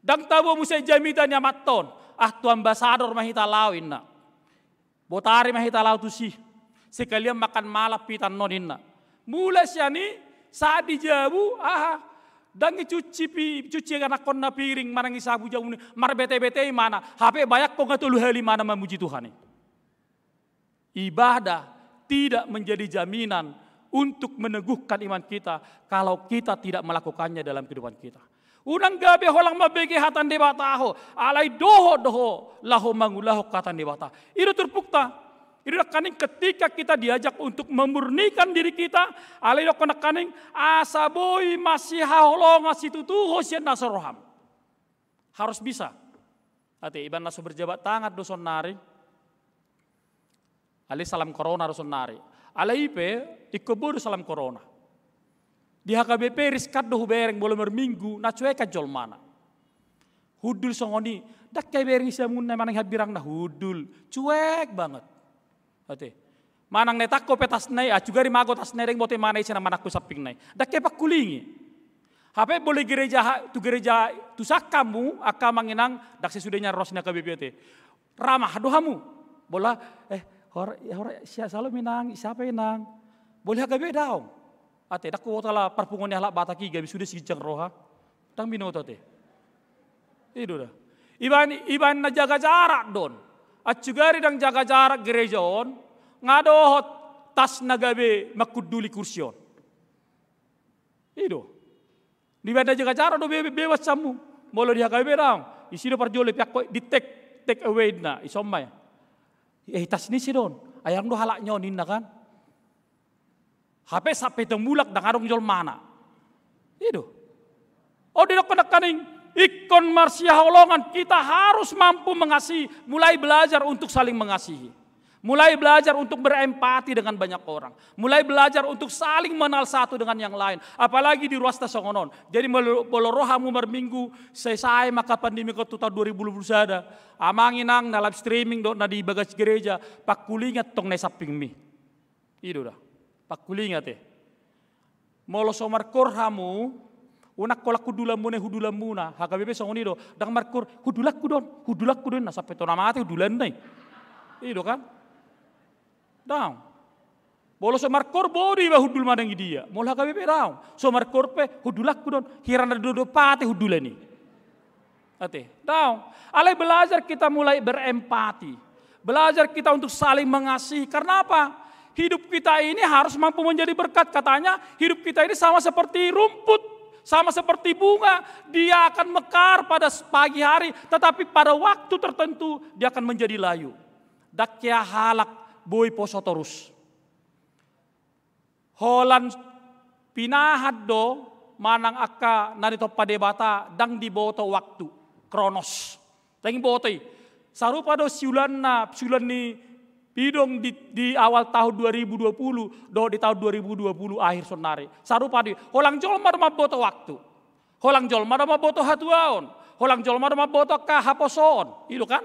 Ndang tabo muse jamita ni amanta on. Ah, tu Ambasador ma hita laho inna. Botari ma hita laho tusi. Sekalian makan malam hita annon inna. Mulak sian i, sahat di jabu, aha. Ndang i cuci pi-, cuci anakkonna piring, manang i sapu jabu ni, marbete-bete imana, hape bayangkon nga tolu hali imana mamuji Tuhan i. Ibadah tidak menjadi jaminan untuk meneguhkan iman kita kalau kita tidak melakukannya dalam kehidupan kita. Unang gabe holan mambege hata ni Debata ho, alai dohot do ho laho mangulahon hata ni Debata. I do turpukta. I do nangkaning ketika kita diajak untuk memurnikan diri kita, alai didokkon nangkaning asa boi masihaholongan situtu ho sian na so roham. Harus bisa. Ate, iba na so berjabat tangan do sonnari. Alai salam corona do sonnari. Alai i pe, ingkon boi do salam corona. Di H K B P riskan do hubereng molo marminggu, na cuekan jolmana. Hundul songon i, ndang hubereng siamunna manang hambirangna, hundul. Cuek banget. Ate. Manang na itangko pe tasna i, ah, sugari mago tasna i, dang boto imana ise na manangko sampingna i. Ndang hupangkulingi. Hape molo i gereja ha-, tu gereja tu sangkammu, angka amang inang, ndang sesude nian ros ni H K B P ate. Ramah do hamu. Bola, eh, hora, hora, sia-, salom inang, siapa inang? Bola H K B P daong. Ate, ndang huboto ala parpunguan ni halak Batak i gabe sude siginjang roha. Ndang binoto ate. I do da. Ibaen, ibaen na jaga jarak do on. Ancugari ndang jaga jarak gereja on, nga dohot tas na gabe manghunduli kursi on. I do. Ibaen na jaga jarak do be-, be-, bebas sammu. Molo di H K B P daong. Isi do parjolo pe angko di take, take away na. Ison ma i. Eh, tas ni si do on. Ai adong do halak ni on ninna kan. Hape sampe tu mulak ndang adong jolmana. I do. Oh, didokkon nangkaning, ingkon marsihaholongan, kita harus mampu mengasihi, mulai belajar untuk saling mengasihi. Mulai belajar untuk berempati dengan banyak orang. Mulai belajar untuk saling mengenal satu dengan yang lain. Apalagi di ruasta songon on. Jadi molo, molo ro hamu marminggu, selesai ma angka pandemi on tu taon dua ribu dua puluh sada. Amang inang na live streaming dohot na di bagas gereja, pangkulingi antong na i sampingmi. I do da. Pangkulingi ate. Molo so markoor hamu, unang holan hundulanmuna i hundulanmuna. H K B P songon i do. Ndang markoor, hundulanku do on, hundulanku do on. Na sampe tu na mate hundulanna i. I do kan? Daong. Molo so markoor boi do iba hundul manang i dia. Molo H K B P daong. So markoor pe hundulanku do on. Hira na dodop ate hundulan i. Ate, daong. Alai belajar kita mulai berempati. Belajar kita untuk saling mengasihi. Karena apa? Hidup kita ini harus mampu menjadi berkat. Katanya, hidup kita ini sama seperti rumput, sama seperti bunga. Dia akan mekar pada s-, pagi hari, tetapi pada waktu tertentu dia akan menjadi layu. Ndang hea halak boi poso torus. Holan pinahan do manang angka na nitompa Debata ndang diboto waktu, kronos. Ndang diboto i. Sarupa do siulanna, siulan ni pidong di, di awal tahun dua ribu dua puluh, dohot di tahun dua ribu dua puluh akhir sonnari. Sarupa do i. Holan jolma do mamboto waktu. Holan jolma do mamboto hatuaon. Holan jolma do mamboto angka haposoon. I do kan?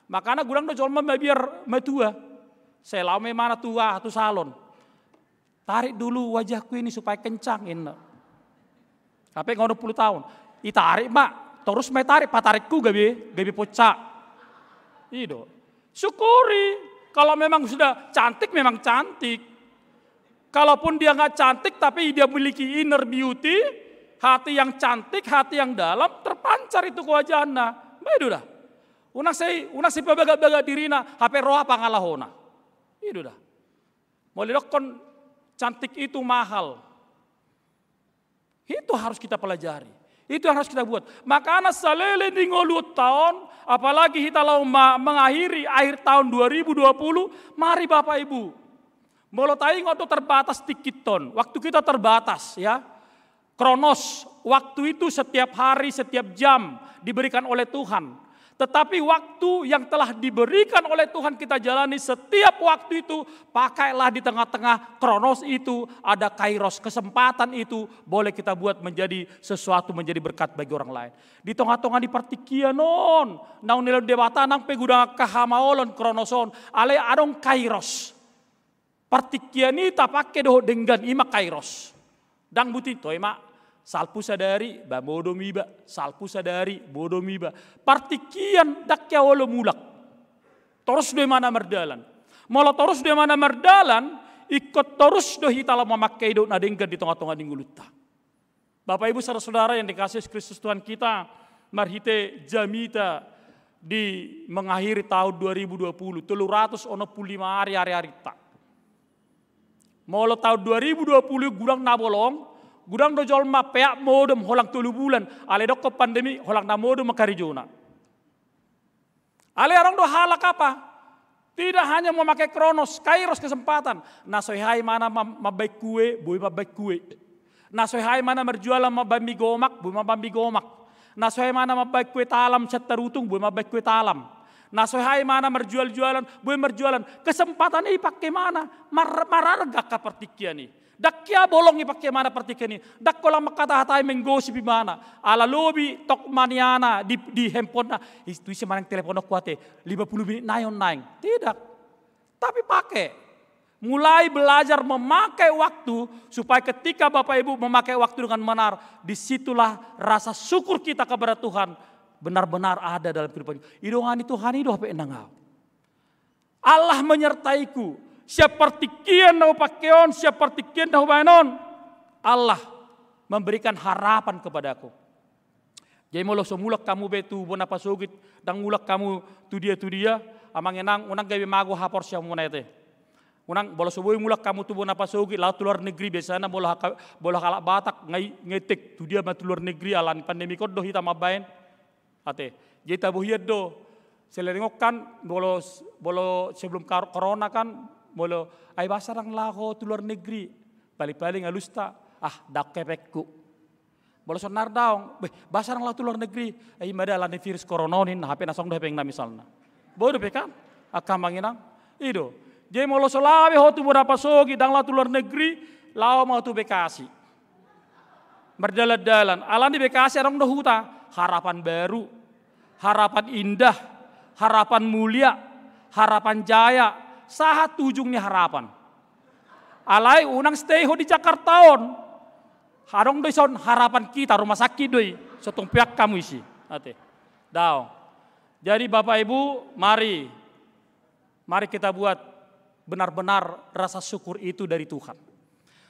Makana godang do jolma mabiar matua. Sai laho ma imana tu aha, tu salon. Tarik dulu wajahku ini supaya kencang, inna. Hape nga onom pulu taon. Itarik ma, torus ma itarik, patarikhu gabe, gabe ponca. I do. Syukuri, kalau memang sudah cantik, memang cantik. Kalaupun dia nggak cantik, tapi dia memiliki inner beauty, hati yang cantik, hati yang dalam, terpancar itu kewajahanna. Ba i do da. Unang sai, unang sai pabagak-bagak dirina, hape roha pangalahona. I do da. Molo didokkon cantik itu mahal. Itu harus kita pelajari. Itu yang harus kita buat. Makana saleleng ni ngolunta on, apalagi hita laho ma-, mengakhiri akhir tahun dua ribu dua puluh, mari Bapak Ibu. Molo taingot do terbatas tingkinta on, waktu kita terbatas, ya. Kronos, waktu itu setiap hari, setiap jam diberikan oleh Tuhan. Tetapi waktu yang telah diberikan oleh Tuhan kita jalani setiap waktu itu, pakailah di tengah-tengah kronos itu, ada kairos, kesempatan itu boleh kita buat menjadi sesuatu, menjadi berkat bagi orang lain. Di tengah-tengah ni partingkian on, naung nilehon Debata nang pe godang angka hamaolon kronos on, alai adong kairos. Partingkian i tapangke dohot denggan, i ma kairos. Ndang buti, toe ma, salpu sadari, ba modom iba, salpu sadari, modom iba. Partingkian ndang hea olo mulak. Torus do imana mardalan. Molo torus do imana mardalan, ingkon torus do hita laho mamangke i dohot na denggan di tonga-tonga ni ngolunta. Bapak Ibu saudara-saudara yang dikasihi Yesus Kristus Tuhan kita, marhite jamita di mengakhiri tahun dua ribu dua puluh, tolu ratus onom pulu lima ari, ari-arinta. Molo tahun dua ribu dua puluh godang na bolong, godang do jolma peak modom holan tolu bulan, alai dokkon pandemi holan na modom ma karejona. Alai adong do halak apa? Tidak hanya memakai kronos, kairos, kesempatan. Na so hea imana mam-, mambaen kue, boi mambaen kue. Na so hea imana marjualan mambaen mie gomak, boi mambaen mie gomak. Na so hea imana mambaen kue talam sian Tarutung, boi mambaen kue talam. Na so hea imana marjual-jualan, boi marjualan. Kesempatan i pangke imana mar-, mararga angka partingkian i. Ndang hea bolong i pangke imana partingkian i. Ndang holan mangkatahatai, menggosip imana. Ala lobi tokma niana di, di handphonena. Ih, tu ise ma naeng telepononku ate. Lima puluh menit nai on naeng. Tidak. Tapi pakai. Mulai belajar memakai waktu supaya ketika Bapak Ibu memakai waktu dengan benar, disitulah rasa syukur kita kepada Tuhan benar-benar ada dalam kehidupan. Idongani Tuhan i do hape nang au. Allah menyertaiku. Sian partingkian na hupangke on, sian partingkian na hubaen on, Allah memberikan harapan kepadaku. Jadi molo so mulak hamu be tu bona pasogit, ndang mulak hamu tu dia tu dia, amang inang, unang gabe mago haporseaonmuna ate. Unang, molo so boi mulak hamu tu bona pasogit, laho tu luar negeri, biasana molo haka-, molo halak Batak, ngai-, ngetek tu dia ma tu luar negeri, ala ni pandemi on do hita mambaen. Ate. Jadi tabo hian do. Seleleng on kan, molo, molo sebelum kar-, corona kan, molo, ai boasa ndang laho tu luar negeri. Paling-paling alusta, ah, ndang hepengku. Molo sonari daong, beh, boasa ndang laho tu luar negeri. Ai ima da ala ni virus corona on ninna, hape na song do hepengna misalna. Boi dope kan? Angka amang inang. I do. Jadi molo so laho be ho tu bona pasogit, ndang laho tu luar negeri, laho ma ho tu Bekasi. Mardalan-dalan. Ala ni Bekasi adong do huta. Harapan Baru, Harapan Indah, Harapan Mulia, Harapan Jaya, sahat tu ujung ni Harapan. Alai unang stay ho di Jakarta on. Adong do ison Harapan Kita, rumah sakit do i. So tung peak hamu isi. Ate. Daong. Jadi Bapak Ibu, mari. Mari kita buat benar-benar rasa syukur itu dari Tuhan.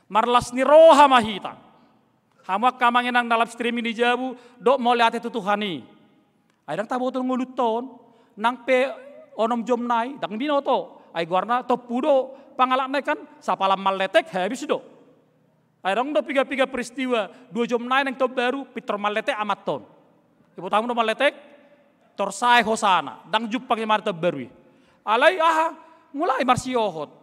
Marlas ni roha ma hita. Hamu angka amang inang na live streaming di jabu, dok mauliate tu Tuhan i. Ai ndang taboto ngolunta on, nang pe onom jom nai, ndang binoto. Ai goarna tompu do pangalap nai kan, sapalan malletek, habis do. Ai adong do piga-piga peristiwa, dua jom nai naeng Taon Baru, pintor malletek amanta on. Iboto hamu do malletek, tor sae hosana, ndang jumpang imana Taon Baru i. Alai aha, mulai marsiohot.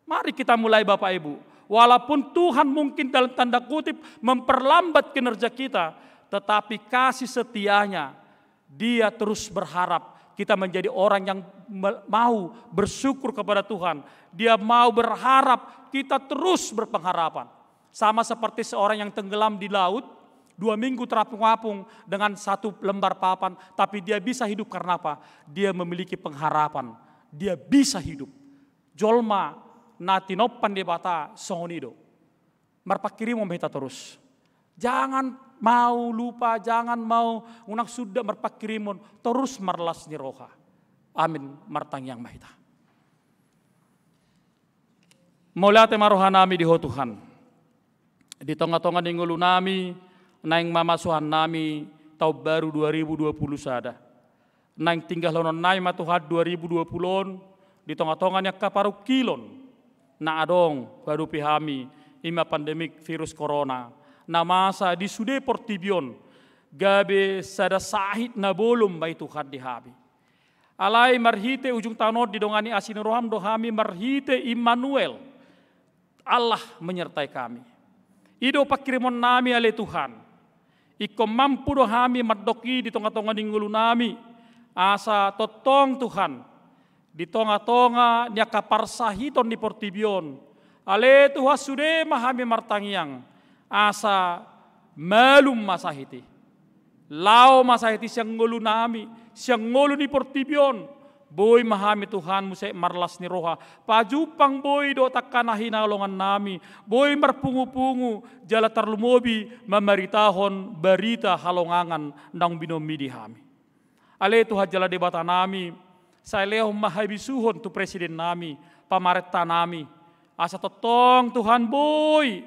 Mari kita mulai Bapak Ibu. Walaupun Tuhan mungkin dalam tanda kutip memperlambat kinerja kita, tetapi kasih setianya Dia terus berharap kita menjadi orang yang me-, mau bersyukur kepada Tuhan. Dia mau berharap kita terus berpengharapan. Sama seperti seorang yang tenggelam di laut, dua minggu terapung-apung dengan satu lembar papan, tapi dia bisa hidup karena apa? Dia memiliki pengharapan. Dia bisa hidup. Jolma na tinompa ni Debata songon i do. Marpangkirimon ma hita torus. Jangan mau lupa, jangan mau, unang suda marpangkirimon, torus marlas ni roha. Amin, martangiang ma hita. Mauliate ma rohanami di Ho Tuhan. Di tonga-tonga ni ngolunami, naeng mamasuhannami taon baru dua ribu dua puluh sada. Naeng tinggalhononnami ma Tuhan dua ribu dua puluh on, di tonga-tonga ni angka parungkilon na adong huadopi hami, i ma pandemik virus corona, na masa di sude portibi on, gabe sada sahit na bolon ma i Tuhan di hami. Alai marhite ujung taon on didongani asi ni roham do hami marhite Immanuel, Allah menyertai kami. I do pangkirimonnami ale Tuhan. Ingkon mampu do hami mandok i di tonga-tonga ni ngolunami. Asa tongtong Tuhan, di tonga-tonga ni angka parsahiton ni portibi on. Ale Tuhan sude ma hami martangiang. Asa malum ma sahit i. Laho ma sahit i sian ngolunami, sian ngolu ni portibi on. Boi ma hami Tuhan muse marlas ni roha. Pajumpang boi dohot angka na hinaholongannami. Boi marpungu-pungu, jala tarlumobi mamaritahon barita halongangan naung binoanmi di hami. Ale Tuhan jala Debatanami, sai lehon ma habisuhon tu presidennami, pamarentanami. Asa tongtong Tuhan boi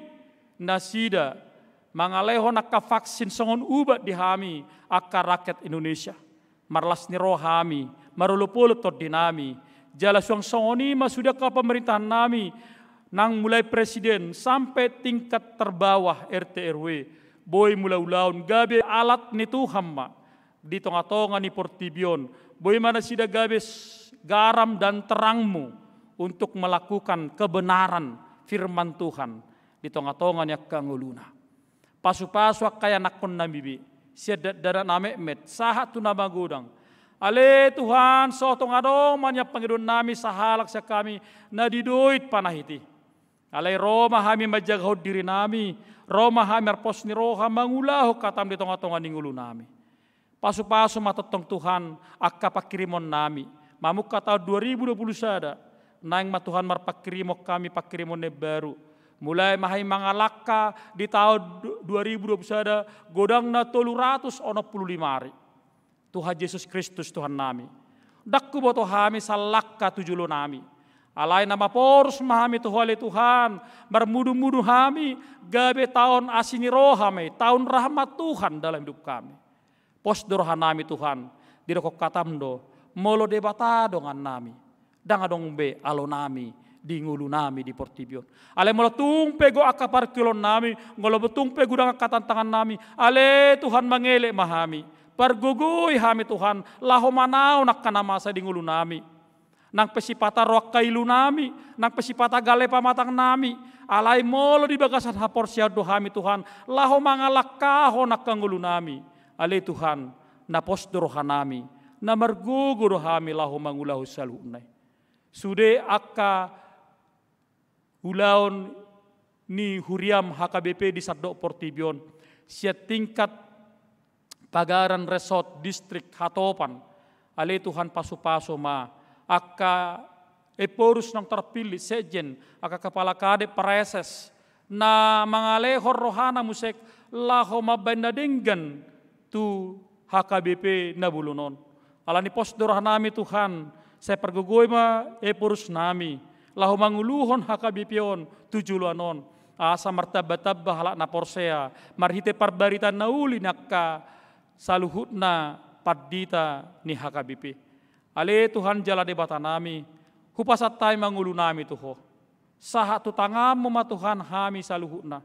nasida mangalehon angka vaksin songon ubat di hami angka rakyat Indonesia. Marlas ni roha hami, marolop-olop tondinami, jala suang songon i ma sude angka pamarentanami, nang mulai presiden sampe tingkat terbawah R T R W, boi ma ulaon gabe alat ni Tuhan ma di tonga-tonga ni portibi on, boi ma nasida gabe s-, garam dan terangmu untuk melakukan kebenaran firman Tuhan di tonga-tonga ni angka ngoluna. Pasu-pasu angka ianakkonnami be, sian dakdanak na metmet sahat tu na magodang. Ale Tuhan, so tung adong ma nian pangidoannami sahalak sian hami na didoit panahit i. Alai ro ma hami manjagahon dirinami, ro ma hami marpos ni roha mangulahon hatam di tongatonga ni ngolunami. Pasupasu ma tongtong Tuhan angka pangkirimonnami. Mamungka taon dua ribu dua puluh sada, naeng ma Tuhan marpangkirimon hami pangkirimon na imbaru. Mulai ma hami mangalangka di taon du-, dua ribu dua puluh sada, godangna tolu ratus onom pulu lima ari. Tuhan Jesus Kristus Tuhannami, ndang huboto hami sallangka tu jolonami. Alai na maporus ma hami tu Ho ale Tuhan, marmudumudu hami, gabe taon asi ni roha ma i, taon rahmat Tuhan dalam hidup hami. Pos do rohanami Tuhan, didok hatam do, molo Debata dongannami, ndang adong be alonami di ngolunami di portibi on. Alai molo tung pe gok angka parungkilonnami, molo tung pe godang angka tantangannami, ale Tuhan, mangelek ma hami. Pargogoi hami Tuhan, laho manaon angka na masa di ngolunami. Nang pe sipata ro angka ilunami, nang pe sipata gale pamatangnami, alai molo di bagasan haporseaon do hami Tuhan, laho mangalangkahon angka ngolunami. Ale Tuhan, na pos do rohanami, na margogo do hami laho mangulahon saluhutna i. Sude angka ulaon ni huriam H K B P di sandok portibi on, sian tingkat pagaran, resort, distrik, hatopan. Ale Tuhan, pasupasu ma angka Ephorus naung tarpillit, sekjen, angka kepala kadep, praeses, na mangalehon rohana muse laho mambahen na denggan tu H K B P na bolon on. Alani pos do rohanami Tuhan, sai pargogoi ma Ephorusnami, laho manguluhon H K B P on tu joloan on, asa martambatamba halak na porsea marhite parbarita na uli ni angka saluhutna pandita ni H K B P. Ale Tuhan jala Debatanami, hupasahat hami ma ngolunami tu Ho. Sahat tu tanganMu ma Tuhan hami saluhutna.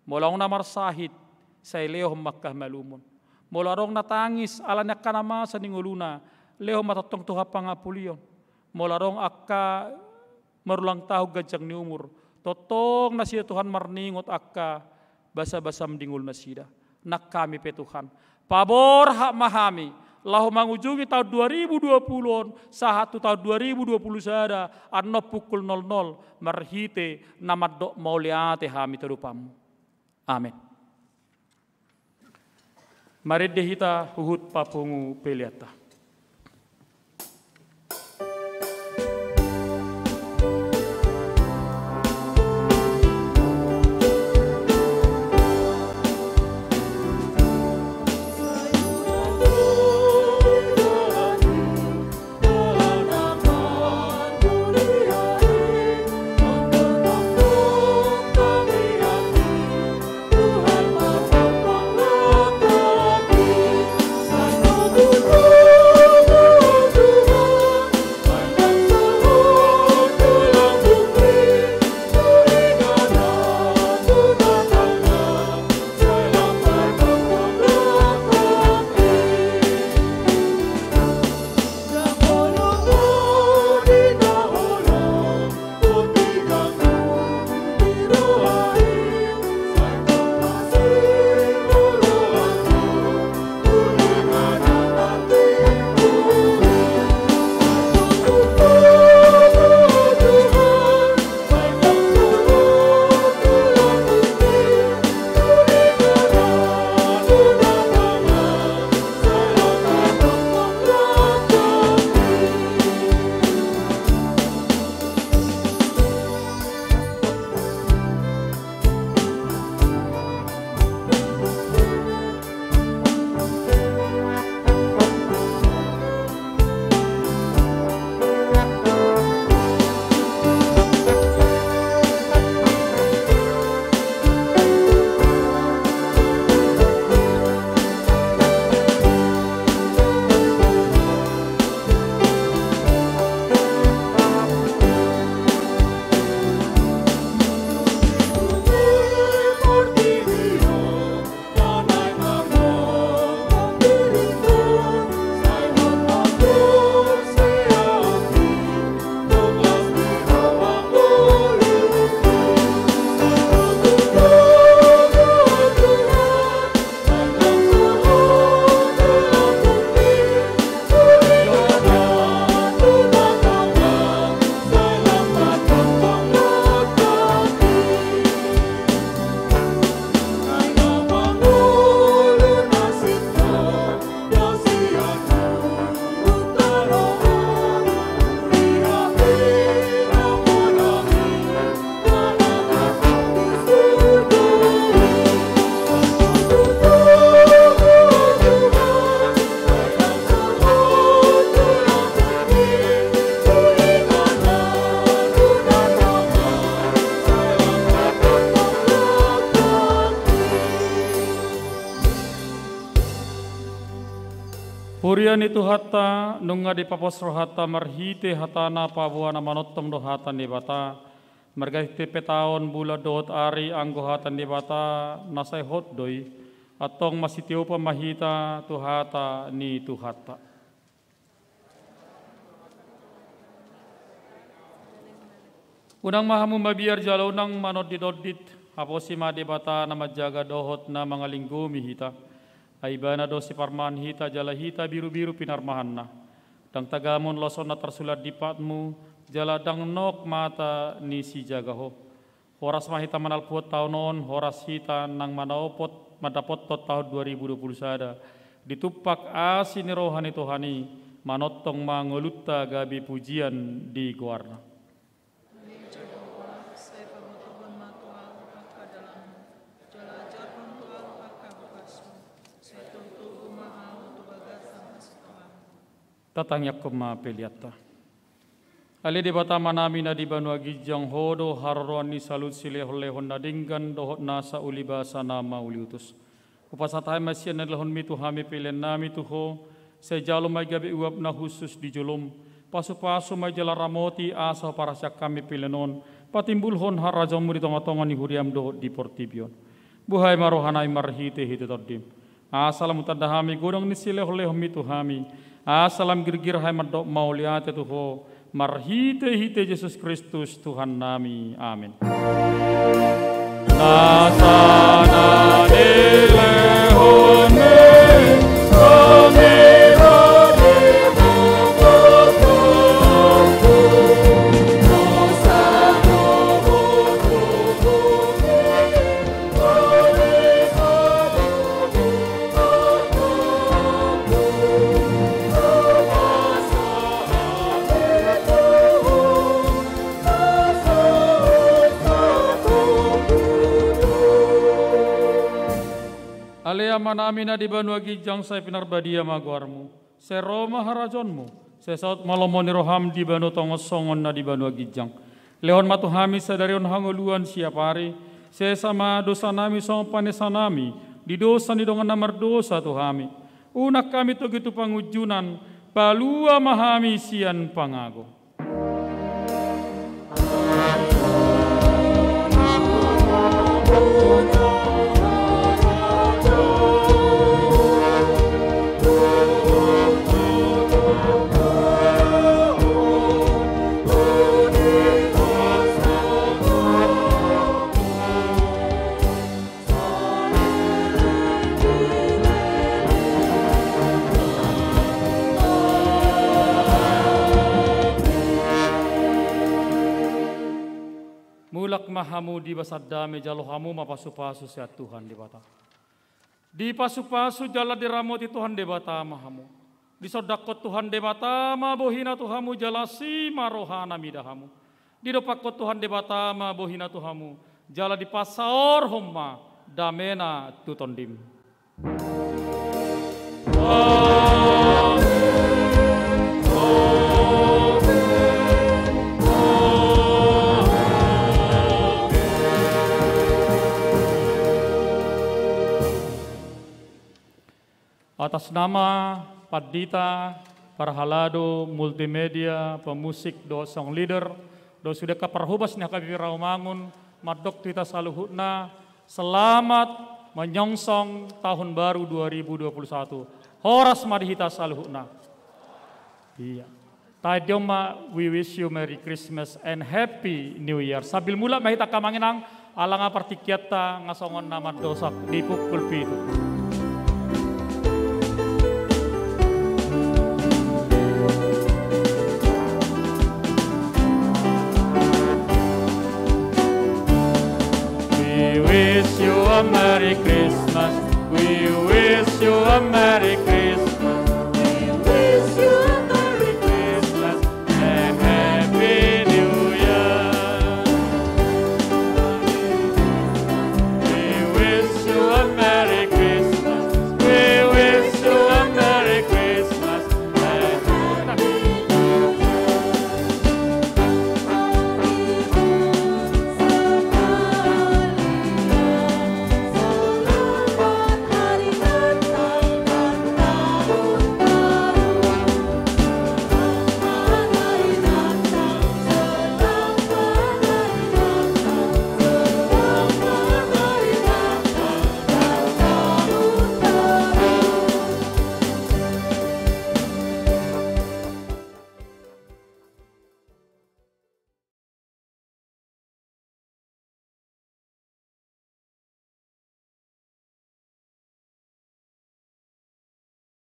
Molo adong na marsahit, sai lehon ma angka hamalumon. Molo adong na tangis alani angka na masa ni ngoluna, lehon ma tongtong Tuhan pangampulion. Molo adong angka marulang tahun ganjang ni umur, tongtong nasida Tuhan marningot angka basabasam di ngolunasida. Nang hami pe Tuhan, paborhat ma hami laho mangujungi taon dua ribu dua puluh on sahat tu taon dua ribu dua puluh sada, annon pukul nol nol, marhite na mandok mauliate hami tu adopanMu. Amen. Marende hita huhut papungu peleanta. Huria ni Tuhanta, nunga dipapos rohanta marhite hatana paboa na manongtong do hata ni Debata. Marhite pe taon, bulan dohot ari, anggo hata ni Debata na sai hot do i. Antong masitiopan ma hita tu hata ni Tuhanta. Unang ma hamu mabiar jala unang manonditondit, haposi ma Debata na manjaga dohot na mangalinggomi hita. Ai Ibana do siparmahan hita jala hita birubiru pinarmahanna. Ndang tagamon loson na tarsurat di patmu, jala ndang nok mata ni sijaga ho. Horas ma hita manalpuhon taon on, horas hita nang manopot, mandapothon taon dua ribu dua puluh sada. Ditumpak asi ni roha ni Tuhan i, manongtong ma ngolunta gabe pujian di goarna. Amin. Jalo ho, sai pabotohon ma tu ahu angka dalanmu, jala ajarhon tu ahu angka bokasmu, sai togutogu ma ahu tu bagasan hasonanganmu. Tatangiangkon ma peleanta. Ale Debata Amanami na di banua ginjang, Ho do haroroan ni saluhut silehonlehon na denggan dohot nasa uli basa na mauliutus. Hupasahat hami ma sian na nilehonmi tu hami peleannami tu Ho, sai jalo ma i gabe uap na hushus di jolom, pasupasu ma i jala ramoti asa huparhaseang hami pelean on patimbulhon harajaonmu di tongatonga ni huriam dohot di portibi on. Buhai ma rohanami marhitehite Tondim, asa lam hutanda hami godang ni silehonlehonmi tu hami, asa lam girgir hami mandok mauliate tu Ho, marhitehite Jesus Kristus Tuhannami. Amin. Ale Amanami na di banua ginjang, sai pinarbadia ma goarmu. Sai ro ma harajaonmu, sai saut ma lomo ni roham di banua tonga on songon na di banua ginjang. Lehon ma tu hami sadari on hangoluan siapari, sesa ma dosanami songon panesanami di dosa ni dongan na mardosa tu hami. Unang hami togihon tu pangunjunan, palua ma hami sian pangago. Mulak ma hamu di bagasan dame, jalo hamu ma pasupasu sian Tuhan Debata. Dipasupasu jala diramoti Tuhan Debata ma hamu. Disondangkon Tuhan Debata ma bohina tu hamu jala asi ma rohana mida hamu. Didompakkon Tuhan Debata ma bohina tu hamu, jala dipasaorhon ma damena tu tondim. Atas nama pandita, parhalado, multimedia, pemusik, dohot song leader, dohot sude angka parhobas ni H K B P Rawamangun, mandok tu hita saluhutna, selamat menyongsong tahun baru dua ribu dua puluh satu. Horas ma di hita saluhutna. Iya. Taida on ma, we wish you Merry Christmas and Happy New Year. Sambil mulak ma hita angka amang inang, ala nga partingkianta nga songon na mandosak di pukul pitu. We wish you a Merry Christmas. We wish you a Merry